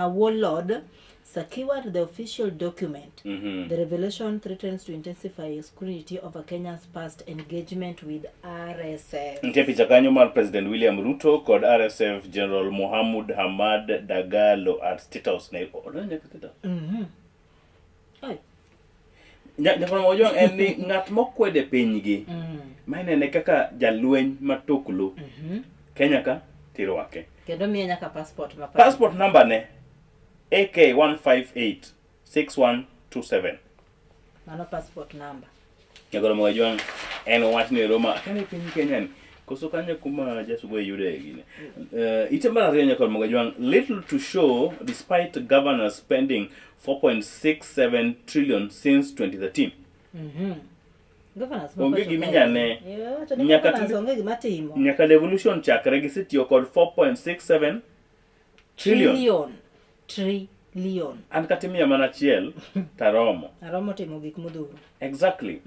C: warlord secured the official document. The revelation threatens to intensify scrutiny over Kenya's past engagement with RSF.
G: Nitie picha kanyo mar President William Ruto kod RSF General Mohamud Hamad Dagalo at State House Nairobi. Odonjo nyaka State House?
C: Oi.
G: Nyakoro Mojwang en ni ng'at mokwede pinygi ma inene kaka jalweny matuklu Kenya ka tirwake.
C: Kendo miye nyaka passport ma
G: Passport number ne AK1586127.
C: Mano passport number.
G: Nyakoro Mojwang en wach ni Roma kane piny Kenya ni koso kanyo kuma jasugo yude gine. Ite mar ariyo Nyakoro Mojwang little to show despite governors spending 4.67 trillion since 2013.
C: Governors ma
G: Onge
C: pacho
G: gima
C: kae.
G: inyane.
C: Eh, wacho ni
G: Nyaka
C: governors onge gima timo.
G: Nyaka devolution chakre gisetiyo kod 4.67 trillion.
C: Trillion. Trillion.
G: An kata imiya mana achiel taromo.
C: Aromo timo gik modhuro.
G: Exactly.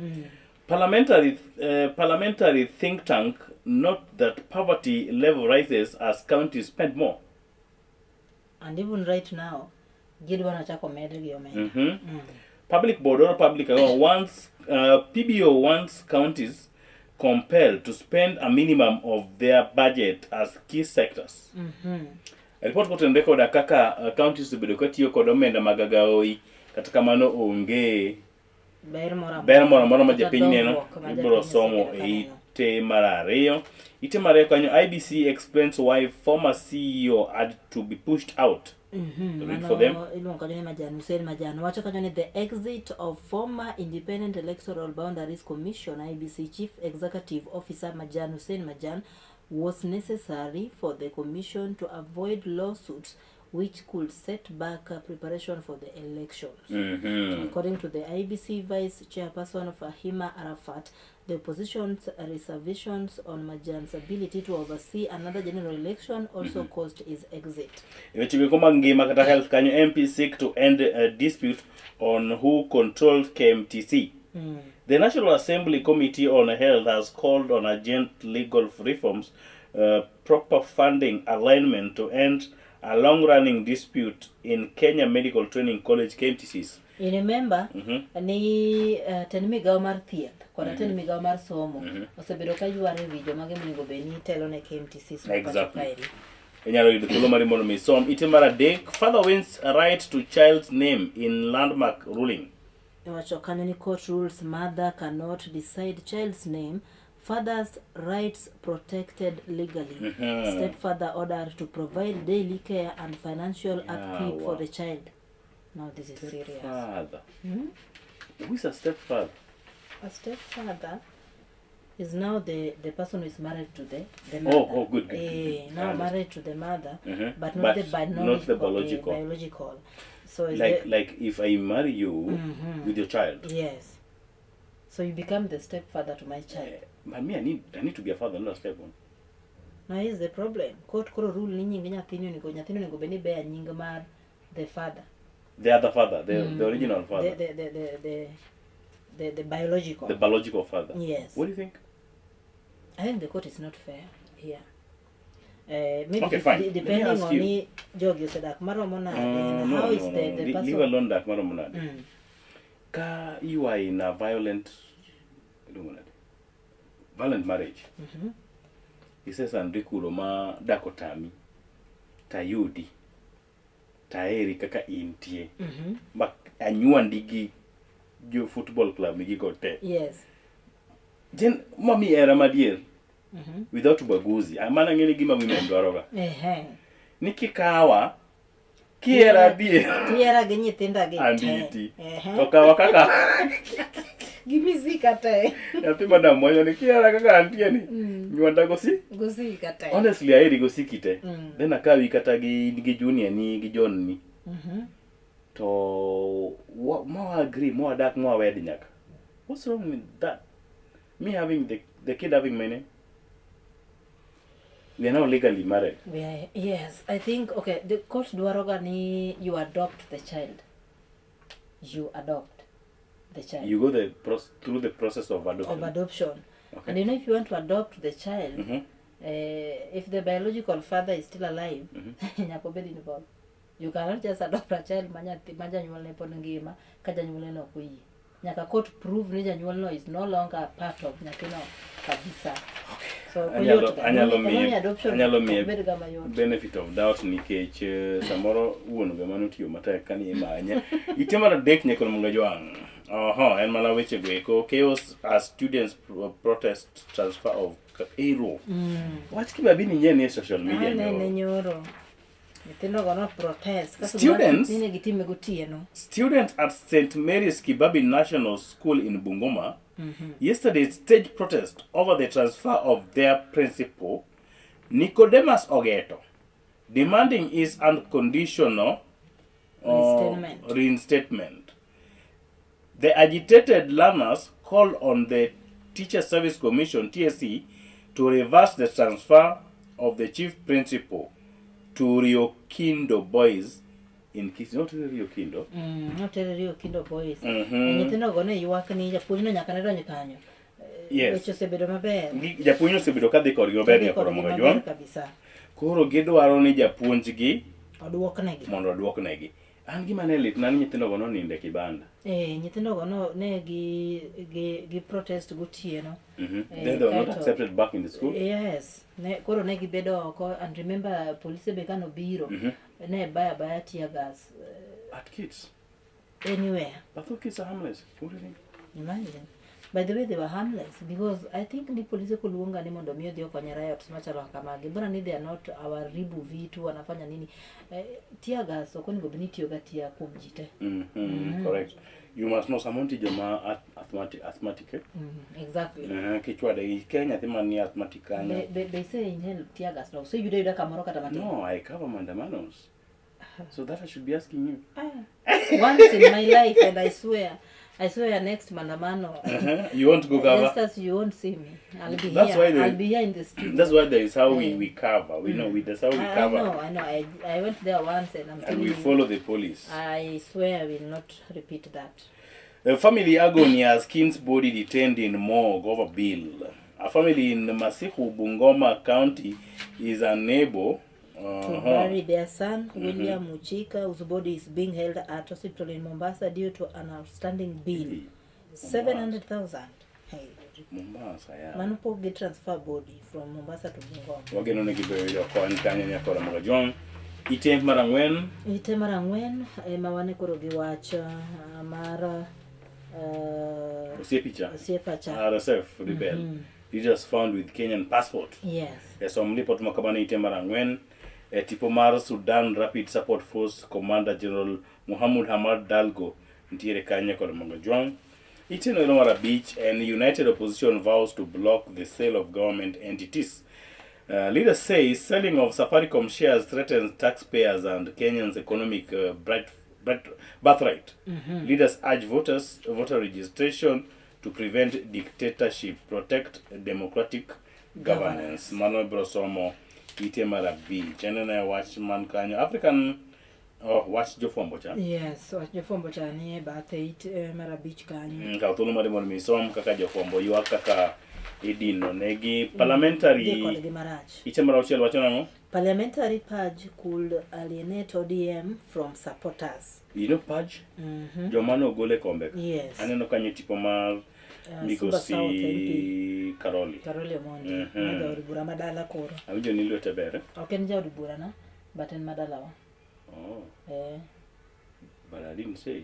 G: Parliamentary think tank note that poverty level rises as counties spend more.
C: And even right now, gidwa nochako med gi omenda.
G: Public board or public wants PBO wants counties compelled to spend a minimum of their budget as key sectors. Report kotenore koda kaka counties obedo katiyo kod omenda mag agaoi kata kamano onge
C: Ber moro amora.
G: ber moro amora ma
C: Kata
G: japiny neno
C: dongruok ma
G: ibiro
C: japiny
G: somo
C: osebedo ka
G: e
C: neno.
G: ite mar ariyo. Ite mar ariyo kanyo IBC explains why former CEO had to be pushed out. Read for them.
C: Mano iluongo kanyo ni Majan Hussein Majan wacho kanyo ni the exit of former Independent Electoral Boundaries Commission IBC Chief Executive Officer Majan Hussein Majan was necessary for the commission to avoid lawsuits which could set back preparation for the elections. According to the IBC Vice Chairperson Fahima Arafat, the opposition's reservations on Majan's ability to oversee another general election also caused his exit.
G: E weche go mag ngima kata health kanyo MP seek to end a dispute on who controls KMTC. The National Assembly Committee on Health has called on urgent legal reforms proper funding alignment to end a long-running dispute in Kenya Medical Training College KMTCs.
C: You remember ni tend migawo mar thieth koda tend migawo mar somo osebedo ka yware e wi joma onego bed ni telo ne KMTCs ma pacho kaeri.
G: Inyalo yudo thuolo mari mondo mi isom ite mar adek. Father wins right to child's name in landmark ruling.
C: Iwacho kanyo ni court rules mother cannot decide child's name, father's rights protected legally. Stepfather ordered to provide daily care and financial upkeep for the child. Now this is serious.
G: Stepfather. Who is a stepfather?
C: A stepfather is now the person who is married to the mother.
G: Oh, good, good, good, good.
C: Eh, now
G: I understand.
C: married to the mother, but not
G: But
C: the
G: not the
C: biological.
G: biological.
C: Biological. So is
G: Like
C: the,
G: like if I marry you with your child,
C: Yes. So you become the stepfather to my child.
G: But me, I need to be a father, not a step one.
C: Now here's the problem. Court koro rule ni nying nyathini onego nyathini onego bed ni bear nying mar the father.
G: The other father, the original father,
C: The biological.
G: The biological father.
C: Yes.
G: What do you think?
C: I think the court is not fair here. Maybe
G: Okay, fine. Let me
C: depending
G: ask
C: on
G: you.
C: ni jogi osedak maromo nade, and
G: No,
C: how
G: no,
C: is
G: no,
C: the,
G: no.
C: the
G: Leave
C: person
G: alone dak maromo nade. Ka you are in a violent, iluongo nade? Violent marriage. Isesandri kuro ma dak otami, tayudi, taheri kaka intie. Ma anywandi gi jo football club migigo te. Jen mami hera madier without ubaguzi. Mano ang'e ni gima women dwaroga. Ni kikawa kihera adier
C: Tihera gi nyithinda gi te.
G: anditi. To kawa kaka
C: Gi misika te.
G: nyathi madam wacho ni kihera kaka antie ni nywanda gosi.
C: Gosika te.
G: Honestly aheri gosiki te. Then akawi kata gi junior ni gi John ni. To ma agree ma wadak ma wed nyaka. What's wrong with that? Me having the kid having my name? We are now legally married.
C: Yes, I think okay. The court dwaroga ni you adopt the child. You adopt the child.
G: You go through the process of adoption.
C: Of adoption.
G: Okay.
C: And you know, if you want to adopt the child, if the biological father is still alive, nyaka obed involved. You cannot just adopt a child ma nyathi ma janyuolne pod ngima ka janyuolne no ok oyie. Nyaka court prove ni janyuolno is no longer a part of nyathino kabisa. So ok
G: Anyalo
C: oyot ga.
G: anyalo
C: Emomiyo
G: miye
C: adoption
G: anyalo
C: ok
G: miye
C: bed ga mayot.
G: Benefit of doubt nikech samoro wuon ga manotiyo matek kani imanye. Ite mar adek nyakon mondo jwang'. Oho, en mana weche go eko. Chaos as students protest transfer of Ero. Wach kibabi ni nyien e social media
C: Anene
G: nyoro.
C: nyoro. Nyithindo go no protest. Kasto
G: Students?
C: gima ne gitime gotieno.
G: Students at St. Mary's Kibabi National School in Bungoma yesterday staged protest over the transfer of their principal, Nicodemus Ogeto, demanding his unconditional
C: Reinstatement.
G: Reinstatement. The agitated learners called on the Teacher Service Commission, TSC, to reverse the transfer of the chief principal to Riokindo Boys in Kisii. Not Riokindo.
C: Notere Riokindo Boys.
G: Nyithindo
C: go ne ywak ni japuonjno nyaka ne donj kanyo. Weche osebedo maber.
G: Japuonj osebedo kadhi kodgi maber
C: Kadhi
G: nyaka
C: kodgi
G: romo
C: maber
G: gajuang'.
C: kabisa.
G: Koro gidwaro ni japuonjgi
C: Oduoknegi.
G: Mondo oduoknegi. An gima ne litna ni nyithindogo nonindo e kibanda.
C: Eh, nyithindo go no ne gi protest gotieno. Eh,
G: Then they were not
C: kaeto-
G: accepted back in the school.
C: Yes. Ne, koro ne gibedo oko and remember polise be kanobiro ne baya baya tear gas
G: At kids.
C: Anywhere.
G: But those kids are harmless. What do you think?
C: Imagine. By the way, they were harmless because I think ni polisi kuluonga ni mondo mi odhi okonye riots machalo kamagi. Mbona ni they are not hawaharibu vitu wanafanya nini? Eh, tear gas ok onego bed ni itiyo ga tear kuom ji te.
G: Correct. You must know sama nitie joma asthmatic, eh?
C: Exactly.
G: Kichwade ikia nyathi man ni asthmatic kanyo.
C: Be ise inhale tear gas no? Oseyude ayuda kamoro kata matin?
G: No, I cover maandamanos. So that I should be asking you.
C: Once in my life, and I swear next maandamano.
G: You want to go cover?
C: Just as you won't see me. I'll be
G: That's
C: here.
G: why
C: I'll be here in the studio.
G: That's why there is how we cover. We know we that's how we
C: I
G: cover.
C: know, I know. I went there once and I'm
G: And
C: telling
G: we
C: you,
G: follow the police.
C: I swear I will not repeat that.
G: The family agony as King's body detained in morgue over bill. A family in Masihu, Bungoma County is unable
C: To
G: bury
C: bury their son William Muchika, whose body is being held at hospital in Mombasa due to an outstanding bill. 700,000. Hey.
G: Mombasa, yeah.
C: Mano pok gi transfer body from Mombasa to Bungoma.
G: Wageno ni gibiro yudo kony kanyo nyakora Mogajwang'. Ite mar ang'wen.
C: Ite mar ang'wen ema wane koro gi wach mar
G: Osiepicha.
C: Osiepacha.
G: RSF rebel. Leaders found with Kenyan passport.
C: Yes.
G: E som lipot ma kamano ite mar ang'wen. E tipo mar Sudan Rapid Support Force Commander General Muhammad Hamad Dalgo nitiere kanyo kod Mogajwang'. Ite noero mar abich en United Opposition vows to block the sale of government entities. Leaders say selling of Safaricom shares threatens taxpayers and Kenyans' economic birthright. Leaders urge voters voter registration to prevent dictatorship, protect democratic governance. Mano ibiro somo ite mar abich. Aneno e wach man kanyo. African oh, wach jofwambo cha.
C: Yes, wach jofwambo cha nie bathe it mar abich kanyo.
G: Kaw thuolo mari mondo mi isom kaka jofwambo ywak kaka idino negi parliamentary
C: Dhi kodgi marach.
G: Ite mar auchiel wacho nang'o?
C: Parliamentary purge could alienate ODM from supporters.
G: You know purge? Joma nogol e kombe.
C: Yes.
G: Aneno kanyo tipo mar
C: Suba South MP.
G: Migosi Karoli.
C: Karoli Omondi. Ma jaod bura ma dala koro.
G: Awinjo ni lwete ber. Eh?
C: Ok en jaod bura na, but en madalawa.
G: Oh,
C: Eh.
G: but I didn't say.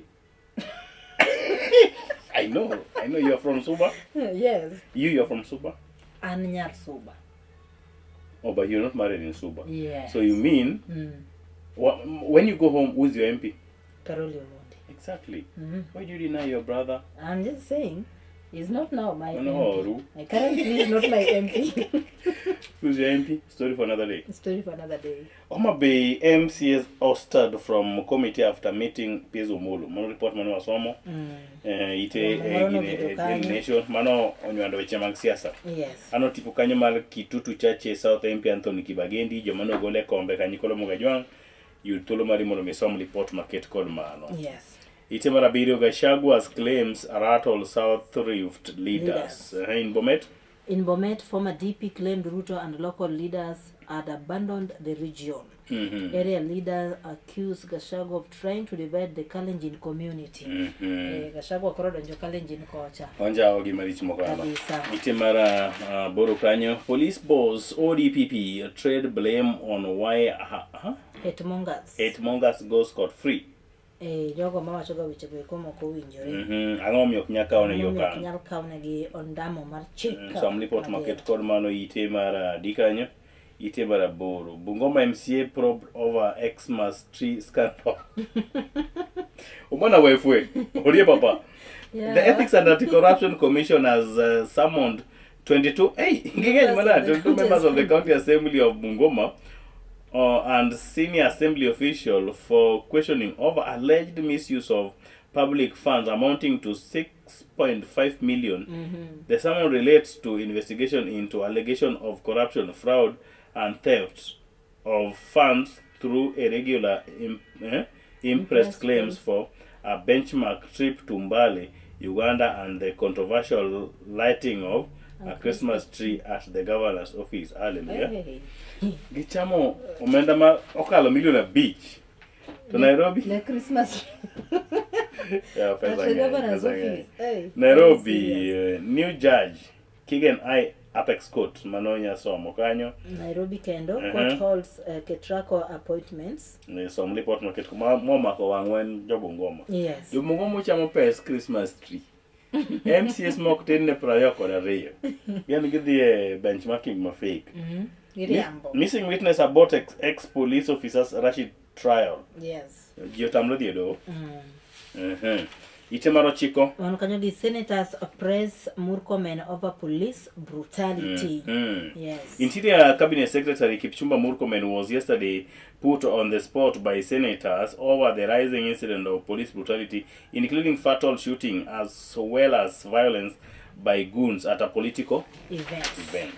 G: I know you're from Suba.
C: Yes.
G: You're from Suba.
C: An nyar Suba.
G: Oh, but you're not married in Suba.
C: Yes.
G: So you mean when you go home, who's your MP?
C: Karoli Omondi.
G: Exactly. Why do you deny your brother?
C: I'm just saying, he's not now my
G: No,
C: MP.
G: Ru.
C: Currently, he's not my MP.
G: Who's your MP? Story for another day.
C: Story for another day.
G: Homa Bay MCS ousted from committee after meeting PS Omolo. Mano report mano wasomo. Ite
C: Moro
G: gine,
C: nobedo
G: Daily
C: kanyo.
G: Nation. Mano onywando weche mag siasa.
C: Yes.
G: Ano tipo kanyo mar Kitutu Chache South MP Anthony Kibagendi joma nogol e kombe Kanyikolo Mogajwang' yud thuolo mari mondo mi som lipot maket kod mano.
C: Yes.
G: Ite mar abiriyo Gachagua claims rattle South Rift leaders. In Bomet
C: In Bomet, former DP claimed Ruto and local leaders had abandoned the region. Area leaders accused Gachagua of trying to divide the Kalenjin community. Gachagua koro donjo Kalenjin kocha.
G: Onjawo gi marich mokalo.
C: Kabisa.
G: Ite mar aboro kanyo police boss ODPP trade blame on why
C: Hate mongers.
G: hate mongers go scot free.
C: Jogo mawacho ga weche go eko mok owinjore.
G: Ang'o momiyo ok nyal kawnegi
C: Ang'o momiyo ok
G: okang'?
C: nyal kawnegi ondamo mar chik.
G: Som lipot maket kod mano ite mar adi kanyo ite mar aboro Bungoma MCA probed over Xmas tree scandal. Umana wefwe orie papa.
C: Yeah.
G: The Ethics and Anti-Corruption Commission has summoned 22 hey, nging'eny
C: Members
G: mana
C: of the
G: 22 members of the County Assembly of Bungoma and senior assembly official for questioning over alleged misuse of public funds amounting to 6.5 million. The summon relates to investigation into allegation of corruption, fraud, and theft of funds through irregular imprest
C: Imprest
G: claims for a benchmark trip to Mbale, Uganda, and the controversial lighting of a Christmas tree at the governor's office. Hallelujah.
C: Hey.
G: Gichamo omenda ma okalo milion 5 to Nairobi.
C: Ne Christmas.
G: Yeah,
C: At
G: pesa
C: the
G: ng'eny,
C: governor's
G: pesa ng'eny.
C: office. Hey,
G: Nairobi, new judge Kigen I Apex Court mano nyasomo kanyo.
C: Nairobi kendo court holds Ketraco appointments.
G: Som lipot maket momako wang'wa en jobungoma.
C: Yes.
G: Jobungoma chamo pes Christmas tree. MCS mok tin ne 22. Gin gidhi e benchmarking ma fake.
C: Giriambo.
G: Missing witness about ex police officers Rashid trial.
C: Yes.
G: Ji otamre dhi e doho. Ite mar ochiko.
C: Wan kanyo gi senators press Murkomen over police brutality. Yes.
G: Interior Cabinet Secretary Kipchumba Murkomen was yesterday put on the spot by senators over the rising incident of police brutality, including fatal shooting as well as violence by goons at a political
C: Events.
G: event.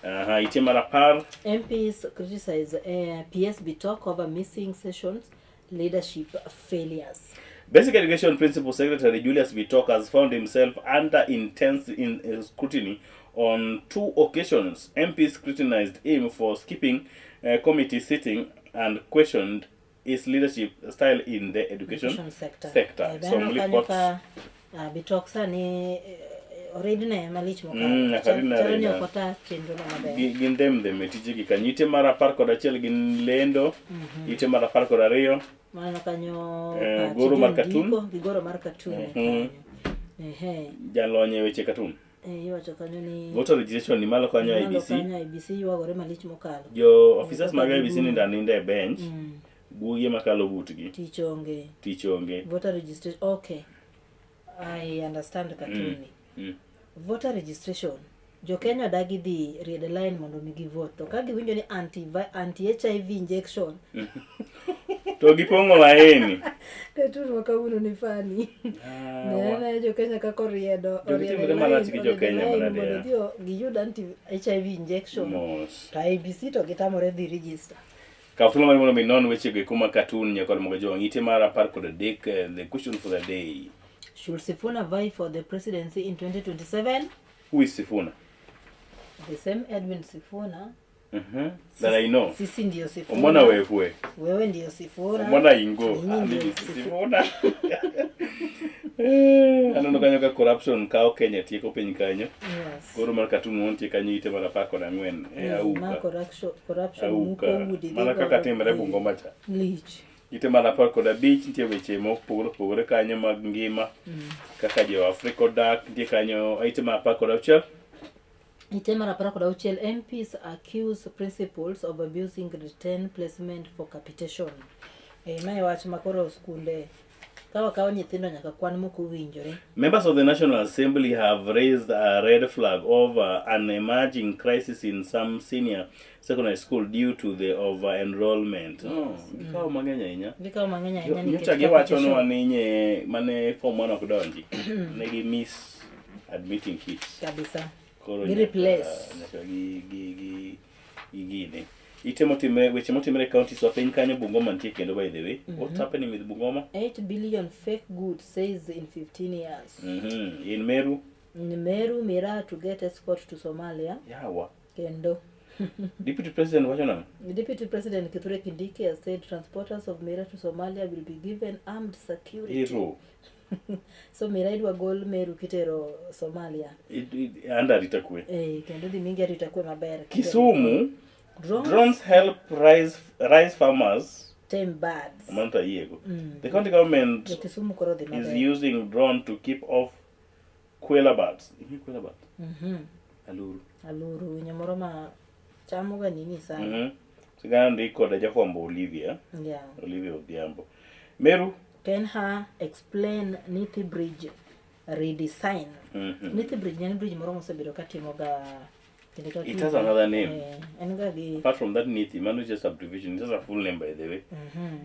G: Ite mar apar.
C: MPs criticize PS Bitok over missing sessions, leadership failures.
G: Basic Education Principal Secretary Julius Bitok has found himself under intense scrutiny on two occasions. MPs scrutinized him for skipping committee sitting and questioned his leadership style in the education,
C: Education sector.
G: sector.
C: Eh,
G: So
C: aneno kanyo
G: report
C: ka Bitok sani oridne malich mokalo.
G: Nyaka ridne
C: Chalo ni
G: arida.
C: ok ota chenro no maber.
G: Gin them them e tijegi kanyo. Ite mar 11 gin lendo, ite mar 12
C: Maneno kanyo
G: Eh,
C: pache
G: goro mar
C: gi
G: cartoon.
C: ndiko, gi goro mar cartoon. Ehe.
G: Jalony e weche cartoon.
C: Eh, iwacho kanyo ni
G: Voter registration ni malo kanyo
C: malo
G: IEBC.
C: kanyo IEBC ywagore malich mokalo.
G: Jo officers
C: Kaka
G: mag IEBC
C: gibiro.
G: nindo aninda e bench. Guogi ema kalo butgi.
C: Tich onge.
G: Tich onge.
C: Voter registration. Okay. I understand cartoon ni. Voter registration. Jo Kenya dagi dhi riedo line mondo mi givote. To ka giwinjo ni anti HIV injection.
G: To gipong'o laini.
C: Cartoon ma kawuono ni funny.
G: wa.
C: Ne jo Kenya kaka oriedo
G: Jogi
C: oriedo
G: timre marach gi
C: line,
G: jo
C: oriedo
G: Kenya
C: line
G: manade
C: mondo
G: ya.
C: dhi giyud anti HIV injection.
G: Mos.
C: To IEBC to gitamore dhi register.
G: Kaw thuolo mari mondo mi non wechego eko mag cartoon nyaka mondo jowang' ite mar 13 the question for the day.
C: Should Sifuna vie for the presidency in 2027?
G: Who is Sifuna?
C: The same Edwin Sifuna.
G: That I know.
C: Sisi ndio Sifuna.
G: Omona wefwe.
C: Wewe ndio Sifuna.
G: Omona ingo.
C: Nyinyi
G: Ah,
C: ndio
G: mimi
C: Sifuna.
G: Sifuna. Aneno kanyo ka corruption kawo Kenya tieko piny kanyo.
C: Yes.
G: Goro mar cartoon montie kanyo ite mar 14. E
C: Ma
G: auka.
C: corruption
G: Auka.
C: muko udi
G: Mana
C: dhi
G: kaka
C: godo.
G: timre Bungoma cha.
C: Lich.
G: Ite mar 15 nitie weche mopogore opogore kanyo mag ngima. Kaka jo Afrika odak nitie kanyo ite mar 16.
C: Ite mar 16 MPs accuse principals of abusing return placement for capitation. Mae wach ma koro skunde ka wakawo nyithindo nyaka kwan mok owinjore.
G: Members of the National Assembly have raised a red flag over an emerging crisis in some senior secondary school due to the over-enrollment. Oh, gikawo mang'eny ahinya.
C: Gikawo mang'eny ahinya nikech
G: Nyocha giwachonwa
C: capitation.
G: ni nye mane form 1 ok donji. Ne gi miss admitting kids.
C: Kabisa.
G: Koro
C: Gi
G: nyaka-
C: replace.
G: nyaka gi gine. Ite motimre weche motimre e counties wa piny kanyo Bungoma nitie kendo by the way. What's happening with Bungoma?
C: 8 billion fake goods seized in 15 years.
G: In Meru,
C: In Meru, Miraa to get escort to Somalia.
G: Yawa.
C: Kendo.
G: Deputy President wacho nang'o?
C: Deputy President Kithure Kindiki has said transporters of Miraa to Somalia will be given armed security.
G: Ero.
C: So Miraa idwa gol Meru kitero Somalia.
G: Under arita kwe.
C: Kendo dhi mingi arita kwe maber.
G: Kisumu,
C: Drones,
G: drones help rice farmers.
C: Tame birds.
G: Mano to ayiego. The county government
C: Jo Kisumu koro dhi
G: is
C: maber.
G: using drone to keep off kwela birds. Ing'e kwela birds? Aluru.
C: Aluru, winyo moro ma chamo ga nini sana.
G: Sigana ndik koda jafwambo Olivia.
C: Yeah.
G: Olivia Odhiambo. Meru.
C: Ken ha explain Nithi Bridge redesign. Nithi Bridge en bridge moro mosebedo katimo ga kinde ka
G: It
C: kinde.
G: has another name.
C: En ga gi
G: Apart from that Nithi, mano just abbreviation. It has a full name by the way.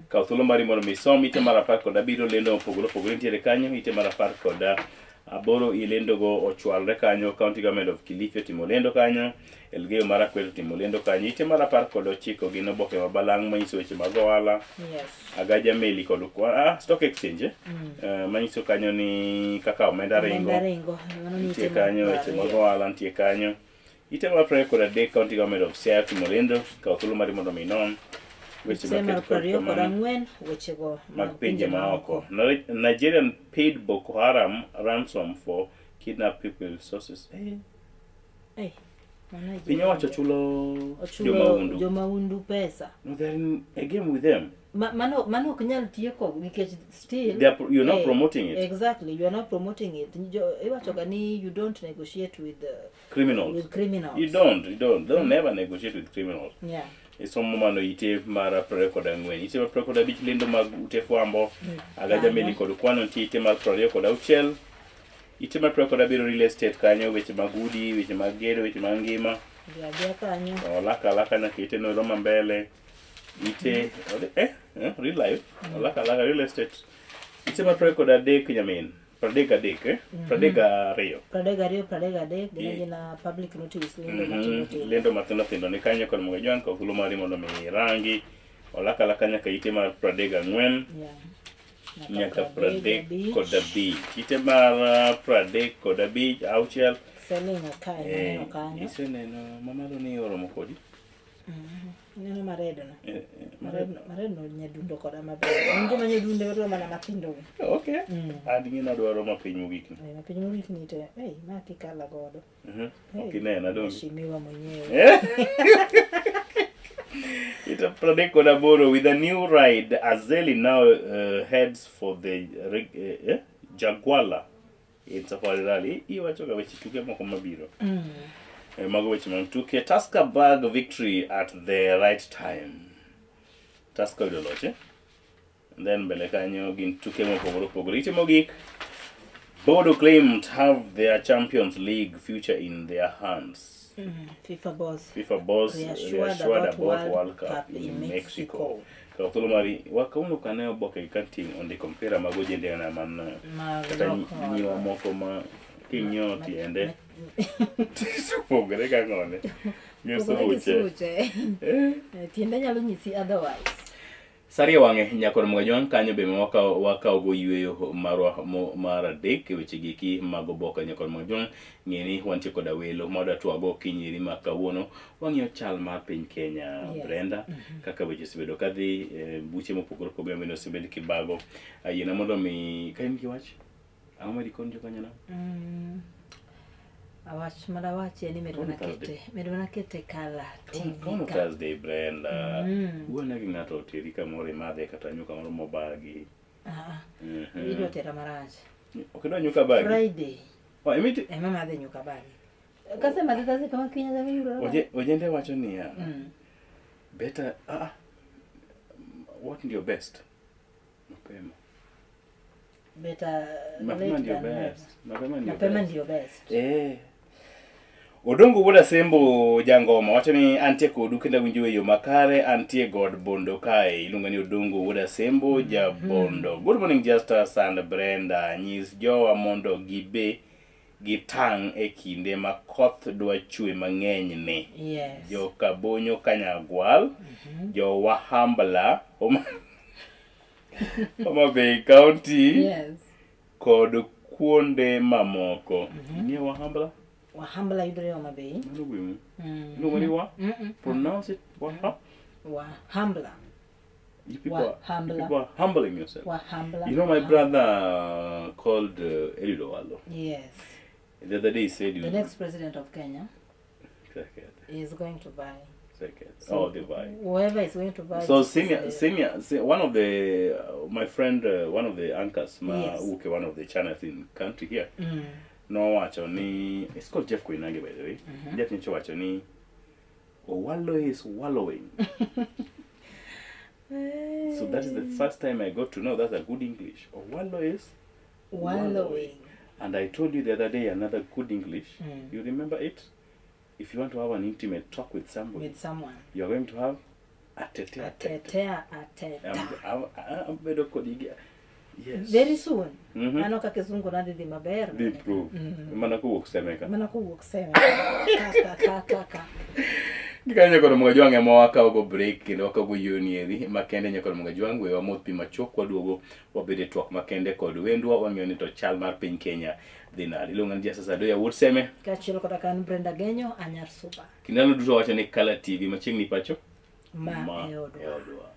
G: Kaw thuolo mari mondo mi isom ite mar 17 lendo mopogore opogore nitiere kanyo. Ite mar 18 ilendogo ochwalre kanyo. County Government of Kilifi otimo lendo kanyo. Elgeyo Marakwet otimo lendo kanyo. Ite mar 19 gin oboke ma balang' manyiso weche mag ohala. Agaja meli kod stock exchange manyiso kanyo ni kaka omenda ringo.
C: Omenda ringo. Mano ni
G: Nitie
C: ite mar
G: kanyo weche mag
C: 20.
G: ohala nitie kanyo. Ite mar 23 County Government of Siaya otimo lendo. Kaw thuolo mari mondo mi inon weche
C: Ite mar
G: maket kod kamano.
C: 24 wechego
G: Mag pinje maoko. Nigerian paid Boko Haram ransom for kidnap people sources.
C: Mano
G: Piny owacho chulo
C: Ochulo
G: jomaundu.
C: jomaundu pesa.
G: No, they are in a game with them.
C: Mano ok nyal tieko nikech still
G: They are you're not promoting it.
C: Exactly, you are not promoting it. Iwacho ga ni you don't negotiate with
G: Criminals.
C: With criminals.
G: You don't. Don't never negotiate with criminals.
C: Yeah.
G: Isomo mano ite mar 24. Ite mar 25 lendo mag ute fwambo. Agaja meli kod kwano nitie ite mar 26. Ite mar 27 real estate kanyo weche mag udi, weche mag gedo, weche mag ngima.
C: Dhi kanyo.
G: Olaka alaka nyaka ite no roma mbele. Ite real life. Olaka alaka real estate. Ite mar 23 nyamin. 33 32.
C: 32 33 gin gina public notice lendo matindo tindo.
G: Lendo matindo tindo ni kanyo kod Muga Jwan kaw thuolo mari mondo mi rangi. Olaka alaka nyaka ite mar 34.
C: Yeah.
G: Nyaka 35. Ite mar 35 6.
C: Seling'o kae,
G: Eh,
C: maneno kanyo.
G: Iseneno mamalo ni oromo kodi?
C: Ineno maredo no.
G: Eh, eh,
C: Maredo maredo no nyadundo koda maber. En gima nyadunde odwa mana mathindo gi.
G: Okay. An ing'e nadwaro mapiny mogik ni.
C: Eh, mapiny mogik ni te. Ei, ma kikala godo. Hey,
G: Ok inena donge?
C: Mheshimiwa mwenyewe.
G: Eh? Ita 38 with a new ride Azeli now heads for the Jaguala in Safari Rally. Iwacho ga weche tuke moko mabiro. Mago weche mag tuke. Tusker bag victory at the right time. Tusker oyudo loch, eh? And then mbele kanyo gin tuke mopogore opogore. Ite mogik Bodo Glimt have their Champions League future in their hands.
C: FIFA boss.
G: FIFA boss
C: Reassured
G: reassured
C: about
G: about
C: World
G: World Cup
C: Cup
G: in
C: in
G: Mexico.
C: Mexico.
G: Kaw thuolo mari wakawuono kane oboke gi kanting ondiko mpira mag ojende na man
C: Mag
G: kata
C: loko.
G: nyiwa moko ma king'iyo tiende opogore ka ng'one. Gi
C: Opogore gi
G: suche.
C: suche. Eh, Tiende nyalo nyisi otherwise.
G: Sari wang'e nyakor Mgajwang' kanyo be ma wakawo go yueyo marwa mar adek e weche giki mag oboke nyakor Mgajwang' ng'e ni wantie koda welo ma wadwa twago okinyi eri ma kawuono wang'iyo chal mar piny Kenya. Brenda, kaka weche osebedo kadhi, buche mopogore opogore bende osebed kibago. Yiena mondo mi ka in gi wach ang'o ma dikon jokanyana?
C: Awach mana wache ni med mana
G: Kawuono Thursday.
C: kete, med mana kete Kala TV
G: Kawuono
C: ka.
G: Thursday, Brenda. Wuone gi ng'ato oteri kamoro imadhe kata nyuka moro mobagi.
C: Ah, idwa tera marach.
G: Ok idwa nyuka bagi?
C: Friday.
G: Oh, imiti
C: Ema madhe nyuka bagi. Kase madhe Thursday kama kiny adhi yudo.
G: Ojende wacho niya, better, what ndio best? Mapema.
C: Better
G: Mapema
C: late
G: ndio
C: than never.
G: best. Mapema ndio
C: Mapema
G: best.
C: ndio best.
G: Odongo wuod Asembo jangoma wacho ni antie kodu kendo awinjo e yo makare, antie god Bondo kae. Iluonga ni Odongo wuod Asembo jabondo. Good morning Justus and Brenda. Nyis jowa mondo gibe gitang' e kinde ma koth dwa chwe mang'eny ni.
C: Yes.
G: Jokabonyo Kanyagwal, Jowahambla, Homa Bay County
C: Yes.
G: kod kuonde mamoko. Ing'eyo Wahambla?
C: Wahambla yudore Homa Bay.
G: Mano gweng'u. Iluongo ni wa? Pronounce it Waha.
C: Wahambla.
G: You people are, you
C: Wahambla.
G: people are humbling yourself.
C: Wahambla.
G: You know my brother called Eliud Owalo.
C: Yes.
G: The other day he said
C: The
G: you
C: next president of Kenya
G: Second,
C: is going to buy.
G: second.
C: So
G: Oh, they buy.
C: Whoever is going to buy.
G: So
C: this is
G: senior, senior, one of the my friend, one of the anchors, ma
C: Yes.
G: Uke, one of the channels in country here. Nowacho ni it's called Jeff Koinange by the way. Jeff nyocha wacho ni Owalo is wallowing. So that is the first time I got to know that's a good English. Owalo is
C: Wallowing.
G: And I told you the other day another good English. You remember it? If you want to have an intimate talk with somebody,
C: With someone.
G: you are going to have atete atete.
C: Atetea ateta.
G: I'm bedo kodi gi- Yes.
C: Very soon.
G: Mhm.
C: Mano kaka kizungu nadhi dhi maber.
G: Dhi improve. Mana kowuok Semeka.
C: Mana kowuok Semeka. Ka ka ka ka.
G: Gikanyo nyakoro Mgajwang' ema wakawo go break kendo wakawo go yoni eri makende nyakoro Mgajwang' we wamodh pi machuok waduogo wabed e twak makende kod wendwa wang'iyo ni to chal mar piny Kenya dhi nade. Iluonga ni Justus Adoya wuod Seme.
C: Kaachiel koda ka an Brenda Genyo anyar Suba.
G: Kindalo duto wacho ni Kala TV machiegni pacho
C: Ma e
G: e
C: odwa.
G: odwa.